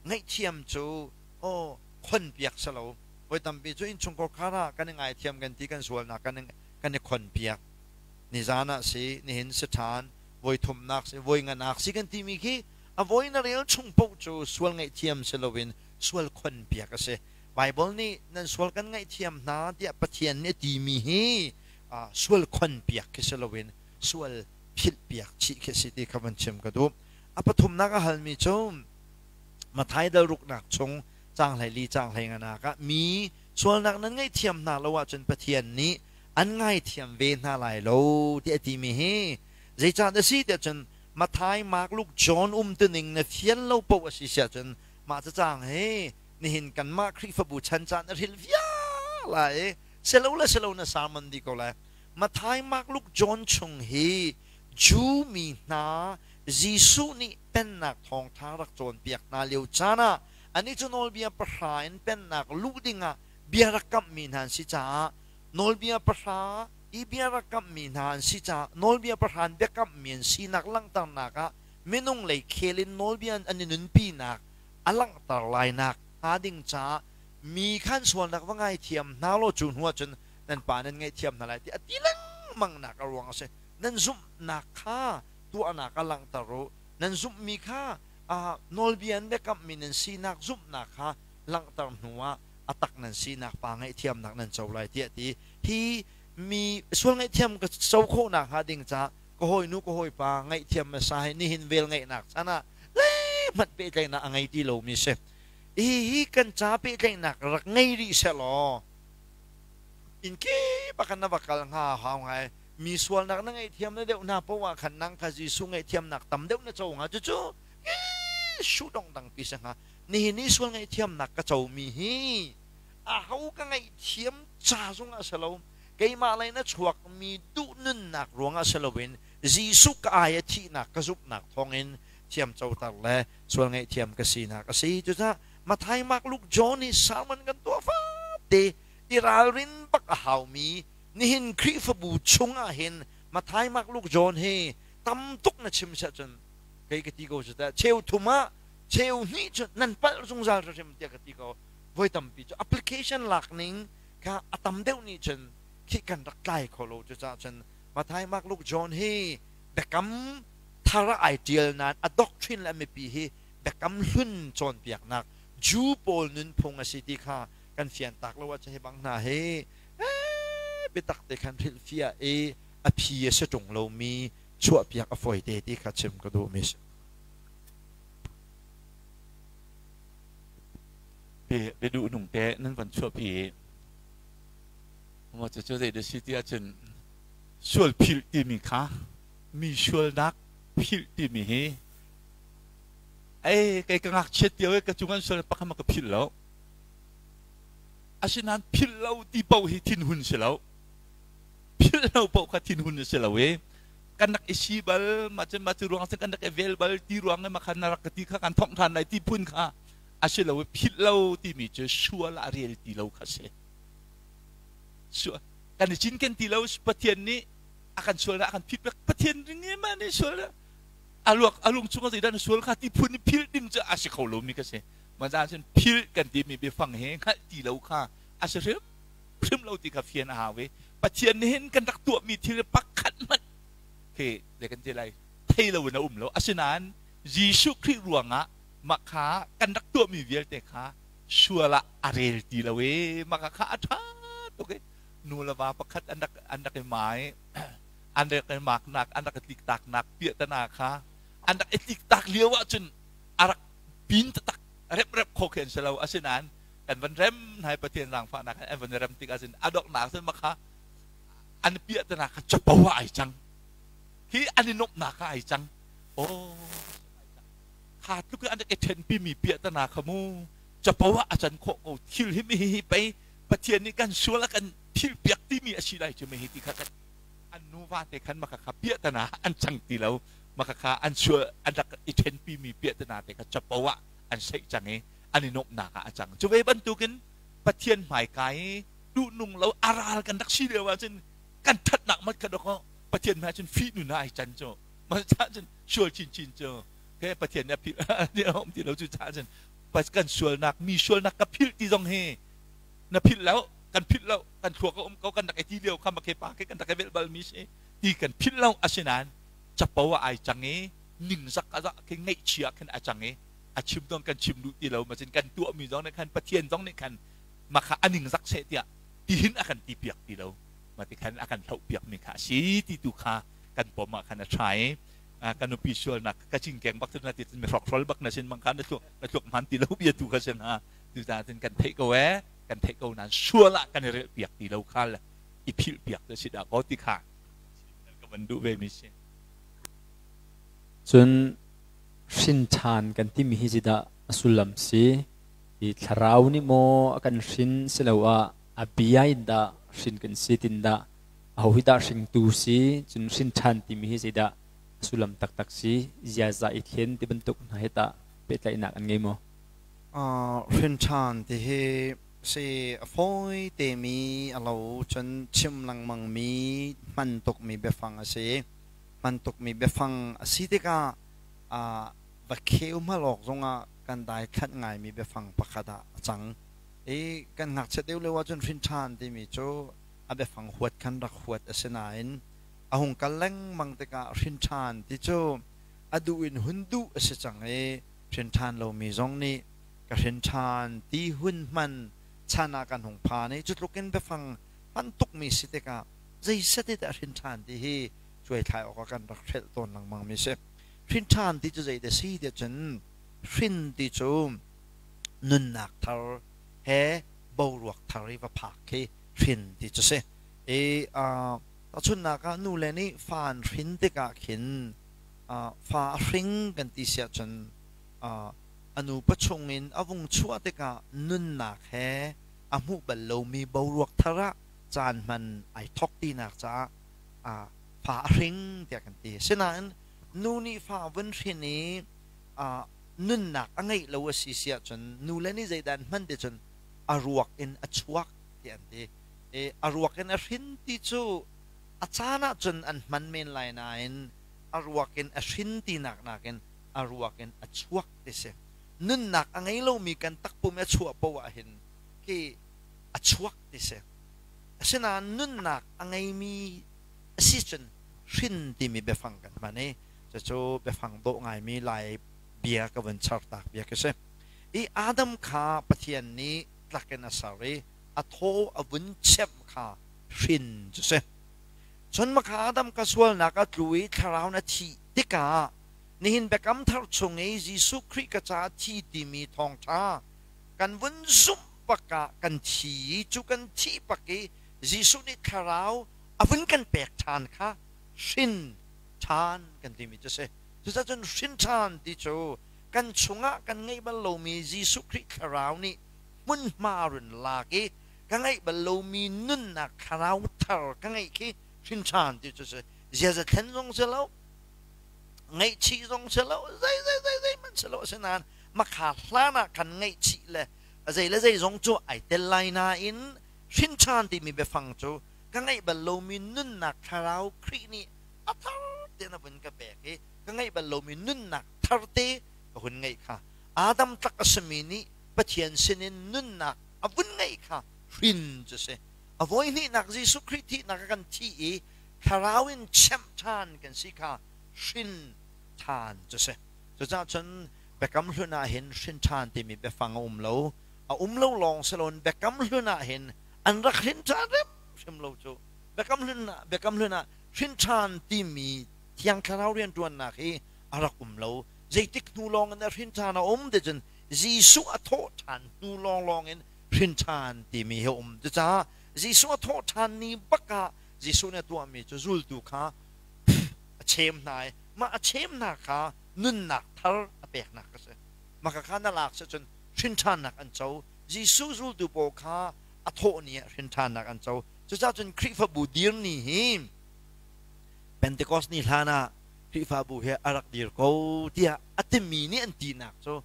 ngaihthiam cu aw khonpiak si lo. Voi tampi cu innchungkhar khar ah kan i ngaithiam kan ti kan sualnak kan i khonpiak. Nizan ah si, nihin si ṭhan, voi thumnak si, voi nganak si kan timi khi a voi na rel chung paoh cu sual ngaihthiam si loin sual khonpiak a si. Baibal nih nan sual kan ngaihthiam hna tiah Pathian nih a timi hi sual khonpiak khi si loin sual philhpiak chih khi a si ti kha van chim ka duh. A pathumnak a halmi cu Matthai dal ruknak chung caang 14 caang 15 ah mi sualnak nan ngaihthiam hna lo ahcun Pathian nih an ngaithiam ve hna lai lo ti a timi hi zeicah a si tiah cun Matthai, Mark, Luke, John umtuning na fian lo paoh a si siah cun mah cacang hi nihin kanmah Khrihfabu chan caan a hril vial lai i selo le selo na sermon dih ko lai. Matthai, Mark, Luke, John chung hi Jew mi hna Jesuh nih pennak thawngṭha rak cawnpiak hna lio caan ah anih cu nawlbia pahra in pennak luh dingah bia rak kamhmi hna an si caah nawlbia pahra I bia rak kamhmi hna an si caah nawlbia pahran biakamhmi an sinak langhternak ah minung lei khel in nawlbia an i nunpinak a langhter lainak hnga ding caah mi khan sualnak va ngaithiam hna law cu hnu ahcun nan pa nan ngaihthiam hna lai ti a ti lengmang nak a ruang a si. Nan zumhnak kha tuahnak ah langhter u. Nan zumhmi kha nawlbia in biakamhmi nan sinak zumhnak kha langhter hnu ah a tak nan sinak pa ngaihthiamnak nan co lai tiah ti. Hi mi sual ngaihthiam ka co khawhnak hnga ding caah ka hawinu ka hawipa ngaihthiam hmasa hi nihin vel ngeihnak chan ah zeihmanh pehtlaihnak a ngei ti lomi si. Hihi kan ca pehtlaihnak rak ngei rih sehlaw inn kip ah khan na va kal hnga hau ngai. Mi sualnak na ngaihthiam na deuh hna poah ah khan nang kha Jesuh ngaihthiamnak tam deuh na co hnga. Cucu shu dong dangpi si hnga. Nihin i sual ngaihthiamnak ka comi hi aho ka ngaihthiam ca zongah si lo, keimah lei na chuakmi duh nunnak ruangah si loin Jesuh ka ai a thihnak ka zumhnak thawngin thiam coter le sual ngaihthiam ka sinak a si. Cucaah Matthai, Mark, Luke, John hi sermon kan tuah fate i ralrin bak a haumi nihin Khrihfabu chungah hin Matthai, Mark, Luke, John hi tam tuk na chim siah cun kei ka ti ko cu teh cheu thum ah cheu hnih cu nan palh zungzal hrim tiah ka ti ko. Voi tampi cu application lak ning kha a tam deuh nih cun khi kan rak tlai kho lo. Cucaah cun Matthai, Mark, Luke, John hi biakam thar ah ai ṭial nain a doctrine le a mipi hi biakam hlun cawnpiaknak Jew pawl nunphung a si ti kha kan fian tak lo ahcun hi bang hna hi biatak te khan hrilhfiah i a phi a si ṭung lomi chuahpiak a fawi te ti kha chim ka duhmi si. Biaduh nung te nan van chuahpi. Maw cucu zei dah si ti ahcun sual philh timi kha mi sualnak philh timi hi ei kei ka ngakchiat lio i ka cung an sual pakhat ka philh lo. Asinain philh lo ti paoh hi thinhun si lo. Philh lo paoh kha thinhun a si lo i kan rak i si bal mah cun mah cu ruang cun kan rak i vel bal ti ruang i mah kha na rak ka ti kha kan thongh ṭhan lai ti phun kha a si lo i philh lo timi cu sual ah rel ti lo kha si. Kan i cinken ti lo. Pathian nih a kan sualnak a kan phit pek. Pathian ring i mah nih sual a luak a lung chung ah zeidah na sual kha ti phun i philh ding cu a si kho lomi ka si. Mah cun philh kan timi biafang hi hngalh ti lo kha a si hrim hrim lo ti kha fian a hau i Pathian nih hin kan rak tuahmi thil pakhat hmanh khi zei kan ti lai thei lo in a um lo. Asinain Jesuh Khrih ruangah mah kha kan rak tuahmi vialte kha sual ah a rel ti lo i mah kha a ṭha tuk i nu le va pakhat an rak i mai an rak i maknak an rak i tliktaknak piahtana kha an rak i tliktak lio ahcun a rak pin taktak reprep kho khi an si lo. Asinain kan van rem hna i Pathian zaangfahnak an van rem tik ahcun a donghnak cun mah kha an piahtana kha capo ah ai cang hi an i nuamhnak ah ai cang. Oh, kha tluk in an rak i ṭhenpimi piahtana kha mu capo ah a can khawh ko. Thil hi hi pei Pathian nih kan sual a kan thil piak timi a si lai cu hi ti kha kan an nuva te khan maka kha piahtana an cang ti lo. Maka kha an sual an rak i ṭhenpimi piahtana te kha capo ah an seih cang i an i nuamhnak ah a cang. Cu ve bantukin Pathian hmaika i duhnung lo a ral kan rak si lio ahcun kan ṭhatnak mat kha dawkaw Pathian hmai cun fih nun ah ai can cu mah cun sual chinchin cu ke Pathian nih a philh a um ti lo. Cu caah cun kan sualnak mi sualnak ka philh ti zong hi na philh lo, kan philh lo. Kan thluak a um ko. Kan rak i ti lio kha ma ke pa ke kan rak i velh bal mi si ti kan philh lo. Asinain capo ah ai cang i ningzak a za khi ngaihchia khin a cang i a chim zong kan chim duh ti lo. Macin kan tuah mi zong nih khan Pathian zong nih khan makha a ningzak seh tiah tihin a kan ti piak ti lo. Ma ti khan a kan hloh piak mi kha a si ti tu kha kan pom ah khan a tha i ka nupi sualnak ka cingkeng bak na ti mi hrokhrol bak na sin mang kha na tluak na tluak hman ti lo bia tu kha sin ha. Tu ta cun kan theih ko e kan theih ko nan sual ah kan i relh piak ti lo kha le i philh piak te si dah ko ti kha ka van duh ve mi si. Cun hrin ṭhan kan timi hi zeidah a sullam si? I thlarau nih maw a kan hrin siloah a bia in dah hrin kan si tin dah aho hi dah hringtu si? Cun hrin ṭhan timi hi zeidah a sullam taktak si? Ziaza i thlen ti bantuk hna hi tah pehtlaihnak an ngei maw? Hrin ṭhan ti hi Si a fawi temi a lo cun chim lengmangmi hman tukmi biafang a si. Hman tukmi biafang a si tikah va kheu hmal awk zongah kan daithlanh ngaimi biafang pakhat ah a cang. I kan ngakchiat deuh lio ahcun hrin ṭhan timi cu a biafang huat khan rak huat a si nain a hung kal lengmang tikah hrin ṭhan ti cu a duh in hun duh a si cang i hrin ṭhan lomi zong nih ka hrin ṭhan ti hun hman chan ah kan hung phan i cu tluk in biafang hman tukmi si tikah zei set i dah hrin ṭhan ti hi cuaithlai awk ah kan rak hrelh tawn lengmang mi si. Hrin ṭhan ti cu zei dah si tiah cun hrin ti cu nunnak thar he boruak thar i va phak khi hrin ti cu si. I tahchunhnak ah nu le nih fa an hrin tikah khin fa a hring kan ti si ahcun a nu pachung in a vung chuah tikah nunnak he a hmuh bal lomi boruak thar ah caan hman ai thok tinak caah fa a hring tiah kan ti. Sinain nu nih fa vun hrin i nunnak a ngeih lo a si si ahcun nu le nih zeidah an hman ti cun a ruak in a chuak ti an ti. I a ruak in a hrin ti cu a caan ahcun an hman men lai nain a ruak in a hrin tinak nakin a ruak in a chuak ti si. Nunnak a ngei lomi kan takpum i a chuah poah ahhin khi a chuak ti si. Asinain nunnak a ngeimi a si cun hrin timi biafang kan hman i cucu biafang dawh ngaimi Lai bia ka vun chartak bia ka si. I Adam kha Pathian nih tlak in a ser i a thaw a vun chemh kha hrin cu si. Cun maka Adam ka sualnak a tlu i thlarau na thih tikah nihin biakam thar chung i Jesuh Khrih ka caah thi timi thawngṭha kan vun zumh bak ah kan thi i cu kan thih bak i Jesuh nih thlarau a vun kan pek ṭhan kha hrin ṭhan kan timi cu si. Cucaah cun hrin ṭhan ti cu kan chungah kan ngeih bal lomi Jesuh Khrih thlarau nih hmunhma run lak i ka ngeih bal lomi nunnak thlarau thar ka ngeih khi hrin ṭhan ti cu si. Ziaza thlen zong si lo, ngaihchih zong si lo, zei zei zei zei hmanh si lo. Asinain makha hlan ah khan ngaihchih le zei le zei zong cu ai tel lai nain hrin ṭhan timi biafang cu ka ngeih bal lomi nunnak thlarau Khrih nih a thar tein a vun ka pek i ka ngeih bal lomi nunnak thar te ka hun ngeih kha Adam tlak a simi nih Pathian sinin nunnak a vun ngeih kha hrin cu si. A voi hnihnak Jesuh Khrih thihnak a kan thih i thlarau in chemh ṭhan kan si kha hrin ṭhan cu si. Cucaah cun Biakam Hlun ah hin hrin ṭhan timi biafang a um lo. A um lo lawng si loin Biakam Hlun ah hin an rak hrin ṭhan hrimhrim lo cu. Biakam Hlun ah Biakam Hlun ah hrin ṭhan timi Thiang Thlarau rianṭuannak hi a rak um lo. Zeitik hnu lawng in a hrin ṭhan a um ti cun Jesuh a thawh ṭhan hnu lawnglawng in hrin ṭhan timi hi a um. Cucaah Jesuh a thawh ṭhan ni bak ah Jesuh nih a tuahmi cu zultu kha a chem hna i mah a chem hna kha nunnak thar a peknak a si. Mah kha na lak si cun hrin ṭhannak an co. Jesuh zultu pawl kha a thawh ni ah hrin ṭhannak an co. Cucaah cun Khrihfabu dir ni hi Pentecost ni hlan ah Khrihfabu hi a rak dir ko tiah a timi nih an tinak cu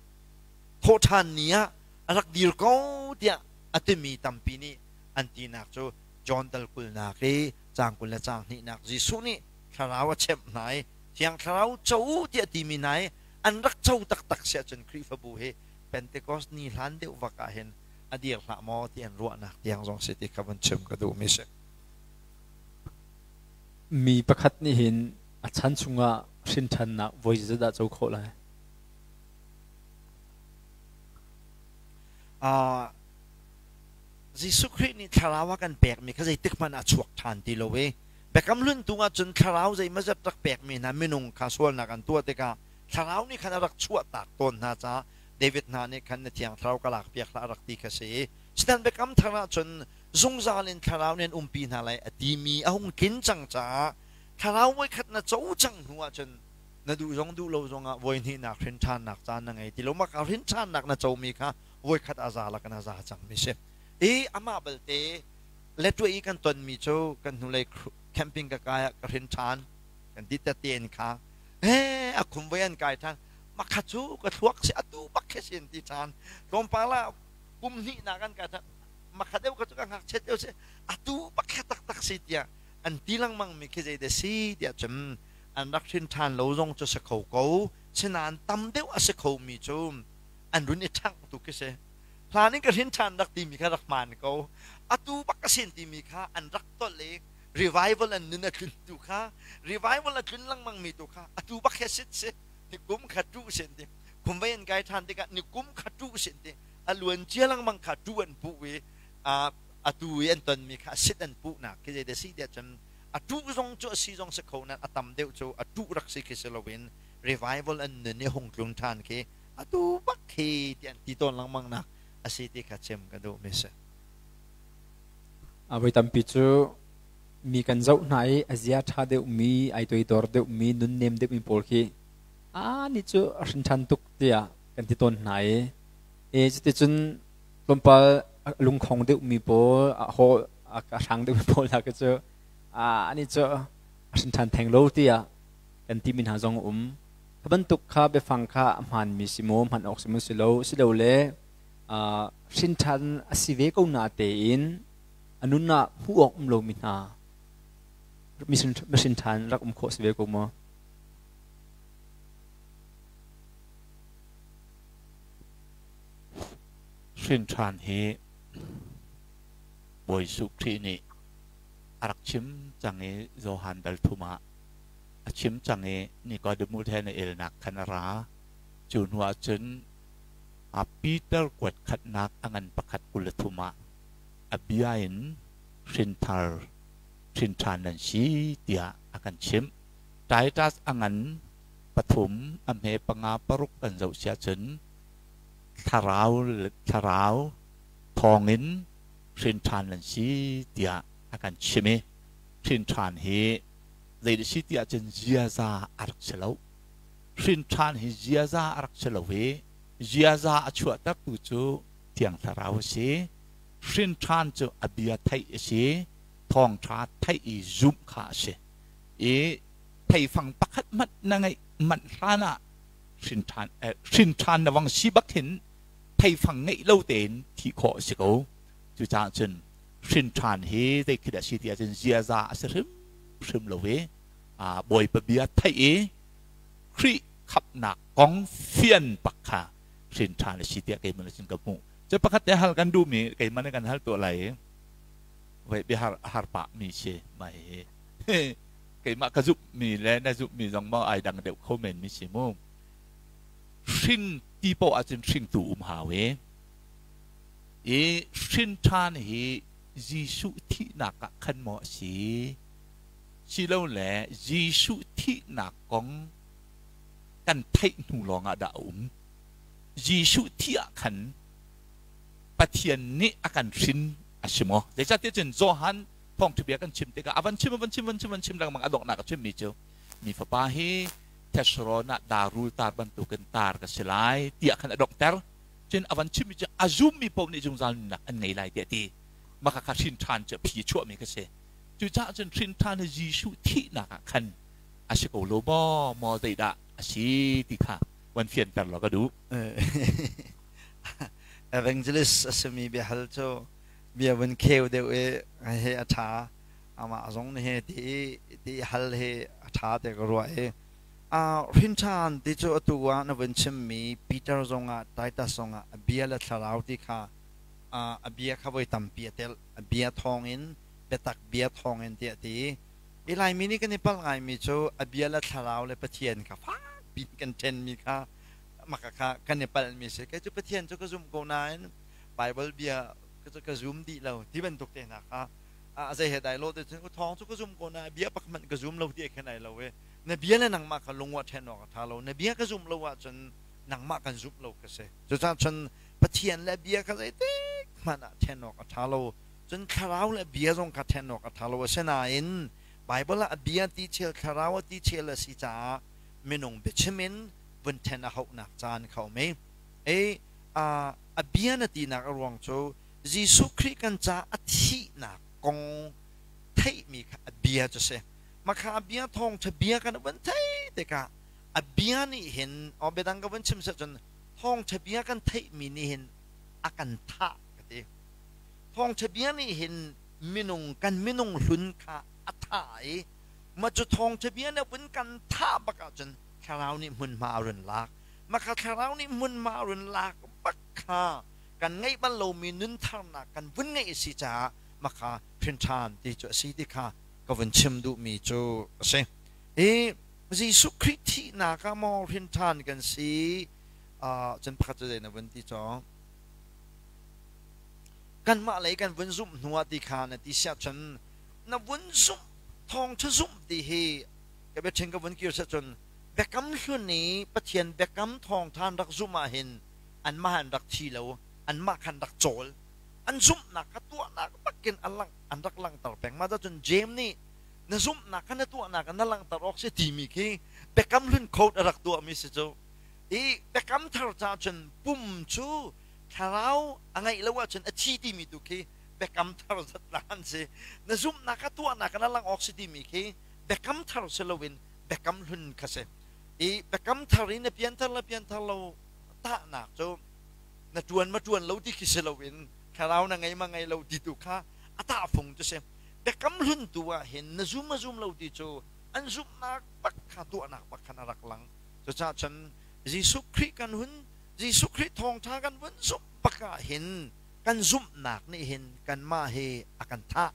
thawhṭhan ni ah a rak dir ko tiah a timi tampi nih an tinak cu John dal kulnak i caang 20 le caang hnihnak Jesuh nih thlarau a chemh hna i Thiang Thlarau co u tiah timi hna i an rak co taktak si ahcun Khrihfabu hi Pentecost ni hlan deuh vak ah hin a dir hlah maw ti an ruahnak tiang zong si ti kha vun chim ka duhmi si. Mi pakhat nih hin a chan chungah hrinṭhannak voi zeizat dah co khawh lai? Jesuh Khrih nih thlarau a kan pekmi kha zeitik hmanh ah a chuak ṭhan ti lo i Biakam Hlun tung ahcun thlarau zeimawzat rak pekmi hna minung kha sualnak an tuah tikah thlarau nih khan a rak chuahtak tawn hna caah David hna nih khan na thiang thlarau ka lakpiak hlah a rak ti kha si i Sinan Biakam Thar ahcun zungzal in thlarau nih an umpi hna lai a timi a hung tlin cang caah thlarau voikhat na co cang hnu ahcun na duh zong duh lo zongah voi hnihnak hrin ṭhannak caan na ngei ti lo mah ka hrin ṭhannak na comi kha voikhat a za lakin a za cangmi si i amah belte Letwe i kan tonmi cu kan hnulei camping ka kai ah ka hrin ṭhan kan ti tein kha he a khum voi an kai ṭhan makha cu ka thluak si atu bak khi sin ti ṭhan tlawmpal ah kum hnihnak an kai ṭhan. Makha deuh kha cu ka ngakchiat lio si atu pakhat taktak si tiah an ti lengmang mi khi zei dah si tiah cun an rak hrin ṭhan lo zong cu si kho ko. Sinain tam deuh a si kho mi cu an run i ṭhangh tu khi si. Hlan in ka hrin ṭhan rak timi kha rak hmaan ko. Atu bak a sin timi kha an rak tolh i revival an nun a tlun tu kha, revival a tlun lengmang mi tu kha atu bak he sit si ni kum kha tu sin ti kum vei an kai ṭhan tikah ni kum kha tu sin ti a luan cia lengmang kha tu an puh i atu i an tonmi kha sit an puhnak khi zei si tiah cun a tu zong cu a si zong si kho nan a tam deuh cu a tu rak si khi si loin revival an nun i hung tlung ṭhan khi atu bak khi ti an ti tawn lengmang nak a si ti kha chim ka duh mi si. A voi tampi cu mi kan zoh hna i a zia ṭha deuhmi, ai toidor deuhmi, nunnem deuhmi pawl khi a nih cu a hrin ṭhan tuk tiah kan ti tawn hna i e cuticun tlawmpal lungkhong deuhmi pawl, a haw a hrang deuhmi pawl hna khi cu anih cu a hrin ṭhan theng lo tiah kan timi hna zong a um. Kha bantuk kha biafang kha a hmaanmi si maw, hman awk si maw si lo, silole hrin ṭhan a si ve ko na tein a nun ah hmuh awk um lomi hna mihrin ṭhan rak um khawh si ve ko maw? Hrin ṭhan hi Bawi Jesuh Khrih nih a rak chim cang i Johan dal thum ah a chim cang i Nicodemus he na elnak khan a ra. Cu hnu ah cun Peter kuat khatnak a ngan pakhat 23 ah a bia in hrinthar hrinṭhan nan si tiah a kan chimh. Titus a ngan pathum a hme panga paruk kan zoh si ahcun thlarau thlarau thawngin hrinṭhan nan si tiah a kan chim i hrinṭhan hi zei si ti ahcun ziaza a rak si lo. Hrinṭhan hi ziaza a rak si lo i ziaza a chuahtertu cu Thiang Thlarau a si. Hrinṭhan cu a bia theih a si, thawngṭha theih i zumh kha a si. I theifang pakhat hmanh na ngeih manh hlan ah hrinṭhan hrinṭhan na vang si bak hin theifang ngeih lo tein thih khawh a si ko. Cucaah cun hrinṭhan hi zei khi dah si ti ahcun ziaza a si hrimhrim lo i Bawipa bia theih i Khrih khamhnak kong fian bak kha hrinṭhan a si tiah keimah nih cun ka hmuh. Cu pakhat te hal kan duhmi keimah nih kan hal tuah lai i voi biahar a har pah mi si mai hi keimah ka zumhmi le na zumhmi zong maw ai dang deuh kho men mi si mu. Hrin ti poah ahcun hringtu um hau i i hrin ṭhan hi Jesuh thihnak ah khan maw a si silole Jesuh thihnak kong kan theih hnu lawngah dah a um? Jesuh thih ah khan Pathian nih a kan hrin a si maw? Zeicahtiah cun Johan thawngṭha kan chim tikah a van chim a van chim van chim van chim lengmang a donghnak a chimmi cu mi fapa hi thesrawn ah darul tar bantukin tar ka si lai tiah khan a donghter. Cun a van chimmi cu a zummi paoh nih zungzal nunnak an ngei lai tiah a ti. Mah kha hrin ṭhan cu a phi chuahmi kha si. Cucaah cun hrin ṭhan hi Jesuh thihnak ah khan a si ko lo maw, maw zeidah a si ti kha van fianter law ka duh. Evangelist a simi biahal cu bia vun kheu deuh i he a ṭha. Amah zong nih he ti ti hal hi a ṭha te ka ruah i hrin ṭhan ti cu atu ah na vun chimmi Peter zongah Titus zongah a bia le thlarau ti kha a bia kha voi tampi a telh. A bia thawngin biatak bia thawngin tiah a ti. I Laimi nih kan i palh ngaimi cu a bia le thlarau le Pathian kha fakpi kan ṭhenmi kha maka kha kan i palhmi si. Kei cu Pathian cu ka zum ko nain Bible bia cu ka zum dih lo ti bantuk te hna kha a zei he dai lo te cun thawng cu ka zum ko na bia pakhat hmanh ka zum lo ti khan ai lo e na bia le nangmah kha lungwa ṭhen awk a ṭha lo na bia ka zum lo ahcun nangmah kan zumh lo ka si. Cucaah cun Pathian le bia kha zeitik hmanh ah ṭhen awk a ṭha lo. Cun thlarau le bia zong kha ṭhen awk a ṭha lo. Asinain Baibal ah a bia ti chel, thlarau a ti chel a si caah minung biachim in vun ṭhen a hauhnak caan kha um i ei a bia na tinak a ruang cu Jesuh Khrih kan ca a thihnak kong theihmi kha a bia cu si. Makha a bia thawngṭha bia kan vun theih tikah a bia nih hin aw biadang ka vun chim seh cun thawngṭha bia kan theihmi nih hin a kan thah ka ti. Thawngṭha bia nih hin minung kan minung hlun kha a thah i mah cu thawngṭha bia nih vun kan thah bak ahcun thlarau nih hmunhma a run lak. Mah kha thlarau nih hmunhma a run lak bak kha kan ngeih bal lomi nuntharnak kan vun ngeih a si caah mah kha hrin ṭhan ti cu a si ti kha ka vun chim duhmi cu a si. I Jesuh Khrih thihnak ah maw hrin ṭhan kan si? Cun pakhat cu zei na vun ti cawng? Kanmah lei kan vun zumh hnu ah ti kha na ti siah cun na vun zumh thawngṭha zumh ti hi ka biachim ka vun kir siah cun biakam hlun i Pathian biakam thawngṭha an rak zumh ah hin anmah an rak thi lo, anmah khan rak cawl, an zumhnak kha tuahnak bakin an lang an rak langhter peng. Mah cun James nih na zumhnak kha na tuahnak in na langhter awk si timi khi biakam hlun code a rak tuahmi si cu. I biakam thar ca cun pum cu thlarau a ngeih lo ahcun a thi timi tu khi biakam thar zatnak an si. Na zumhnak kha tuahnak in a langh awk si timi khi biakam thar si loin biakam hlun kha si. I biakam thar i na pianthar le pianthar lo tahnak cu na ṭuan ma ṭuan lo ti khi si loin thlarau na ngei ma ngei lo ti tu kha a tahfung cu si. Biakam hlun tu ah hin na zum ma zum lo ti cu an zumhnak bak kha tuahnak bak khan a rak lang. Cucaah cun Jesuh Khrih kan hun Jesuh Khrih thawngṭha kan vun zumh bak ah hin kan zumhnak nih hin kanmah hi a kan thah.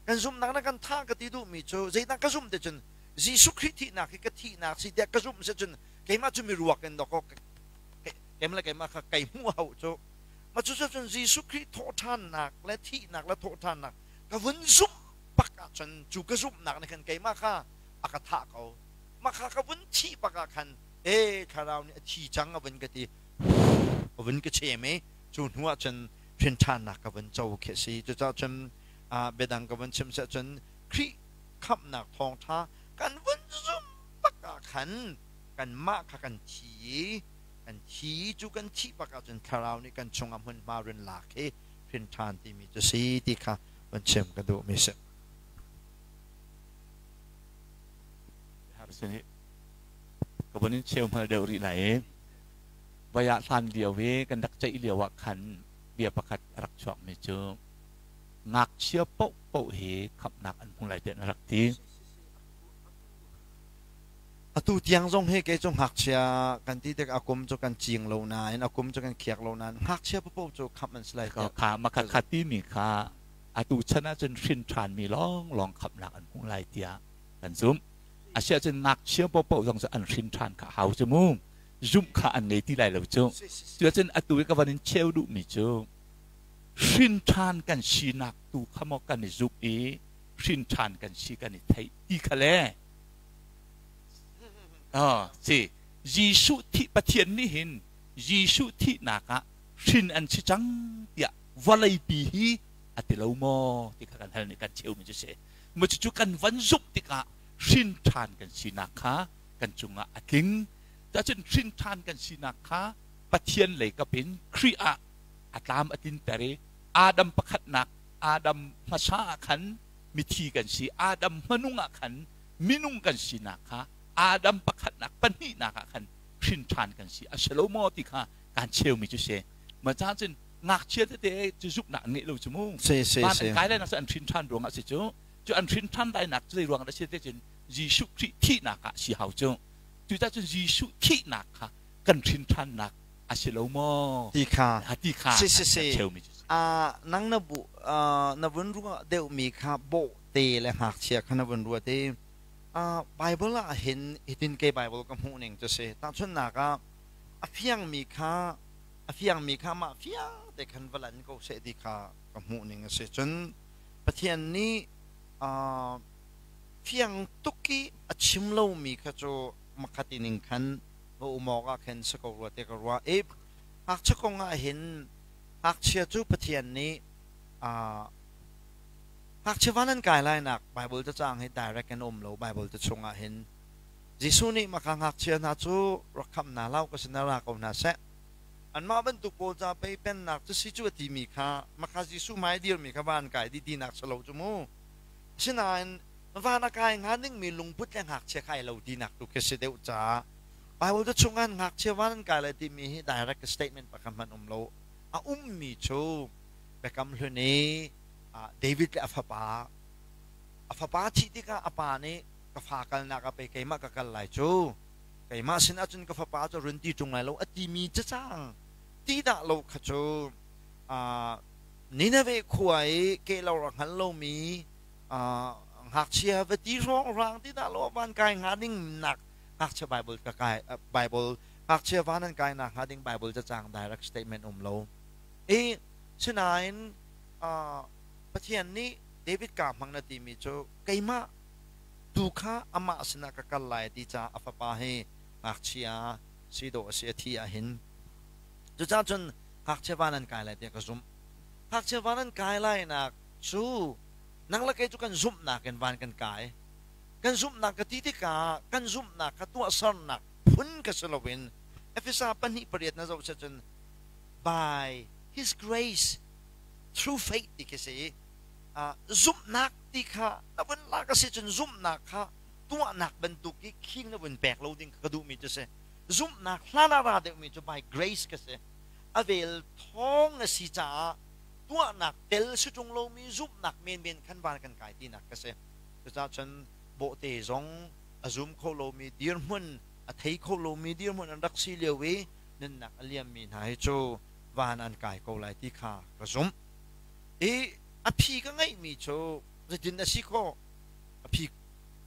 Kan zumhnak na kan thah ka ti duhmi cu zeidah ka zumh ti cun Jesuh Khrih thihnak hi ka thihnak si tiah ka zumh si cun keimah cu miruak in dawkaw keimah le keimah kha kei hmuh hau cu. Mah cu cun Jesuh Khrih thawhṭhannak le thihnak le thawhṭhannak ka vun zumh bak ahcun cu ka zumhnak nih khan keimah kha a ka thah ko. Mah kha ka vun thih bak ah khan e thlarau nih a thi cang a vun ka ti, a vun ka chem i cu hnu ah cun hrin ṭhannak ka vun co khi a si. Cucaah cun biadang ka vun chim seh cun Khrih khamhnak thawngṭha kan vun zumh bak ah khan kanmah kha kan thi i kan thi cu kan thih bak ahcun thlarau nih kan chungah hmunhma run lak hi hrin ṭhan timi cu si ti kha vun chim ka duhmi si. Ka vun in cheu hmal deuh rih lai i vai ah hlan lio i kan rak ceih lio ah khan bia pakhat a rak chuakmi cu ngakchia paohpaoh hi khamhnak an hmu lai tiah na rak ti. Atu tiang zong hi kei cu ngakchia kan ti tik a kum cu kan cing lo nain a kum cu kan khiak lo nain ngakchia paohpaoh cu khamh an si lai tiah. Kha makha kha timi kha atu chan ahcun hrin ṭhanmi lawnglawng khamhnak an hmu lai tiah kan zumh. Asiahcun ngakchia paohpaoh zong cu an hrin ṭhan kha hau cu mu. Zumh kha an ngei ti lai lo cu. Cuacun atu i ka van in cheu duhmi cu hrin ṭhan kan sinak tu kha maw kan i zumh i hrin ṭhan kan si kan i theih ti kha le si Jesuh thih Pathian nih hin Jesuh thihnak ah hrin an si cang tiah vawleipi hi a ti lo maw ti kha kan hal nih kan cheumi cu si. Maw cucu kan van zumh tikah hrin ṭhan kan sinak kha kan cungah a tling. Cun hrin ṭhan kan sinak kha Pathian lei kap in Khrih ah a tlam a tlinter i Adam pakhatnak Adam hmasa ah khan mithi kan si, Adam hmanung ah khan minung kan sinak kha Adam pakhatnak pahnihnak ah khan hrin ṭhan kan si a si lo maw ti kha kan cheumi cu si. Ma caan cun ngakchia tete cu zumhnak an ngeih lo cu mu. Si si Van si. an kai lai nak cu an hrin ṭhan ruangah si cu. Cu an hrin ṭhan lai nak cu zei ruangah dah si te cun Jesuh Khrih thihnak ah si hau cu. Cucaah cun Jesuh thihnak kha kan hrin ṭhannak a si lo maw? Ti kha. Ti kha Si si si. kan cheumi cu si. Nang na bu na vun ruah deuhmi kha bawhte le ngakchia kha na vun ruat i Bible ah hin hitin kei Bible ka hmuh ning cu si. Tahchunhnak ah a fiangmi kha a fiangmi kha mah fiang te khan va lan ko seh ti kha ka hmuh ning a si. Cun Pathian nih fiang tuk i a chim lomi kha cu makhat ning khan va um awk ah khan si ko rua ti ka ruah. I ngakchia kong ah hin ngakchia cu Pathian nih ngakchia van an kai lainak Bible cacang hi direct in um lo. Bible ca chungah hin Jesuh nih maka ngakchia hna cu rak khamh hna hlah u, ka sinah ra ko hna seh. Anmah bantuk pawl ca pei pennak cu si cu a timi kha maka Jesuh hmai dirmi kha van kai dih tinak si lo cu mu. Asinain van a kai hnga dingmi lungput le ngakchia kai lo tinak tu khi si deuh caah Bible ca chungah ngakchia van an kai lai timi hi direct statement pakhat hmanh um lo. A ummi cu Biakam Hlun i David le a fapa a fapa thih tikah a pa nih ka fa kalnak ah pei keimah ka kal lai cu keimah sinah cun ka fapa cu run ti ṭung lai lo a timi cacang ti dah lo kha cu Nineveh khua i kehlo a hngal lomi ngakchia va ti hrawnghrang ti dah lo van kai hnga ding nak ngakchia Bible ka kai Bible ngakchia van an kai nak hnga ding Bible cacang direct statement um lo i sinain Pathian nih David ka hmang na timi cu keimah tu kha amah sinah ka kal lai ti caah a fapa hi ngakchia si dawh a si a thi ahhin cucaah cun ngakchia van an kai lai tiah ka zumh. Ngakchia van an kai lainak cu nang le kei cu kan zumhnak in van kan kai. Kan zumhnak ka ti tikah kan zumhnak kha tuahsernak phun ka si loin Efesa 2:8 na zoh cun by his grace through faith ti khi si zumhnak ti kha na vun lak a si cun zumhnak kha tuahnak bantuk i khing na vun pek lo ding ka duhmi cu si. Zumhnak hlan ah ra deuhmi cu by grace ka si. A vel thawng a si caah tuahnak tel si ṭung lomi zumhnak menmen khan van kan kai tinak ka si. Cucaah cun bawhte zong a zum kho lomi dirhmun, a thei kho lomi dirhmun an rak si lio i nunnak a liammi hna hi cu van an kai ko lai ti kha ka zumh. I a phi ka ngeihmi cu zeitin a si khawh? A phi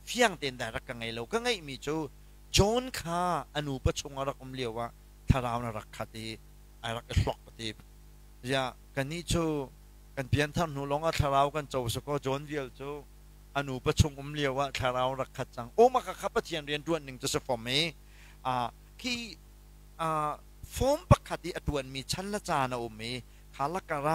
fiang tein direct ka ngei lo. Ka ngeihmi cu John kha a nupa chung a rak um lio ah thlarau na rak khat i ai rak i hlok a ti. Ziah kannih cu kan pianthar hnu lawng ah thlarau kan co si kaw John vial cu a nupa chung um lio ah thlarau rak khat cang. Aw maka kha Pathian rian ṭuan ning cu si fom i khi form pakhat i a ṭuanmi chan le caan a um i kha lakar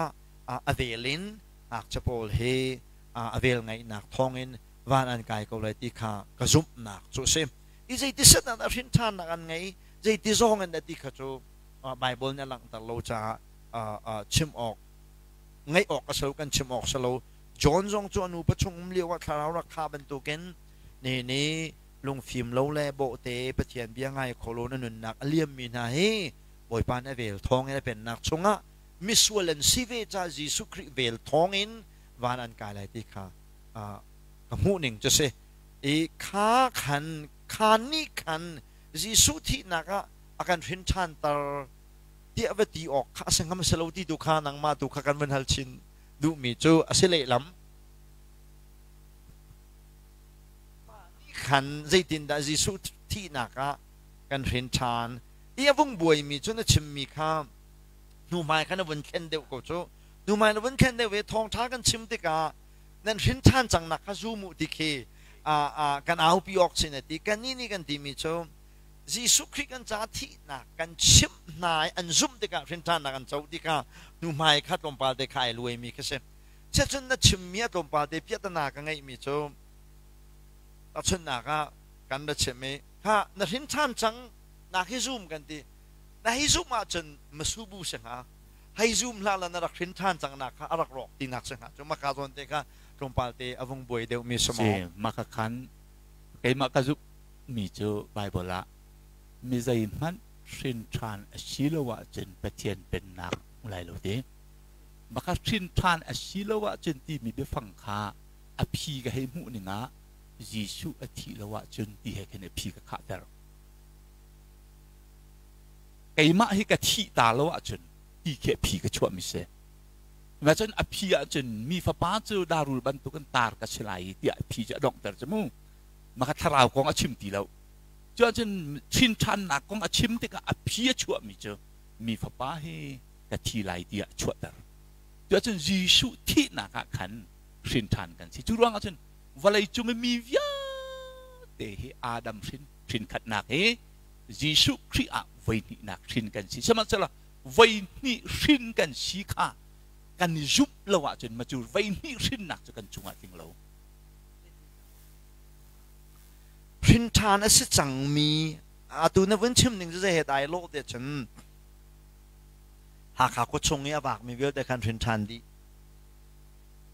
ah a vel in ngakchia pawl hi a vel ngaihnak thawngin van an kai ko lai ti kha ka zumhnak cu a si. I zeiti set ah dah hrin ṭhannak an ngei, zeiti zawng in dah ti kha cu Baibal nih a langhter lo caah chim awk ngeih awk a si lo, kan chim awk si lo. John zong cu a nupa chung um lio ah thlarau rak kha bantukin ni ni lungfim lo le bawhte Pathian bia ngai kho lo na nunnak a liammi hna hi Bawipa nih a vel thawngin a pennak chungah misual an si ve ca Jesuh Khrih vel thawngin van an kai lai ti kha ka hmuh ning cu si. I kha khan kha nih khan Jesuh thihnak ah a kan hrin ṭhanter tiah va ti awk kha a si ngam si lo ti tu kha nangmah tu kha kan vun hal chin duhmi cu a si lehlam. Khan zeitindah Jesuh thihnak ah kan hrin ṭhan i a vung buaimi cu na chimmi kha hnuhmai kha na vun thlen deuh ko cu. Hnuhmai na vun thlen deuh i thawngṭha kan chim tikah nan hrin ṭhan cangnak kha zum u ti khi kan aupi awk si na ti. Kannih nih kan timi cu Jesuh Khrih kan ca thihnak kan chimh hna i an zumh tikah hrin ṭhannak an co tikah hnuhmai kha tlawmpal te kha ai luaimi khi si. Cun na chimmi a tlawmpal te piahtana ka ngeihmi cu tahchunhnak ah kan ra chim i kha na hrin ṭhan cang nak hi zum kan ti. Na hi zumh ahcun masubu si hnga. Hei zum hlah la na rak hrin ṭhan cang nak kha a rak rawk tinak si hnga. Cu maka zawn te kha tlawmpal te a vung buai deuhmi si maw? Si, maka khan keimah ka zumh mi cu Baibal ah mi zeihmanh hrin ṭhan a si lo ahcun Pathian pennak hmu lai lo ti. Maka hrin ṭhan a si lo ahcun timi biafang kha a phi ka hei hmuh ning ah Jesuh a thih lo ahcun ti he khin a phi ka khahter. Keimah hi ka thih ta lo ahcun ti khi a phi ka chuahmi si. Mah cun a phi ahcun mi fapa cu darul bantukin tar ka si lai tiah a phi cu a donghter cu mu. Maka thlarau kong a chim ti lo. Cu ahcun chin ṭhannak kong a chim tikah a phi a chuahmi cu mi fapa hi ka thi lai tiah a chuahter. Cu ahcun Jesuh thihnak ah khan hrin ṭhan kan si. Cu ruangah cun vawlei cung i mi vialte hi Adam hrin hrin khatnak hi Jesuh Khrih ah voihnihnak hrin kan si. Sihmanhsehlaw voihnih hrin kan si kha kan i zumh lo ahcun ma cu voihnih hrinnak cu kan cungah tling lo. Hrin ṭhan a si cangmi atu na vun chim ning cu zei he dai lawh te cun Hakha khua chung i a vakmi vialte khan hrin ṭhan dih.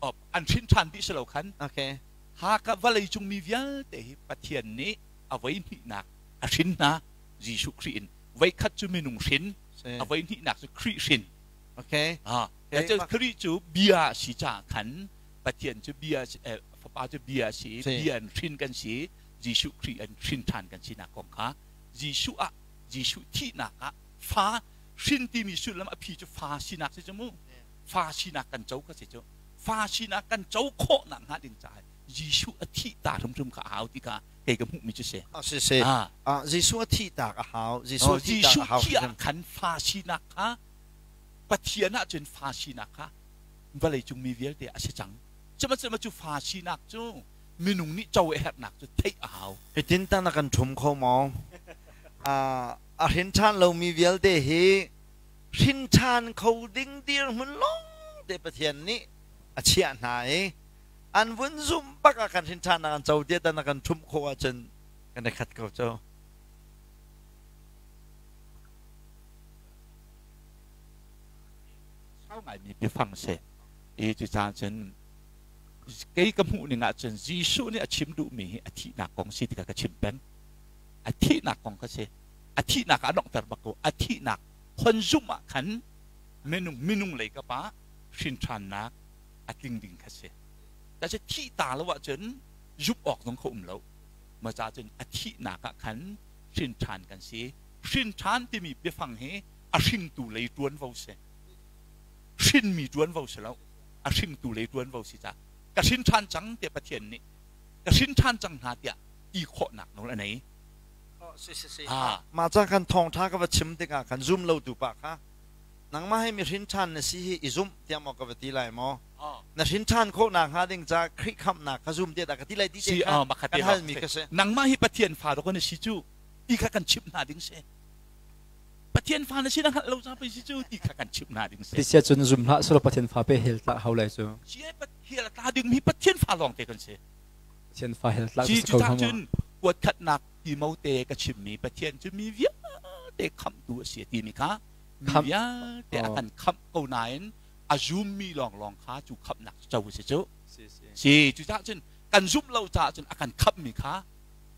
Oh, an hrin ṭhan dih si lo khan. Okay. Hakha vawlei cung mi vialte hi Pathian nih a voihnihnak a hrin hna Jesuh Khrih in voikhat cu minung hrin a voihnihnak cu Khrih hrin okay. Ah. Cu Khrih cu bia si caah khan Pathian cu bia Fapa cu bia si bia in hrin kan si Jesuh Khrih in hrin ṭhan kan sinak kong kha Jesuh ah Jesuh thihnak ah fa hrin timi sullam a phi cu fa sinak si cu mu fa sinak kan co kha si cu fa sinak kan co khawh nak hnga ding caah Jesuh a thih ta hrimhrim kha a hau ti kha kei ka hmuhmi cu si. Si si. Jesuh a thih tak a hau. Jesuh thih tak a hau. Jesuh thih ah khan fa sinak kha Pathian ah cun fa sinak kha vawleicung mi vialte a si cang. Sihmanhsehlaw cu fa sinak cu minung nih co a herhnak cu theih a hau. Hitin ta na kan ṭhum kho maw? A hrin ṭhan lomi vialte hi hrin ṭhan kho ding dirhmun lawng te Pathian nih a chiah hna i an vun zumh bak ah kan hrin ṭhan an co tiah na kan ṭhumh khawh ahcun kan i khat ko cu. Sau ngaimi biafang si. I cucaah cun kei ka hmuh ning ahcun Jesuh nih a chim duhmi hi a thihnak kong si ti kha ka chim peng. A thihnak kong kha si. A thihnak ah a donghter bak ko. A thihnak khon zumh ah khan minung minung lei ka pa hrin ṭhannak a tling ding kha si. Ta cu thih ta lo ahcun zumh awk zong kha um lo. Ma ca cun a thihnak ah khan hrin ṭhan kan si. Hrin ṭhan timi biafang hi a hringtu lei ṭuanvo si. Hrinmi ṭuanvo si lo. A hringtu lei ṭuanvo si ca ka hrin ṭhan cang tiah Pathian nih ka hrin ṭhan cang hna tiah ti khawhnak nawl a nei. Si si si. Mah ca kan thawngṭha ka va chim tikah kan zum lo tu pa kha nangmah hi mi hrin ṭhan na si hi i zumh tiah maw ka va ti lai maw? Na hrin ṭhan khawh nakhnga ding ca Khrih khamhnak kha zum tiah dah ka ti lai ti te kha kan halmi ka si. Nangmah hi Pathian fa dawk na si cu ti kha kan chimh hna ding si. Pathian fa na si na hngalh lo ca pei si cu ti kha kan chimh hna ding si. Ti sia cun zum hlah sulaw Pathian fa pe hel tlah hau lai cu. Si hel tla ding mi Pathian fa lawng te kan si. Pathian fa hel tlah si cu cun kuat khatnak Timote ka chimmi Pathian cu mi vialte khamhtu a si timi kha mi vialte a kan khamh ko nain a zummi lawnglawng kha cu khamhnak cu co a si cu. Si cucaah cun kan zumh lo caah cun a kan khamhmi kha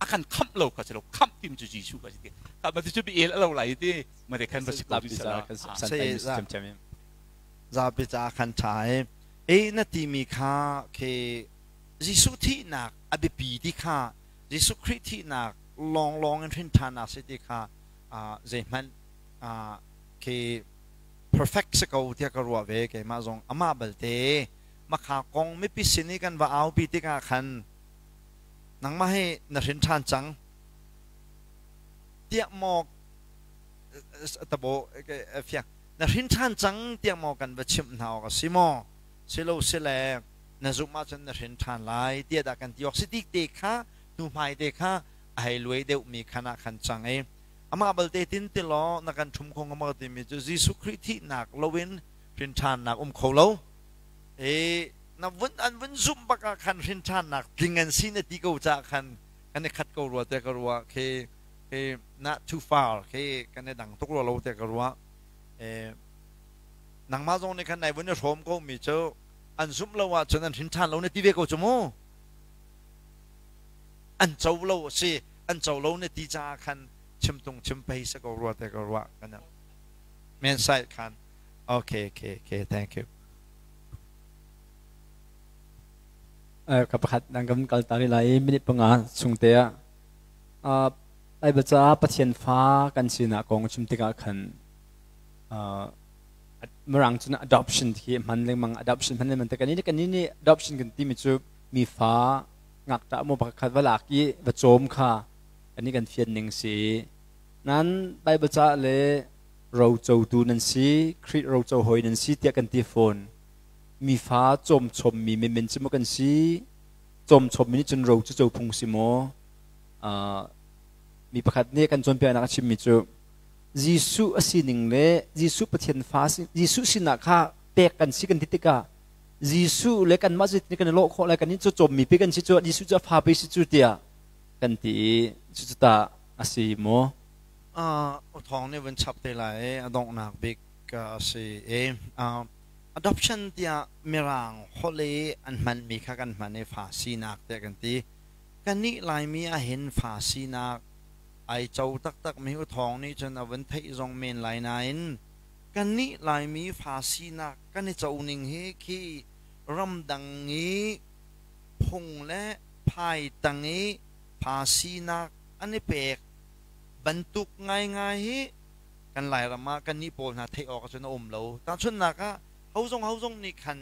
a kan khamh lo kha si lo khamh tim cu Jesuh kha si ti kha ma cu bi el a lo lai ti ma te khan va si ko Zapi ca khan ṭha e e na timi kha khi Jesuh thihnak a biapi ti kha Jesuh Khrih thihnak lawnglawng in hrin ṭhan a si ti kha zeihmanh khi perfect si ko tiah ka ruah ve keimah zong amah balte makha kong mipi sin i kan va aupi tikah khan nangmah hi na hrin ṭhan cang tiah maw tabo fiang na hrin ṭhan cang tiah maw kan va chimh hna awk a si maw silo sile na zumh ahcun na hrin ṭhan lai tiah dah kan ti awk si ti te kha hnuhmai te kha a hei luai deuhmi khan ah khan cang i amah balte tin ti law na kan ṭhum kho hnga timi cu Jesuh Khrih thihnak loin hrin ṭhannak um kho lo i na vun an vun zumh bak ah khan hrin ṭhannak tling an si na ti ko caah khan kan i khat ko rua te ka ruah khi khi not too far khi kan i dang tuk rua lo te ka ruah nangmah zong nih khan nai vun i hrawm ko mi cu an zumh lo ahcun an hrin ṭhan lo na ti ve ko cu mu an co lo a si an co lo na ti caah khan chimtung chim pei sa ko rua te ka ruah kan men side khan okay okay okay thank you. Ka pakhat nang kan kal ta rih lai i minute 5 chung te ah Bible caah Pathian fa kan sinak kong chim tikah khan Mirang cun adoption khi hman lengmang adoption hman lengmang te kan nih nih adoption kan timi cu mi fa ngakṭah maw pakhat va lak i va cawm kha kan nih kan fian ning si nan Bible caah le rocotu nan si Khrih roco hawi nan si tiah kan ti fawn mi fa cawm chommi menmen cu maw kan si cawm chommi nih cun ro cu co phung si maw mi pakhat nih kan cawnpiaknak a chimmi cu Jesuh a sining le Jesuh Pathian fa Jesuh sinak kha pek kan si kan ti tikah Jesuh le kanmah cu kan i lawh khawh lai kan nih cu cawmmi pe kan si cu Jesuh cu a fa pe si cu tiah kan ti i cucu tah a si maw? Thawng nih vun chap te lai a donghnak bik a si i adoption tiah Mirang holh i an hmanmi kha kan hman i fa sinak tiah kan ti. Kannih Laimi ahhin fa sinak ai co taktak mi u thawng nih cun a vun theih zong men lai nain Kannih Laimi fa sinak kan i co ning hi khi ramdang i phung le phai tang i fa sinak an i pek bantuk ngaingai hi kan Lairam ah kannih pawl hna theih awk ahcun a um lo. Tahchunhnak ah hozong nih khan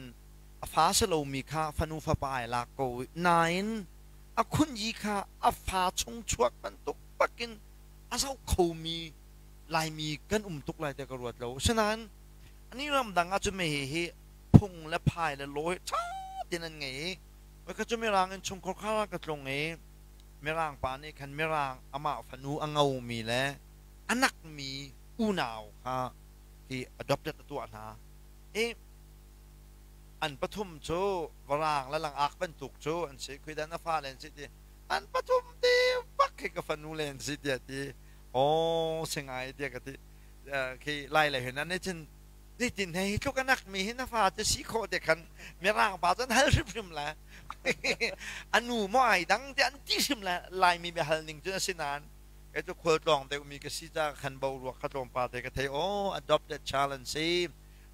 a fa si lomi kha fanu fapa ai lak ko nain a khunyi kha a fa chung chuak bantuk bakin a zoh khomi Laimi kan um tuk lai tiah ka ruat lo. Asinain ani ramdang ahcun mei hi phung le phai le lawi ṭha tein an ngei i ka cu Mirang in chungkhar khar ah ka tlung i Mirang pa nih khan Mirang amah fanu a ngomi le a nakmi unau kha hi adopted a tuah hna i an pathum cu varang le langak bantuk cu an si. Khuidan a fale an si ti an pathum te bak khi ka fanu le an si tiah ti aw singai tiah ka ti. Khi lai le hin an cun zeitin he hi tluk a nak mi hi na fa te si khawh te khan Mirang pa cun hal hrimhrim le anu maw ai dang te an ti hrim le Laimi bia hal ning cun a si nain kei cu khualtlawng deuh mi ka si ca khan boruak kha tlawmpa te ka thei. Oh, adopted child an si,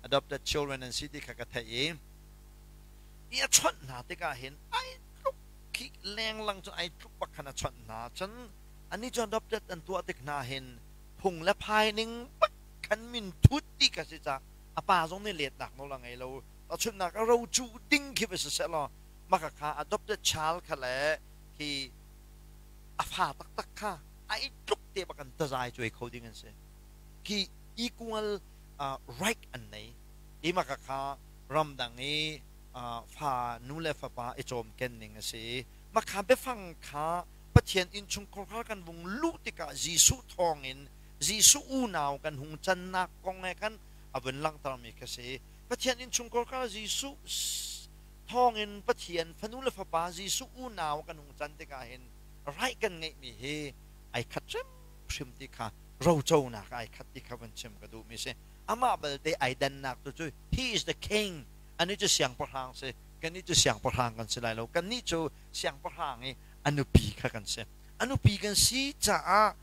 adopted children an si ti kha ka theih i i a chawnh hna tikah hin ai tluk khi lenglang cun ai tluk bak khan a chawnh hna. Cun ani cu adopted an tuah tik hna hin phung le phai ning bak khan min thut ti ka si ca a pa zong nih letnak nawl a ngei lo. Tahchunhnak a ro cu ding khi va si seh law maka kha adopted child kha le khi a fa taktak kha ai tluk te bak an tazai cuai kho ding an si khi equal right an nei i maka kha ramdang i fa nu le fapa i cawmken ning a si. Makha biafang kha Pathian innchungkhar kha kan vung luh tikah Jesuh thawngin Jesuh unau kan hung cannak kong he khan a vun langhtermi kha si. Pathian innchungkhar kha Jesuh thawngin Pathian fanu le fapa Jesuh unau kan hung can tikah hin right kan ngeihmi hi ai khat hrimhrim ti kha, roconak ai khat ti kha vun chim ka duhmi si. Amah balte ai dannak tu cu he is the king, ani cu siangpahrang si, kannih cu siangpahrang kan si lai lo. Kannih cu siangpahrang i a nupi kha kan si. A nupi kan si caah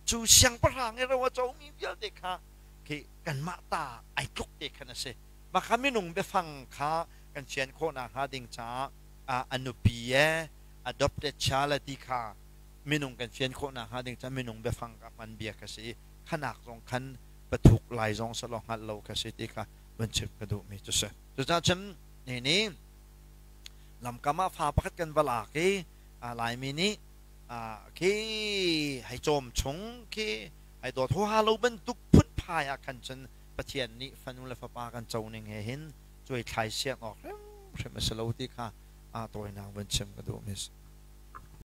cu siangpahrang i ro a comi vialte kha khi kanmah ta ai tluk te khan a si. Mah kha minung biafang kha kan fian khawhnak hnga ding caah a nupi e adopted child ti kha minung kan fian khawhnak hnga ding caah minung biafang ka hman bia ka si. Khanak zong khan pathuk lai zong salo hngalh lo ka si ti kha van chim ka duhmi cu si. Cucaah cun ni nih lamkam ah fa pakhat kan va lak i Laimi nih khi hei cawm chung khi hei dawt huaha lo bantuk phunphai ah khan cun Pathian nih fanu le fapa kan co ning he hin cuai thlai siang awk hrimhrim a si lo ti kha tawinak van chim ka duhmi si.